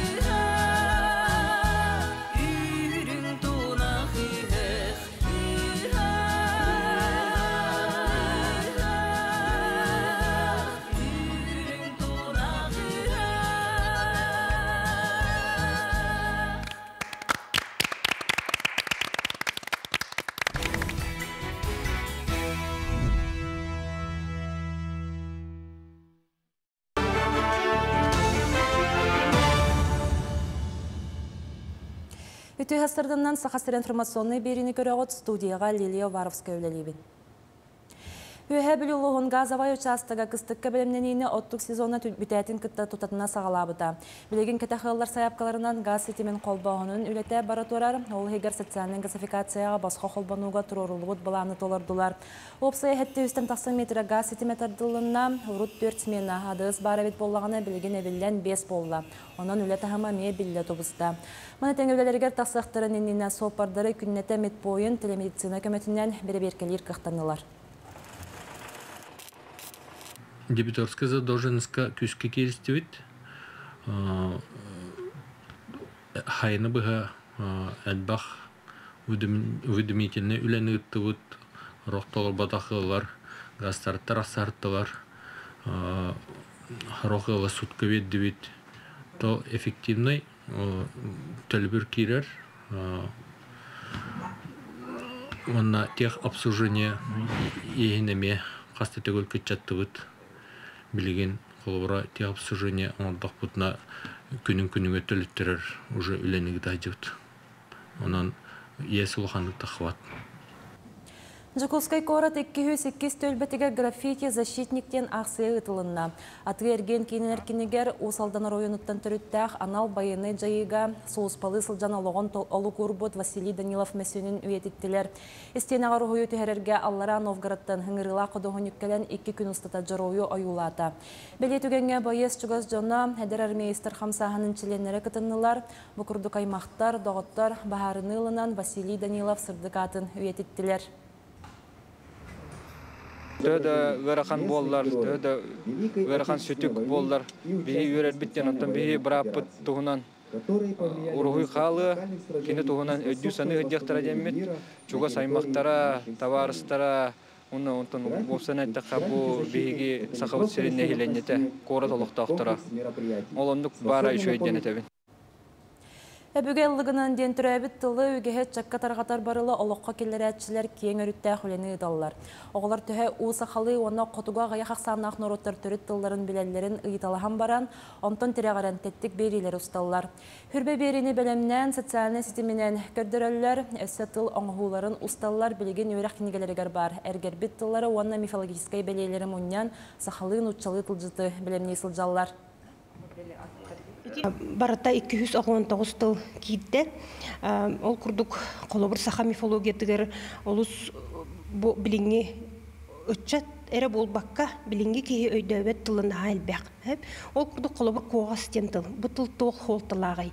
ыһыах, үрүҥ тунах ыһыах, ыһыах, ыһыах, үрүҥ тунах ыһыах. Үтүө сарсыарданан Саха сирэ информационнай биэриини көрөҕүт студияҕа Лилия Уваровская үлэлиибин. Үөһээ Бүлүү улууһун газовай учаастага кыстыкка бэлэмнэниини оттук сезона бүтээтин кытта тутатына саҕалаабыта. Билигин кэтэх ыаллар сайаапкаларынан газ ситимин холбооһунун үлэтэ бара турар. Ол иһигэр социальнай газификацияҕа босхо холбонууга туруоруллубут былааны толордулар. Уопсайа 700 тахса метрэ газ ситимэ тардылынна. Урут 4 смена АДС баар эбит буоллаҕына, билигин эбиллэн 5 буолла. Онон үлэ таһыма эмиэ биллэ тубуста. Маны тэҥэ үлэлэригэр тахсыахтарын иннинэ суоппардары күннэтэ медпоинт телемедицина көмөтүнэн бэрэбиэркэлиир кыахтаннылар. Дебиторскай задолженностька күүскэ кииристибит. Хайыны быһа элбэх уведомительнай үлэни ыыттыбыт. Рох толорботох ыаллар газтарыттар ахсарыттылар. Сорох ыала сутка биэрдибит. То эффективный төлөбүр киирэр. Уонна техобслуживание иһин эмиэ хас да төгүл кыччаттыбыт. Билигин холобура техобслуживание оҥордохпутуна күнүн күнүгэр төлөттөрөр уже үлэни ыыта сылдьыбыт. Онон иэс улаханнык таххыбат. Дьокуускай куорат 202 түөлбэтигэр Граффити защитник диэн аахсыйа ыытылынна. Атыы-эргиэн киинин эркинигэр Уус Алдан оройуонуттан төрүттээх анал байыаннай дьайыыга сулууспалыы сылдьан олоҕун олук уурбут Василий Данилов мөссүөнүн үйэтиттилэр. Истиэнэҕэ уруһуйу түһэрэргэ Аллараа Новгородтан ыҥырыылаах худуоһунньук кэлэн икки күн устата дьоруойу ойуулаата. Бэлиэ түгэҥҥэ байыас чугас дьоно, эдэр армеецтар хамсааһынын чилиэннэрэ кытыннылар. Бу курдук аймахтар, доҕоттор баһаарыныы ылынан Василий Данилов сырдык аатын үйэтиттилэр. Төһө да ыарахан буоллар, төһө да ыарахан сүтүк буоллар, биһи үөрэрбит диэн, оттон биһи бырааппыт туһунан уруһуй хаалыа, кини туһунан өйдүү-саныы сылдьыахтара диэммит, чугас аймахтара, табаарыстара, уонна онтон уопсайынан эттэххэ, бу биһиги Сахабыт сирин нэһилиэнньэтэ, куорат олохтоохторо. Ол оннук баара үчүгэй диэн этэбин. Өбүгэ ыллыгынан диэн төрөөбүт тылы үгэһи ыччакка тарҕатар барылы олоххо киллэрээччилэр киэҥ өрүттээх үлэни ыыталлар. Оҕолор төһө уу сахалыы уонна хотугу аҕыйах ахсааннаах норуоттар төрүт тылларын билэллэрин ыйыталаһан баран, онтон тирэҕирэн тэттик биэриилэри усталлар. Хүрбэ биэриини бэлэмнээн социальнай ситиминэн көрдөрөллөр, өссө тыл оҥоһууларын усталлар, билигин үөрэх кинигэлэригэр баар эргэрбит тыллары уонна мифологическай бэлиэлэри мунньан, сахалыы-нууччалыы тылдьыты бэлэмнии сылдьаллар. Барыта 219 тыл киирдэ. Ол курдук холобур саха мифологиятыгар олус бу билиҥҥи ыччат эрэ буолбакка, билиҥҥи киһи өйдөөбөт тылын наһаа элбэх. Ол курдук холобур куоҕас диэн тыл. Бу тыл туох суолталааҕый?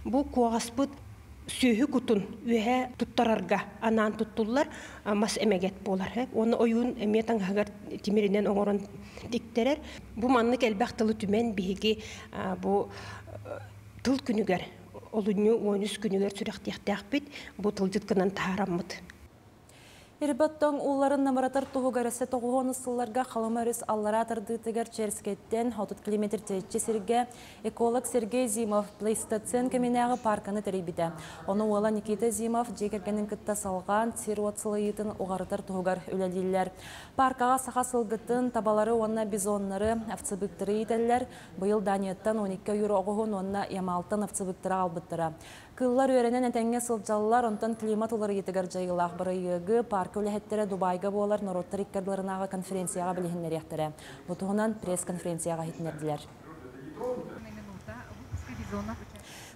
Бу куоҕаспыт сүөһү кутун үөһэ туттарарга анаан туттуллар мас эмэгэт буолар. Уонна ойуун эмиэ таҥаһыгар тимиринэн оҥорон тиктэрэр. Бу маннык элбэх тылы түмэн биһиги бу тыл күнүгэр олунньу 13 күнүгэр сүрэхтиэхтээхпит бу тылдьыт гынан таһаараммыт. Ирбэт тоҥ ууларын намыратар туһугар өссө тоҕуһуон сылларга Халыма өрүс аллараа тардыытыгар Черскэйтэн 30 километр тэйиччи сиргэ эколог Сергей Зимов Плейстоцен кэминээҕи паарканы тэрийбитэ. Ону уола Никита Зимов дьиэ кэргэнин кытта салҕаан сир-уот сылайыытын уҕарытар туһугар үлэлииллэр. Пааркаҕа саха сылгытын, табалары уонна бизоннары, овцебыктары иитэллэр. Быйыл Данияттан 12 ойуур оҕуһун уонна Ямалтан овцебыктары аҕалбыттара. Кыыллар үөрэнэн этэҥҥэ сылдьаллар, онтон климат уларыйыытыгар дьайыылаах бырайыагы паарка үлэһиттэрэ Дубайга буолар норуоттар икки ардыларынааҕы конференцияҕа билиһиннэриэхтэрэ. Бу туһунан пресс-конференцияҕа иһитиннэрдилэр.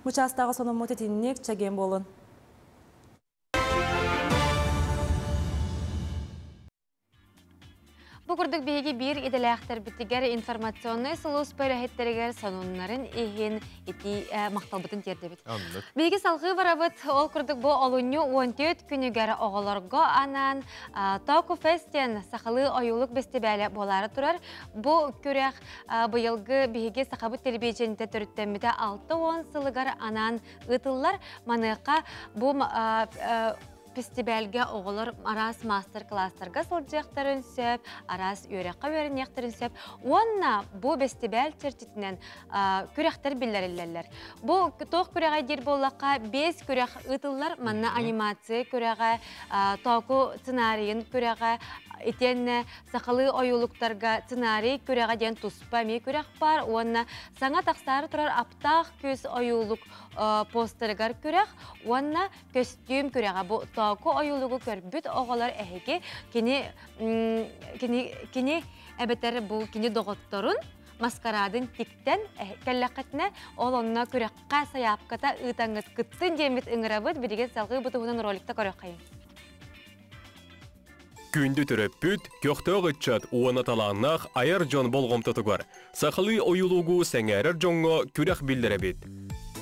Бу чаастааҕы сонуммут итинник чэгиэн буолун. Бу курдук биһиги биир идэлээхтэрбитигэр информационнай сулууспа үлэһиттэригэр сонуннарын иһин ити махталбытын тиэрдэбит. Биһиги салҕыы барабыт. Ол курдук бу олунньу 14 күнүгэр оҕолорго анаан Току Фест диэн сахалыы ойуулук бэстибээлэ буолаары турар. Бу күрэх быйылгы биһиги сахабыт телевидениетэ төрүттэммитэ 60 сылыгар анаан ыытыллар. Маныаха бу Фестивальга оҕолор араас маастар-кылаастарга сылдьыахтарын сөп, араас үөрэххэ үөрэниэхтэрин сөп уонна бу бэстибээл чэрчитинэн күрэхтэр биллэриллэллэр. Бу туох күрэҕэ диир буоллахха, биэс күрэх ыытыллар. Манна анимация күрэҕэ, тооку сценарийын күрэҕэ, итиэннэ сахалыы ойуулуктарга сценарий күрэҕэ диэн туспа эмиэ күрэх баар уонна саҥа тахсаары турар аптаах күүс ойуулук постерыгар күрэх уонна көстүүм күрэҕэ бу тооку ойуулугу көрбүт оҕолор эһиги кини кини кини эбэтэр бу кини доҕотторун маскарадын тиктэн кэллэххитинэ ол онно күрэххэ сайаапката ыытаҥҥыт кыттын диэммит ыҥырабыт билигин салгыы бу туһунан роликта көрүөххэйиҥ. Күндү төрөппүт, көхтөөх ыччат уонна талааннаах айар дьон болҕомтотугар сахалыы ойуулугу сэҥээрэр дьоҥҥо күрэх биллэрэбит.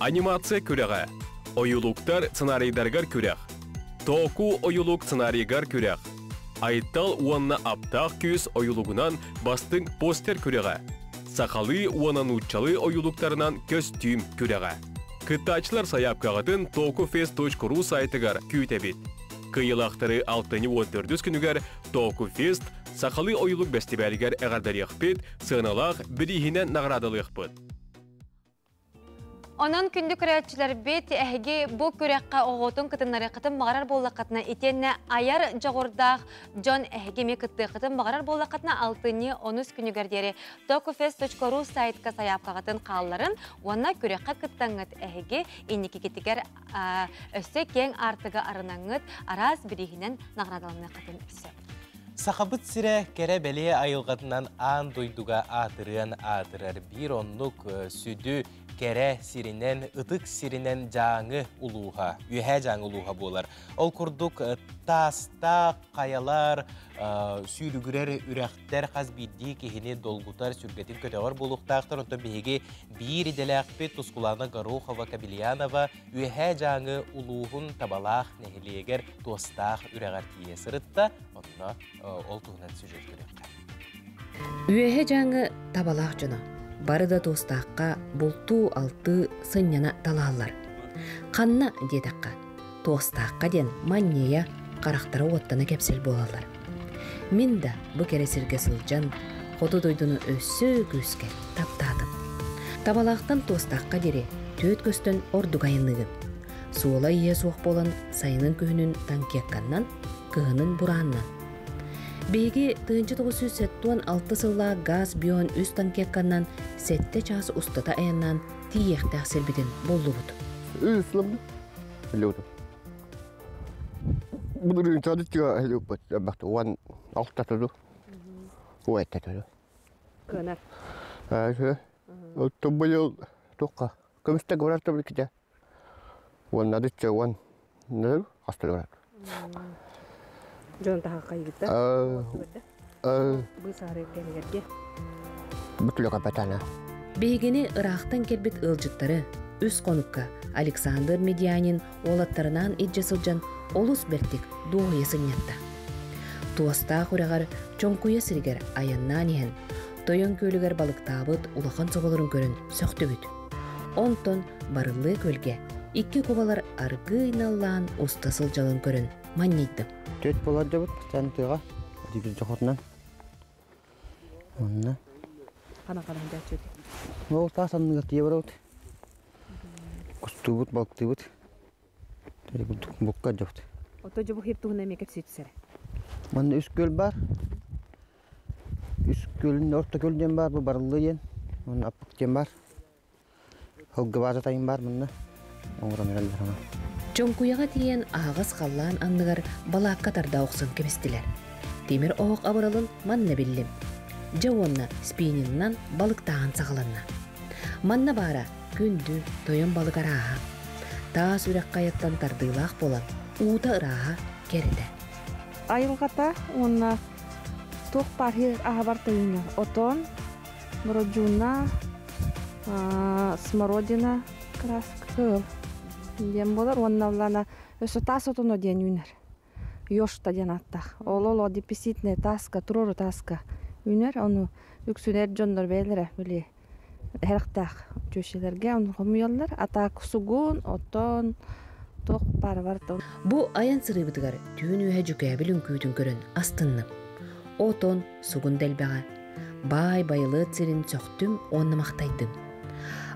Анимация күрэҕэ. Ойуулуктар сценарийдарыгар күрэх. Тооку ойуулук сценарийыгар күрэх. Айтал уонна аптаах күүс ойуулугунан бастыҥ постер күрэҕэ. Сахалыы уонна нууччалыы ойуулуктарынан көстүүм күрэҕэ. Кыттааччылар сайаапкаҕытын tokufest.ru сайтыгар күүтэбит. Кыайыылаахтары алтынньы уон төрдүс күнүгэр Току Фест сахалыы ойуулук бэстибээлигэр эҕэрдэлиэхпит, сыаналаах бирииһинэн наҕараадалыахпыт. Онон күндү көрөөччүлэрбит, эһиги бу күрэххэ оҕотун кытыннарыаххытын баҕарар буоллаххытына, итиэннэ айар дьоҕурдаах дьон эһиги эмиэ кыттыаххытын баҕарар буоллаххытына, алтынньы онус күнүгэр диэри tokufest.ru сайтка сайаапкаҕытын хаалларын уонна күрэххэ кыттаҥҥыт эһиги инникигитигэр өссө киэҥ аартыгы арынаҥҥыт араас бирииһинэн наҕараадаланыаххытын сөп. Сахабыт сирэ кэрэ-бэлиэ айылҕатынан аан дойдуга аатырыан аатырар биир оннук сүдү кэрэ сиринэн, ытык сиринэн Дьааҥы улууһа, Үөһээ Дьааҥы улууһа буолар. Ол курдук таастаах хайалар, сүүрүгүрэр үрэхтэр хас биирдии киһини долгутар, сүргэтин көтөҕөр буолуохтаахтар. Онтон биһиги биир идэлээхпит Тускулаана Горохова-Кобельянова Үөһээ Дьааҥы улууһун Табалаах нэһилиэгэр Туостаах үрэҕэр тиийэ сырытта. Онно ол туһунан сюжет көрүөххэ. Үөһэ Дьааҥы табалаах дьоно бары да туостаахха бултуу-алтыы сынньана талааллар. Ханна диэтэххэ, туостаахха диэн манньыйа харахтара уоттана кэпсэл буолаллар. Мин да бу кэрэ сиргэ сылдьан, хоту дойдуну өссө күүскэ таптаатым. Табалаахтан туостаахха диэри түөрт көстөн ордук айанныыгын. Суола-ииһэ суох буолан сайынын күһүнүн танкекканнан, кыһынын бурааннан. Биһиги 1976 сыллаах газ бион үс танкекканнан сэттэ чаас устата айаннаан тиийиэхтээх сирбитин буллубут. Ислам Люда. Бұдырын традиция люппат бахты уан алтатыду. Уэттатыду. Кынар. Ага. Тобыл тоққа. Көмісті горар тобыл ките. Уан надыча уан. Нөр астырар. Дьон таха кайгыта. Бу сары кэмигерге. Бүтлө капатана. Биһигини ыраахтан кэлбит ыалдьыттары үс хонукка Александр Медианин уолаттарынаан илдьэ сылдьан олус бэртик дуоһуйа сынньатта. Туостаах үрэҕэр Чоҥкуйа сиригэр айаннаан иһэн Тойон күөлүгэр балыктаабыт улахан соболорун көрөн сөхтүбүт. Онтон Барыллыы күөлгэ икки кубалар аргыый наллаан уста сылдьалын көрөн манньыйдым. Түөт болар дебут тыаға дибил жохотунан. Онна. Хана хана дячут. Ол таас анныгар тие барабыт. Кустуубут, балыктыыбыт. Букка дьобут. Ото жобу хир туһуна эме кепситсер. Манна үс күөл бар. Үс күөлүн орто күөл диэн бар, бу барыллы диэн. Онно аппык диэн бар. Ылгыбаата тайын бар манна. Оҥорон эрэллэр ама. Чоҥкуйаҕа тиийэн аһаҕас халлаан анныгар балаакка тарда охсон кэбистилэр. Тимир оһох абыралын манна биллим. Дьэ уонна спининынан балыктааһын саҕаланна. Манна баара күндү, тойон балык арааһа. Таас үрэх хайаттан тардыылаах буолан, уута ырааһа, кэрэтэ. Айылҕата уонна туох баар аһабар тыйыҥҥа отон, бородьууна, смородина, краска диэн буолар уонна улаана өссө таас отоно диэн үүнэр. Ёшта диэн ааттаах. Ол ол деписитный тааска, турору тааска үүнэр. Ону үксүн эр дьоннор бэйэлэрэ били эрэхтээх чүөчэлэргэ ону хомуйаллар. А так сугун, отон, туох баара барыта. Бу айан сырыыбытыгар түүн үөһэ дьүкээбил үҥкүүтүн көрөн астынным. Отон, сугун дэлбэҕэ. Баай байылыат сирин сөхтүм уонна махтайдым.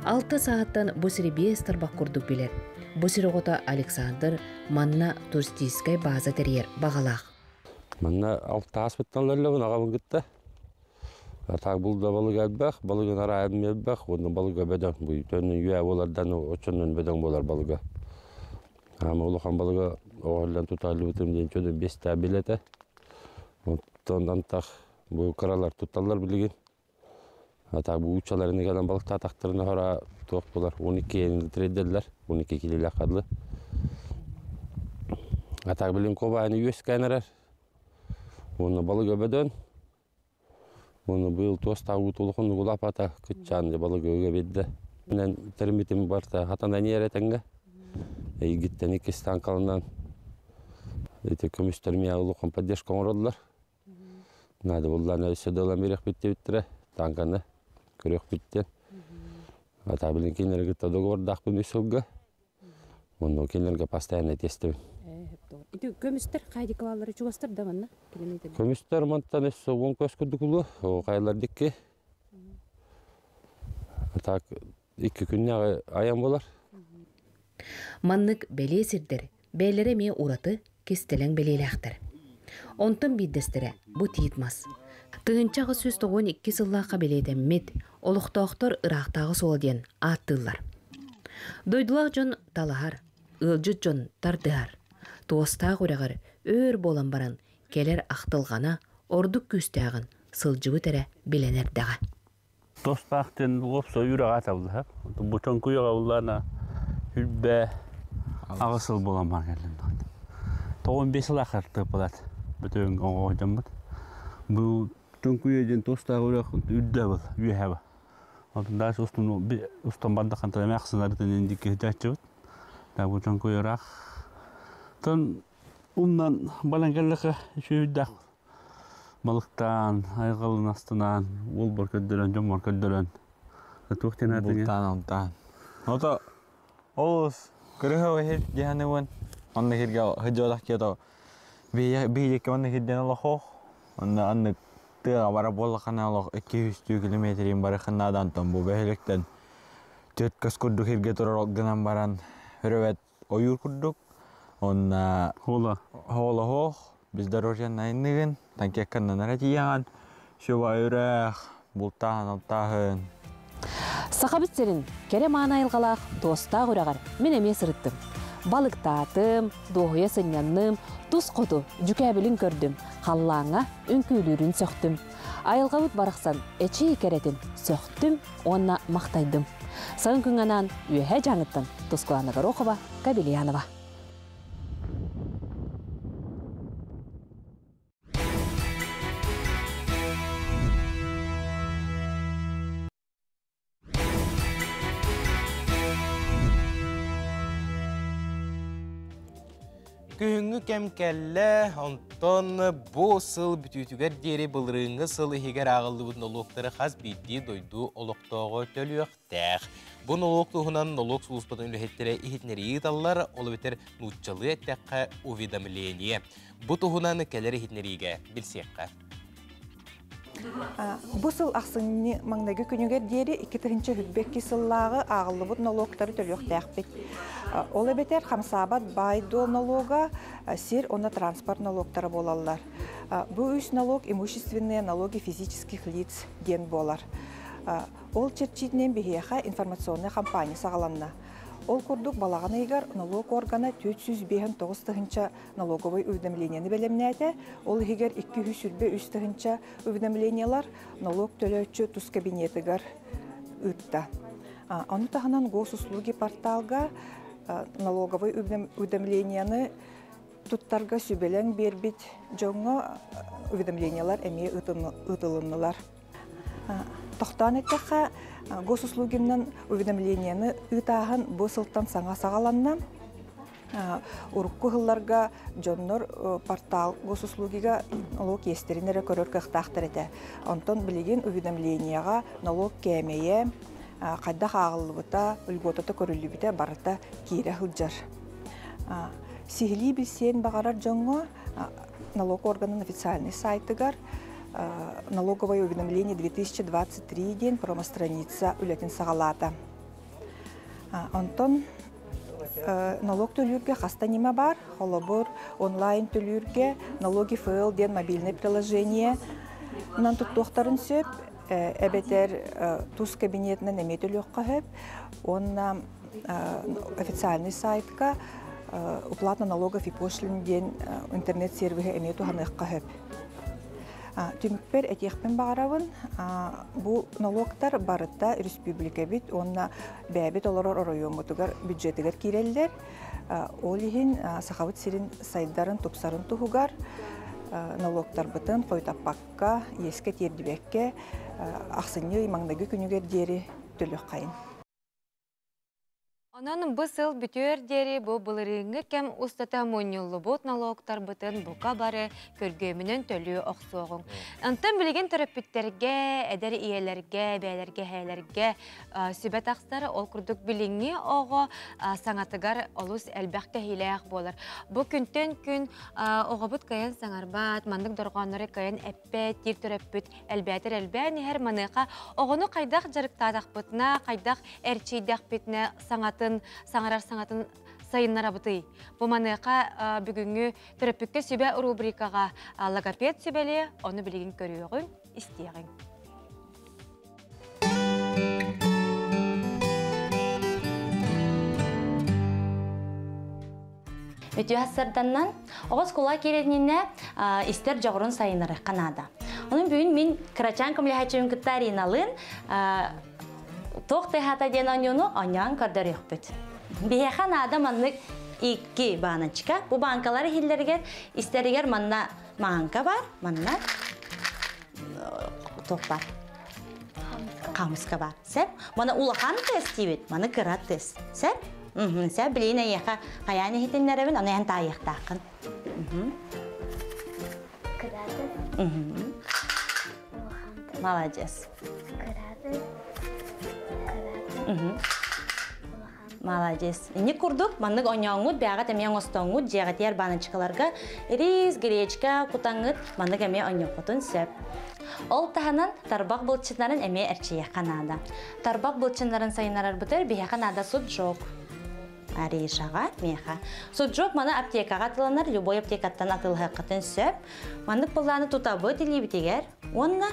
Алта сааттан бу сири биэс тарбах курдук билэр. Бу сир оҕото Александр манна туристическай база тэрийэр баҕалаах. Манна алта ааспыттан лөллөбүн аҕабын кытта. Атаак булда балык элбэх, балыгын араайым элбэх, уонна балыга бөдөҥ. Бу төннү үө буолардан оччоннон бөдөҥ буолар балыга. Ама улахан балыга оҕоллон тутааллыбытым диэн чөдө бестää билэтэ. Оттон антах бу кыралар тутталлар билигин. Атаак бу учаларын кэлэн балыктаатахтарына хора туох булар 12 трейдерлер, 12 килилэх хадлы. Атаак билин кобааны үөскээн эрэр. Уонна балык өбөдөн. Уонна быйыл туостаах уутулухан угулапата кытчаан балык өгэ бидде. Мен термитим барта хатанан иэретенге. Эйгиттен икки станкалынан эти көмүстер мия улухан поддержка оҥороллор. Надо буллан өссө дылан берек битте биттире танканы көрөх биттен. Ата билин кинилерге кытта договордаахпын үс сылга. Онно кинилерге постоянно тестебин. Ити көмүстер хайдикалары чугастар да манна километр. Көмүстер мантан өссө он көс курдук улу, о кайлар дикки. Так Икки күннээҕи айан буолар. Маннык бэлиэ сирдэр бэйэлэрэ эмиэ ураты кистэлэҥ бэлиэлээхтэр. Онтон биирдэстэрэ бу тиит мас. 1892 сыллаахха бэлиэтэммит олохтоохтор ыраахтааҕы суола диэн ааттыыллар. Дойдулаах дьон талаһар, ыалдьыт дьон тардыһар. Туостаах үрэҕэр өөр буолан баран кэлэр ахтылҕана ордук күүстээҕин сылдьыбыт эрэ билэн эрдэҕэ. Тостаах диэн уопсай үрэҕэ аталлаһар. Бу чоҥкуйаҕа улаана үрбэ аҕыс сыл буолан баран кэллим. Тоҕун биэс сыл ахартыы булат. Бүтүн оҕо дьоммут. Бу чоҥкуйа диэн тостаах үрэх үрдэ был, үөһэ был. Онтон дальше устун устан бардаххан эмээхсин индикки сытааччыбыт. Да бу чоҥкуйа ыраах. Тон умнан балан кэллэхэ үчүгүйдээх балыктаан, айҕалын астынаан, уолбар көрдөрөн, дьоммор көрдөрөн. Туох диэн аатыҥ? Бултаан, алтаан. Ото олус кырыһа иһит диһаныбын. Онно кирге хыдьолах киото биһиэкке онно кирден олохох. Онно аннык тыаға бара буоллахына олох 200 километрин барыхыннадан антон бу бөһүлүктен төрт көс курдук хирге турар гынан баран өрөбөт ойуур курдук. Онна Хола. Хола хоох бездорожье айныгын танкекканнанара тиийэҕин сүба үрэх бултааһын алтааһын. Сахабыт сирин кэрэ мааны айылҕалаах туостаах үрэҕэр мин эмиэ сырыттым. Балыктаатым, дуоһуйа сынньанным, тус хоту дьүкээбилин көрдүм, халлааҥҥа үҥкүүлүүрүн сөхтүм. Айылҕабыт барахсан эчий кэрэтин сөхтүм уонна махтайдым. Сайын күҥҥэ анаан Үөһээ Дьааҥыттан Тускулаана Горохова, Кабельянова. Күһүҥҥү кэм кэллэ, онтон бу сыл бүтүүтүгэр диэри былырыыҥҥы сыл иһигэр ааҕыллыбыт нолуоктары хас биирдии дойду олохтооҕо төлүөхтээх. Бу нолуок туһунан нолуок сулууспатын үлэһиттэрэ иһитиннэрии ыыталлар, ол эбэтэр нууччалыы эттэххэ уведомление. Бу туһунан кэлэр иһитиннэриигэ билсиэххэ. Бу сыл ахсынньы маҥнайгы күнүгэр диэри 2022 сыллааҕы ааҕыллыбыт нолуоктары төлүөхтээхпит. Ол эбэтэр хамсаабат баай-дуол нолуога, сир уонна транспорт нолуоктара буолаллар. Бу үс налог имущественные налоги физических лиц диэн буолар. Ол чэрчитинэн биһиэхэ информационнай кампания саҕаланна. Ол курдук балаҕан ыйыгар нолуок органа 459 тыһыынча налоговай уведомлениены бэлэмнээтэ. Ол иһигэр 223 тыһыынча уведомлениелар нолуок төлөөччү тус кабинетыгар ыытта. Ону таһынан госуслуги порталга налоговай уведомлениены туттарга сүбэлэҥ биэрбит дьоҥҥо уведомлениелар эмиэ ыытылыннылар. Тохтоон эттэххэ, госуслугинан уведомлениены ыытааһын бу сылтан саҥа саҕаланна. Урукку сылларга дьоннор портал госуслугига налог иэстэрин эрэ көрөр кыахтаахтар этэ. Онтон билигин уведомлениеҕа налог кээмэйэ, хайдах ааҕыллыбыта, льготата көрүллүбүтэ барыта киирэ сылдьар. Сиһилии билсиэн баҕарар дьоҥҥо налог органын официальный сайтыгар налоговое уведомление 2023 диэн промо-страница үлэтин саҕалаата. Онтон налог төлүүргэ хаста ньыма баар. Холобур, онлайн төлүүргэ Налоги ФЛ диэн мобильное приложение нан туттуохтарын сөп, эбэтэр тус кабинетынан эмиэ төлүөххэ сөп. Уонна официальный сайтка уплата налогов и пошлин диэн интернет-сервиһи эмиэ туһаныахха сөп. Түмүкпэр этиэхпин баҕарабын, бу нолуоктар барыта республикабит уонна бэйэбит олорор оройуоммутугар бюджетыгар киирэллэр. Ол иһин Сахабыт сирин сайдарын, тупсарын туһугар нолуоктарбытын хойутаппакка, иэскэ тиэрдибэккэ ахсынньы ый маҥнайгы күнүгэр диэри төлүөххэйин. Онон бу сыл бүтүөр диэри бу былырыыҥҥы кэм устата мунньуллубут налогтарбытын бука бары көргүөмүнэн төлүү охсуоҕуҥ. Онтон билигин төрөппүттэргэ, эдэр ийэлэргэ, бэйэлэргэ, эһээлэргэ сүбэ тахсар. Ол курдук билиҥҥи оҕо саҥатыгар олус элбэх кэһиилээх буолар. Бу күнтэн күн оҕобут кыайан саҥарбат, маннык дорҕооннору кыайан эппэт диир төрөппүт элбээтэр элбээн иһэр. Маныаха оҕону хайдах дьарыктаатахпытына, хайдах эрчийдэхпитинэ саҥатын, саҥарар саҥатын сайыннарабытый? Бу маныаха бүгүҥҥү төрөппүккэ сүбэ рубрикаҕа логопед сүбэлиэ, ону билигин көрүөҕүҥ, истиэҕиҥ. Үтүө сарданнан оҕо оскуола киирэринэ истэр дьоҕурун сайыннарыахха наада. Онон бүгүн мин кырачаан көмөлөһөөччүбүн кытта Ариналыын туох тыаһаата диэн оонньууну оонньоон көрдөрүөхпүт. Биһиэхэ наада маннык икки баночка. Бу банкалар иһиллэригэр истэригэр манна маанка бар, манна туох бар? Хамыска бар. Сеп. Мана улахан тыас диибит, маны кыра тыас. Сеп. Сеп билиин эйиэхэ хайаан иһитиннэрэбин, аны эн таайыахтааххын. Молодец. Молодец. Инник курдук, маннык оньооҥҥут, бэҕэт эмиэ оҥостоҥҥут, дьиэҕитигэр баночкаларга рис, гречка кутаҥҥыт, маннык эмиэ онньуоххутун сөп. Ол таһынан тарбах былчыннарын эмиэ эрчийиэххэ наада. Тарбах былчыннарын сайыннарарбытыгар биһиэхэ наада суджок. Аришаҕа, миэхэ. Суджок маны аптекаҕа атыланар, любой аптекаттан атыылаһыаххытын сөп. Маннык былааны тутабыт илиибитигэр уонна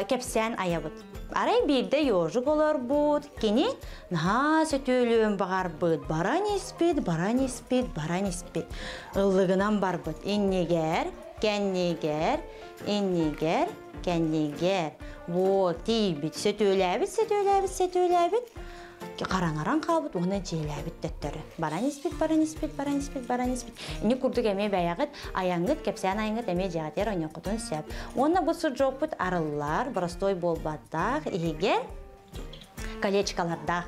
кэпсээн айабыт. Арай биирдэ ёжик олорбут, кини наһаа сөтүөлүөн баҕарбыт, баран испит, баран испит, баран испит. Ыллыгынан барбыт. Иннигэр, кэннигэр, иннигэр, кэннигэр. Вот, тиийбит, сөтүөлээбит, сөтүөлээбит, сөтүөлээбит. Хараҥаран хаалбыт уонна дьиэлээбит төттөрү. Баран испит, баран испит, баран испит, баран испит. Ини курдук эмиэ бэйэҕит айаҥҥыт, кэпсээн айаҥҥыт эмиэ дьиэҕитигэр онньуоххутун сөп. Уонна бу суджокпут арыллар, боростуой буолбатах, иһигэр колечкалардаах.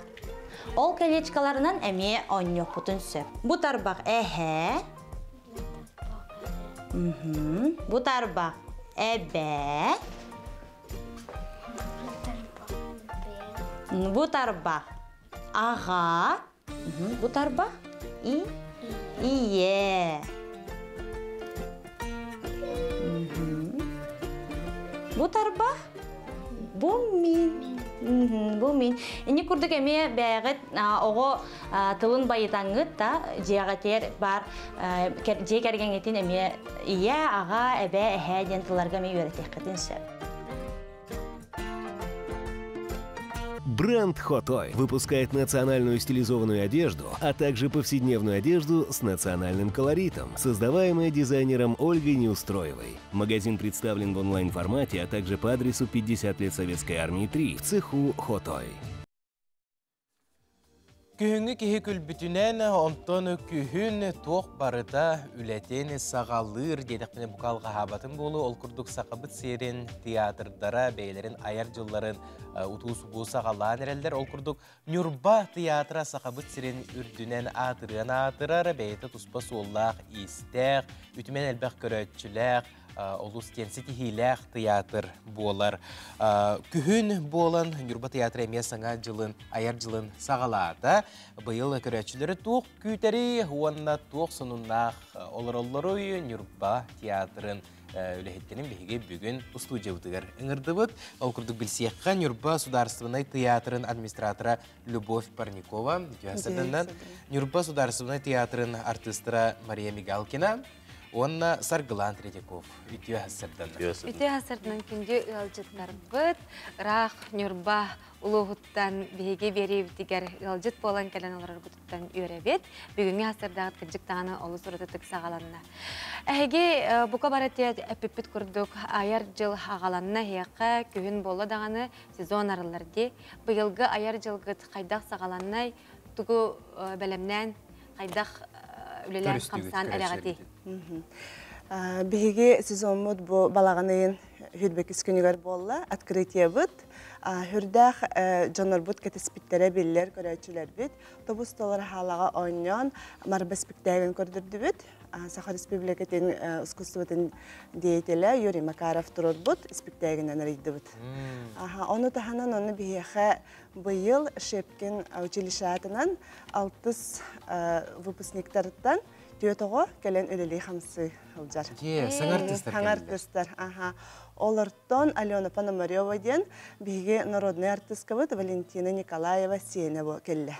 Ол колечкаларынан эмиэ онньуохпутун сөп. Бу тарбах эһэ. Бу тарбах эбэ. Бу тарбах аҕа. Бу тарбах и ийэ. Бу тарбах бу мин. Бу мин. Ини курдук эмиэ бэйэҕит оҕо тылын байытаҥҥыт да дьиэҕитигэр баар дьиэ кэргэҥҥитин эмиэ ийэ, аҕа, эбээ, эһээ диэн тылларга эмиэ үөрэтиэххитин сөп. Бренд Хотой выпускает национальную стилизованную одежду, а также повседневную одежду с национальным колоритом, создаваемая дизайнером Ольгой Неустроевой. Магазин представлен в онлайн-формате, а также по адресу 50 лет Советской Армии 3 в цеху Хотой. Күһүҥҥү киһи күлбүтүнэн, онтон күһүн туох барыта үлэтин саҕалыыр диэтэхпинэ бука алҕаһаабатым буолуо. Ол курдук Сахабыт сирин театрдара бэйэлэрин айар дьылларын утуу-субуу саҕалаан эрэллэр. Ол курдук Ньурба театра Сахабыт сирин үрдүнэн аатырыан аатырар, бэйэтэ туспа суоллаах-иистээх, үтүмэн элбэх көрөөччүлээх, олус диэн ситиһиилээх тыйаатыр буолар. Күһүн буолан Ньурба тыйаатыра эмиэ саҥа дьылын, айар дьылын саҕалаата. Быйыл көрөөччүлэри туох күүтэри уонна туох сонуннаах олороллоруй Ньурба театрын үлэһиттэрин биһиги бүгүн устуудьуйабытыгар ыҥырдыбыт. Ол курдук билсиэххэ Ньурба судаарыстыбаннай тыйаатырын администратора Любовь Парникова, Ньурба судаарыстыбаннай тыйаатырын артыыстара Мария Мигалкина, Уонна Саргылаан Третьяков үтүө сарсыарданан. Үтүө сарсыарданан күндү ыалдьыттарбыт ыраах Ньурба улууһуттан биһиги биэриибитигэр ыалдьыт буолан кэлэн олороргутуттан үөрэбит. Бүгүҥҥү сарсыардааҕыт кырдьык даҕаны олус уратытык саҕаланна. Эһиги бука бары эппиппит курдук айар дьыл аҕаланна эһиэхэ күһүн буолла даҕаны сезон арыллар дии. Быйылгы айар дьылгыт хайдах саҕаланнай, тугу бэлэмнээн хайдах үлэлээн хамсаан эрэҕитий? Биһиги сезоммут бу балаҕан ыйын хүрбекис күнүгэр буолла открытиебыт. Хүрдээх дьоннорбут кэтиспиттэрэ биллэр көрөөччүлэрбит. Тобус толор хаалаҕа оонньоон Марба спектаклын көрдөрдүбүт. Саха Республикатын искусствотын деятелэ Юрий Макаров турорбут спектаклынан арыйдыбыт. Ону таһынан ону биһиэхэ быйыл Шепкин училищеатынан алтыс выпускниктарыттан түөрт оҕо кэлэн үлэлии хамсыы сылдьар. Саҥа артыыстар. Саҥа артыыстар. Аха. Олортон Алена Пономарева диэн биһиги народный артыскабыт Валентина Николаева сиэнэ кэллэ.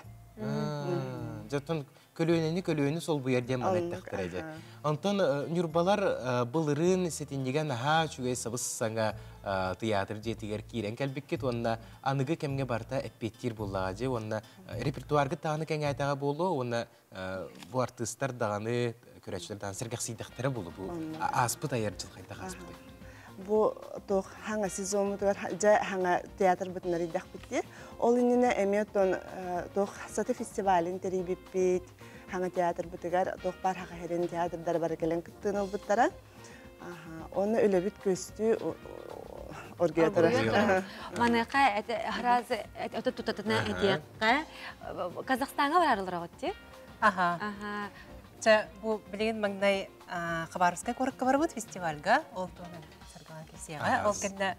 Дьоттон көлүөнэни көлүөнү солбуйар диэн маны эттэхтэрэ дьэ. Онтон Ньурбалар былырыын сэтинньигэ наһаа үчүгэй сабыс саҥа тыйаатыр дьиэтигэр киирэн кэлбиккит уонна аныгы кэмҥэ барыта эппиэттиир буоллаҕа дьэ уонна репертуаргыт даҕаны кэҥээтэҕэ буолуо уонна бу артыыстар даҕаны көрөөччүлэр даҕаны сэргэхсийдэхтэрэ буолуо бу ааспыт айар дьыл хайдах ааспытай? Бу туох хаҥа сезоммутугар дьэ хаҥа театрбытын арыйдахпыт Ол иннинэ эмиэ тон туох саты фестивалын тэрийбиппит, хаҥа театрбытыгар туох баар хахахерин театрдара бары кэлэн кыттыын ылбыттара. Оны үлэбит көстүү оргуйатара. Маныаха харазы ото тутатына этиэххэ Казахстаҥа барарылар оҕотти. Аха. Чэ, бу билигин маҥнай Хабаровскай куоракка барбыт фестивальга, ол туһунан Саргылан кэпсиэҕэ. Ол кэннэ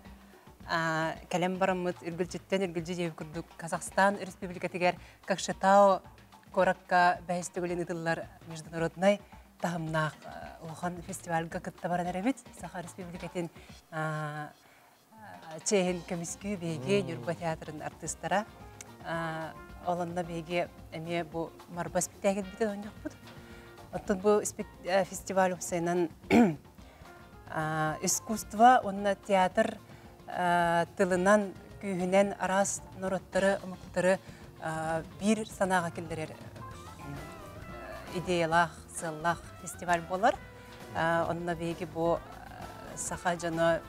кэлэн бараммыт үргүлдьүттэн үргүлдьү диэбит курдук Казахстан Республикатыгар Кокшетау куоракка бэһис төгүлүн ыытыллар международнай таһымнаах улахан фестивальга кытта баран эрэбит. Саха Республикатын чиэһин көмүскүү биһиги Ньурба театрын артыыстара. Ол онно биһиги эмиэ бу Марба спектакльбитин оонньохпут. Оттон бу фестиваль уопсайынан искусство уонна театр тылынан, күүһүнэн араас норуоттары, омуктары биир санааҕа киллэрэр идеялаах, сыаллаах фестиваль буолар. Онно биһиги бу саха дьоно,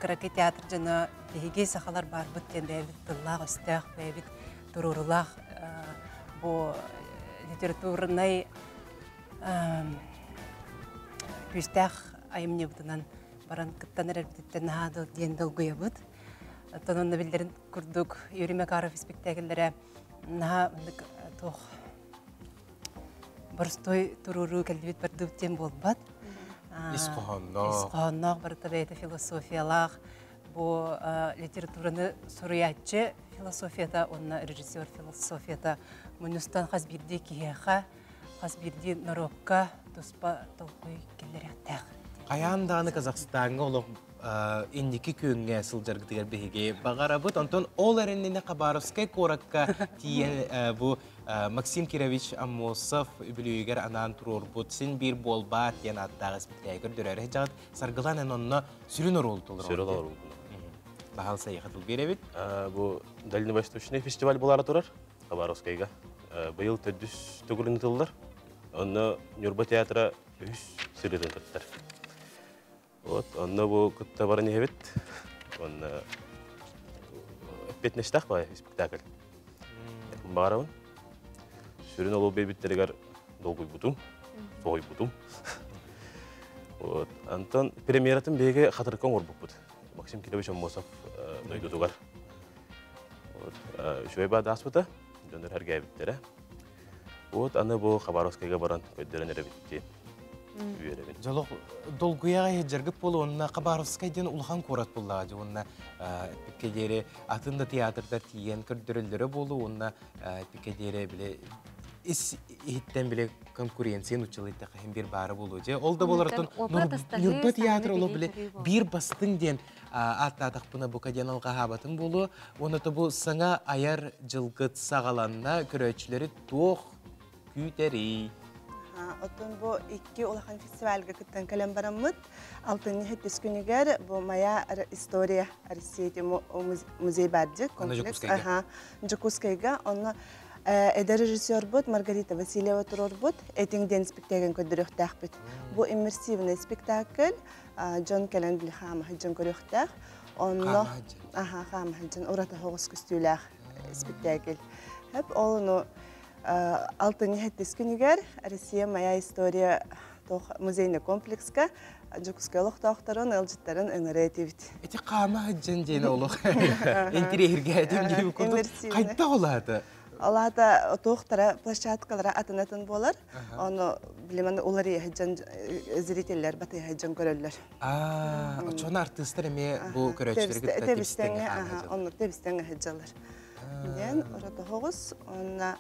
кыракый театр дьоно биһиги сахалар баарбыт диэн бэйэбит тыллаах-өстөөх, бэйэбит туруорулаах бу литературнай күүстээх айымньыбытынан баран кыттан эрэрбититтэн наһаа диэн долгуйабыт. Оттон онно биллэрин курдук Юрий Макаров испиктээкиллэрэ наһаа маннык туох боростуой туруоруу кэллибит бардыбыт диэн буолбат. Ис хоһоонноох. Ис хоһоонноох барыта бэйэтэ философиялаах бу литератураны суруйааччы философията уонна режиссер философията мунньустан хас биирдии киһиэхэ хас биирдии норуокка туспа толкуй киллэриэхтээх. Хайаан даҕаны Казахстаҥҥа олох инники күөҥҥэ сылдьаргытыгар биһиги баҕарабыт. Онтон ол эрэннинэ Хабаровскай куоракка тиийэн бу Максим Кирович Аммосов үбүлүөйүгэр анаан туруорбут «Син биир буолбаат» диэн ааттаах испиктээги көрдөрөөрү сылдьаҕыт. Саргылан эн онно сүрүн оруолу толорор. Сүрүн оруолу. Баһаал сайыха тыл биэрэбит. Бу Дальневосточный фестиваль буолаары турар Хабаровскайга. Быйыл төрдүс төгүлүн ыытыллар. Онно Ньурба театра үһүс сырыытын кыттар. Вот, онно бу кытта баран иһэбит. Онно эппиэтинэстээх баҕайы спектакль. Баҕарабын. Сүрүн олуу биэрбиттэригэр долгуйбутум, соһуйбутум. Вот. Антон премьератын биһиги Хатырыкка оҥорбуппут. Максим Кирович Аммосов дойдутугар. Вот. Үчүгэй баада ааспыта, дьоннор эргээбиттэрэ. Вот аны бу Хабаровскайга баран көрдөрөн эрэбит диэн үөрэбин. Дьолох долгуйаҕа иһдьэргит буолу уонна Хабаровскай диэн улахан куорат буллаҕа дьэ уонна эппиккэ диэри атын да театрдар тиийэн көрдөрөллөрө буолу уонна эппиккэ диэри били ис иһиттэн били конкуренция нуччалыйдахха иһин биир баара буолуо дьэ ол да буолартан Ньурба театр олох били биир бастыҥ диэн ааттаатахпына бука диэн алҕаһаабатым буолуо уонна то бу саҥа айар дьылгыт саҕаланна көрөөччүлэри туох күүтэрий Оттон бу икки улахан фестивальга кыттан кэлэн бараммыт, алтынньы сэттис күнүгэр бу Моя история России музей бардьык комплекс Дьокуускайга онно эдэр режиссербут Маргарита Васильева туруорбут «Этиҥ» диэн спектакль көрдөрүөхтээхпит. Бу иммерсивный спектакль дьон кэлэн били хаамаһыдьан көрүөхтээх. Онно аха хаамаһыдьан ураты соҕус көстүүлээх спектакль. Хөп ол ону алтынньы сэттис күнүгэр Россия моя история музейный комплекска Дьокуускай олохтоохторун, ыалдьыттарын ыҥырыа этибит. Ити хаама сылдьан диэн олох интириэһиргээтим диэбит курдук. Хайдах ол аата? Ол аата туохтара площадкалара атын-атын буолар. Ону билимэн уларыйа сылдьан зрителлэр батыһа сылдьан көрөллөр. Аа, оччоҕуна артыыстар эмиэ бу көрөөччүлэри кытта тэбис-тэҥҥэ хаама Оннук тэбис-тэҥҥэ сылдьаллар. Диэн оротоһоҕус уонна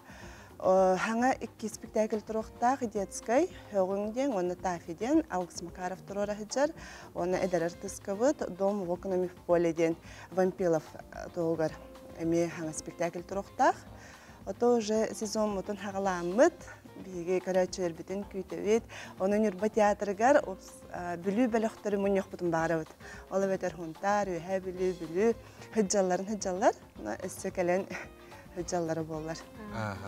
Хаҥа икки спектакль туруохтаах детскай Һөҕүҥ диэн уонна Тафи диэн Алгыс Макаров туруора сылдьар уонна эдэр артыыскабыт Дом в окнами в поле диэн Вампилов туһугар эмиэ хаҥа спектакль туруохтаах. Ото уже сезоммутун хаҕалааммыт, биһиги көрөөччүлэрбитин күүтэбит. Ону Ньурба театрыгар Бүлүү бөлөхтөрү мунньуохпутун баарабыт. Ол эбэтэр Хунтаар, Үөһээ Бүлүү, Бүлүү сылдьалларын сылдьаллар. Өссө кэлэн сылдьаллара буоллар.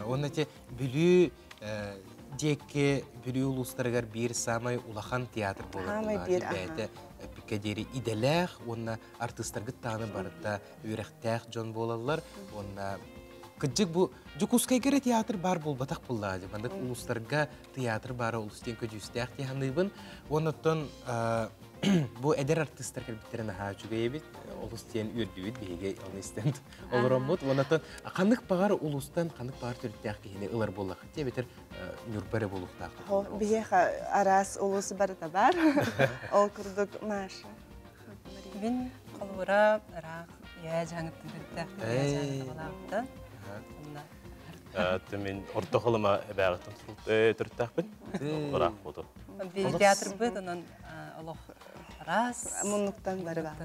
Уонна те Бүлүү диэки Бүлүү улуустарыгар биир саамай улахан театр буолар бэйэтэ эппиккэ диэри идэлээх уонна артыыстаргыт даҕаны барыта үөрэхтээх дьон буолаллар уонна кырдьык бу Дьокуускайга эрэ театр баар буолбатах буоллаҕа маннык улуустарга театр баара олус диэн көдьүүстээх дии саныыбын уонна оттон бу эдэр артыыстар кэлбиттэрэ наһаа үчүгэй эбит олус диэн үөрдүбүт биһиги ону истэн олороммут уонна ханнык баҕар улуустан ханнык баҕар төрүттээх киһини ылар буоллаххыт эбэтэр Ньурба эрэ буолуохтаах. Биһиэхэ араас улуус барыта бар. Ол курдук Маша. Мин холобура ыраах ийэ дьаҥыттан төрүттээх ийэ дьаҥыттан Мин орто холома эбээҕиттэн төрүттээхпин. Ыраах фото. Театрбыт онон олох араас. Муннуктан бары бар.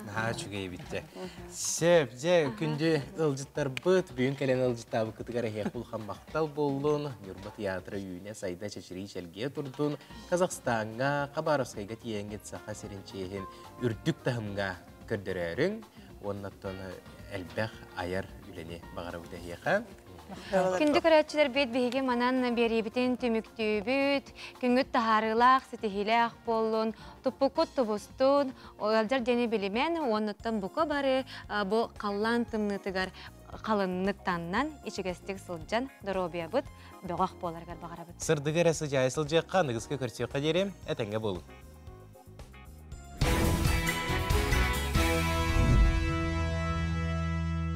Наһаа үчүгэй эбит Сөп, дьэ, күндү ыалдьыттарбыт, бүгүн кэлэн ыалдьыттаабыккытыгар эһиэхэ улахан махтал буоллун. Ньурба театра үүнэ, сайда, чэчирии, чэлгийэ турдун. Казахстаҥҥа, Хабаровскайга тиийэҥҥит Саха сирин чиэһин үрдүк таһымҥа көрдөрөөрүҥ. Уонна оттон элбэх айар үлэни баҕарабыт эһиэхэ. Күндү көрөөччүлэрбит биһиги манан биэриибитин түмүктүүбүт. Күҥҥүт таһаарыылаах, ситиһиилээх буоллун, туппуккут тубустун, ыалдьар диэни билимэн, уоннуттан бука бары бу халлаан тымныытыгар халыннык таннан, ичигэстик сылдьан, доруобуйабыт бөҕөх буоларыгар баҕарабыт. Сырдыгы эрэ сыдьаайа сылдьыахха, аныгыскы көрсүөххэ диэри этэҥҥэ буолун.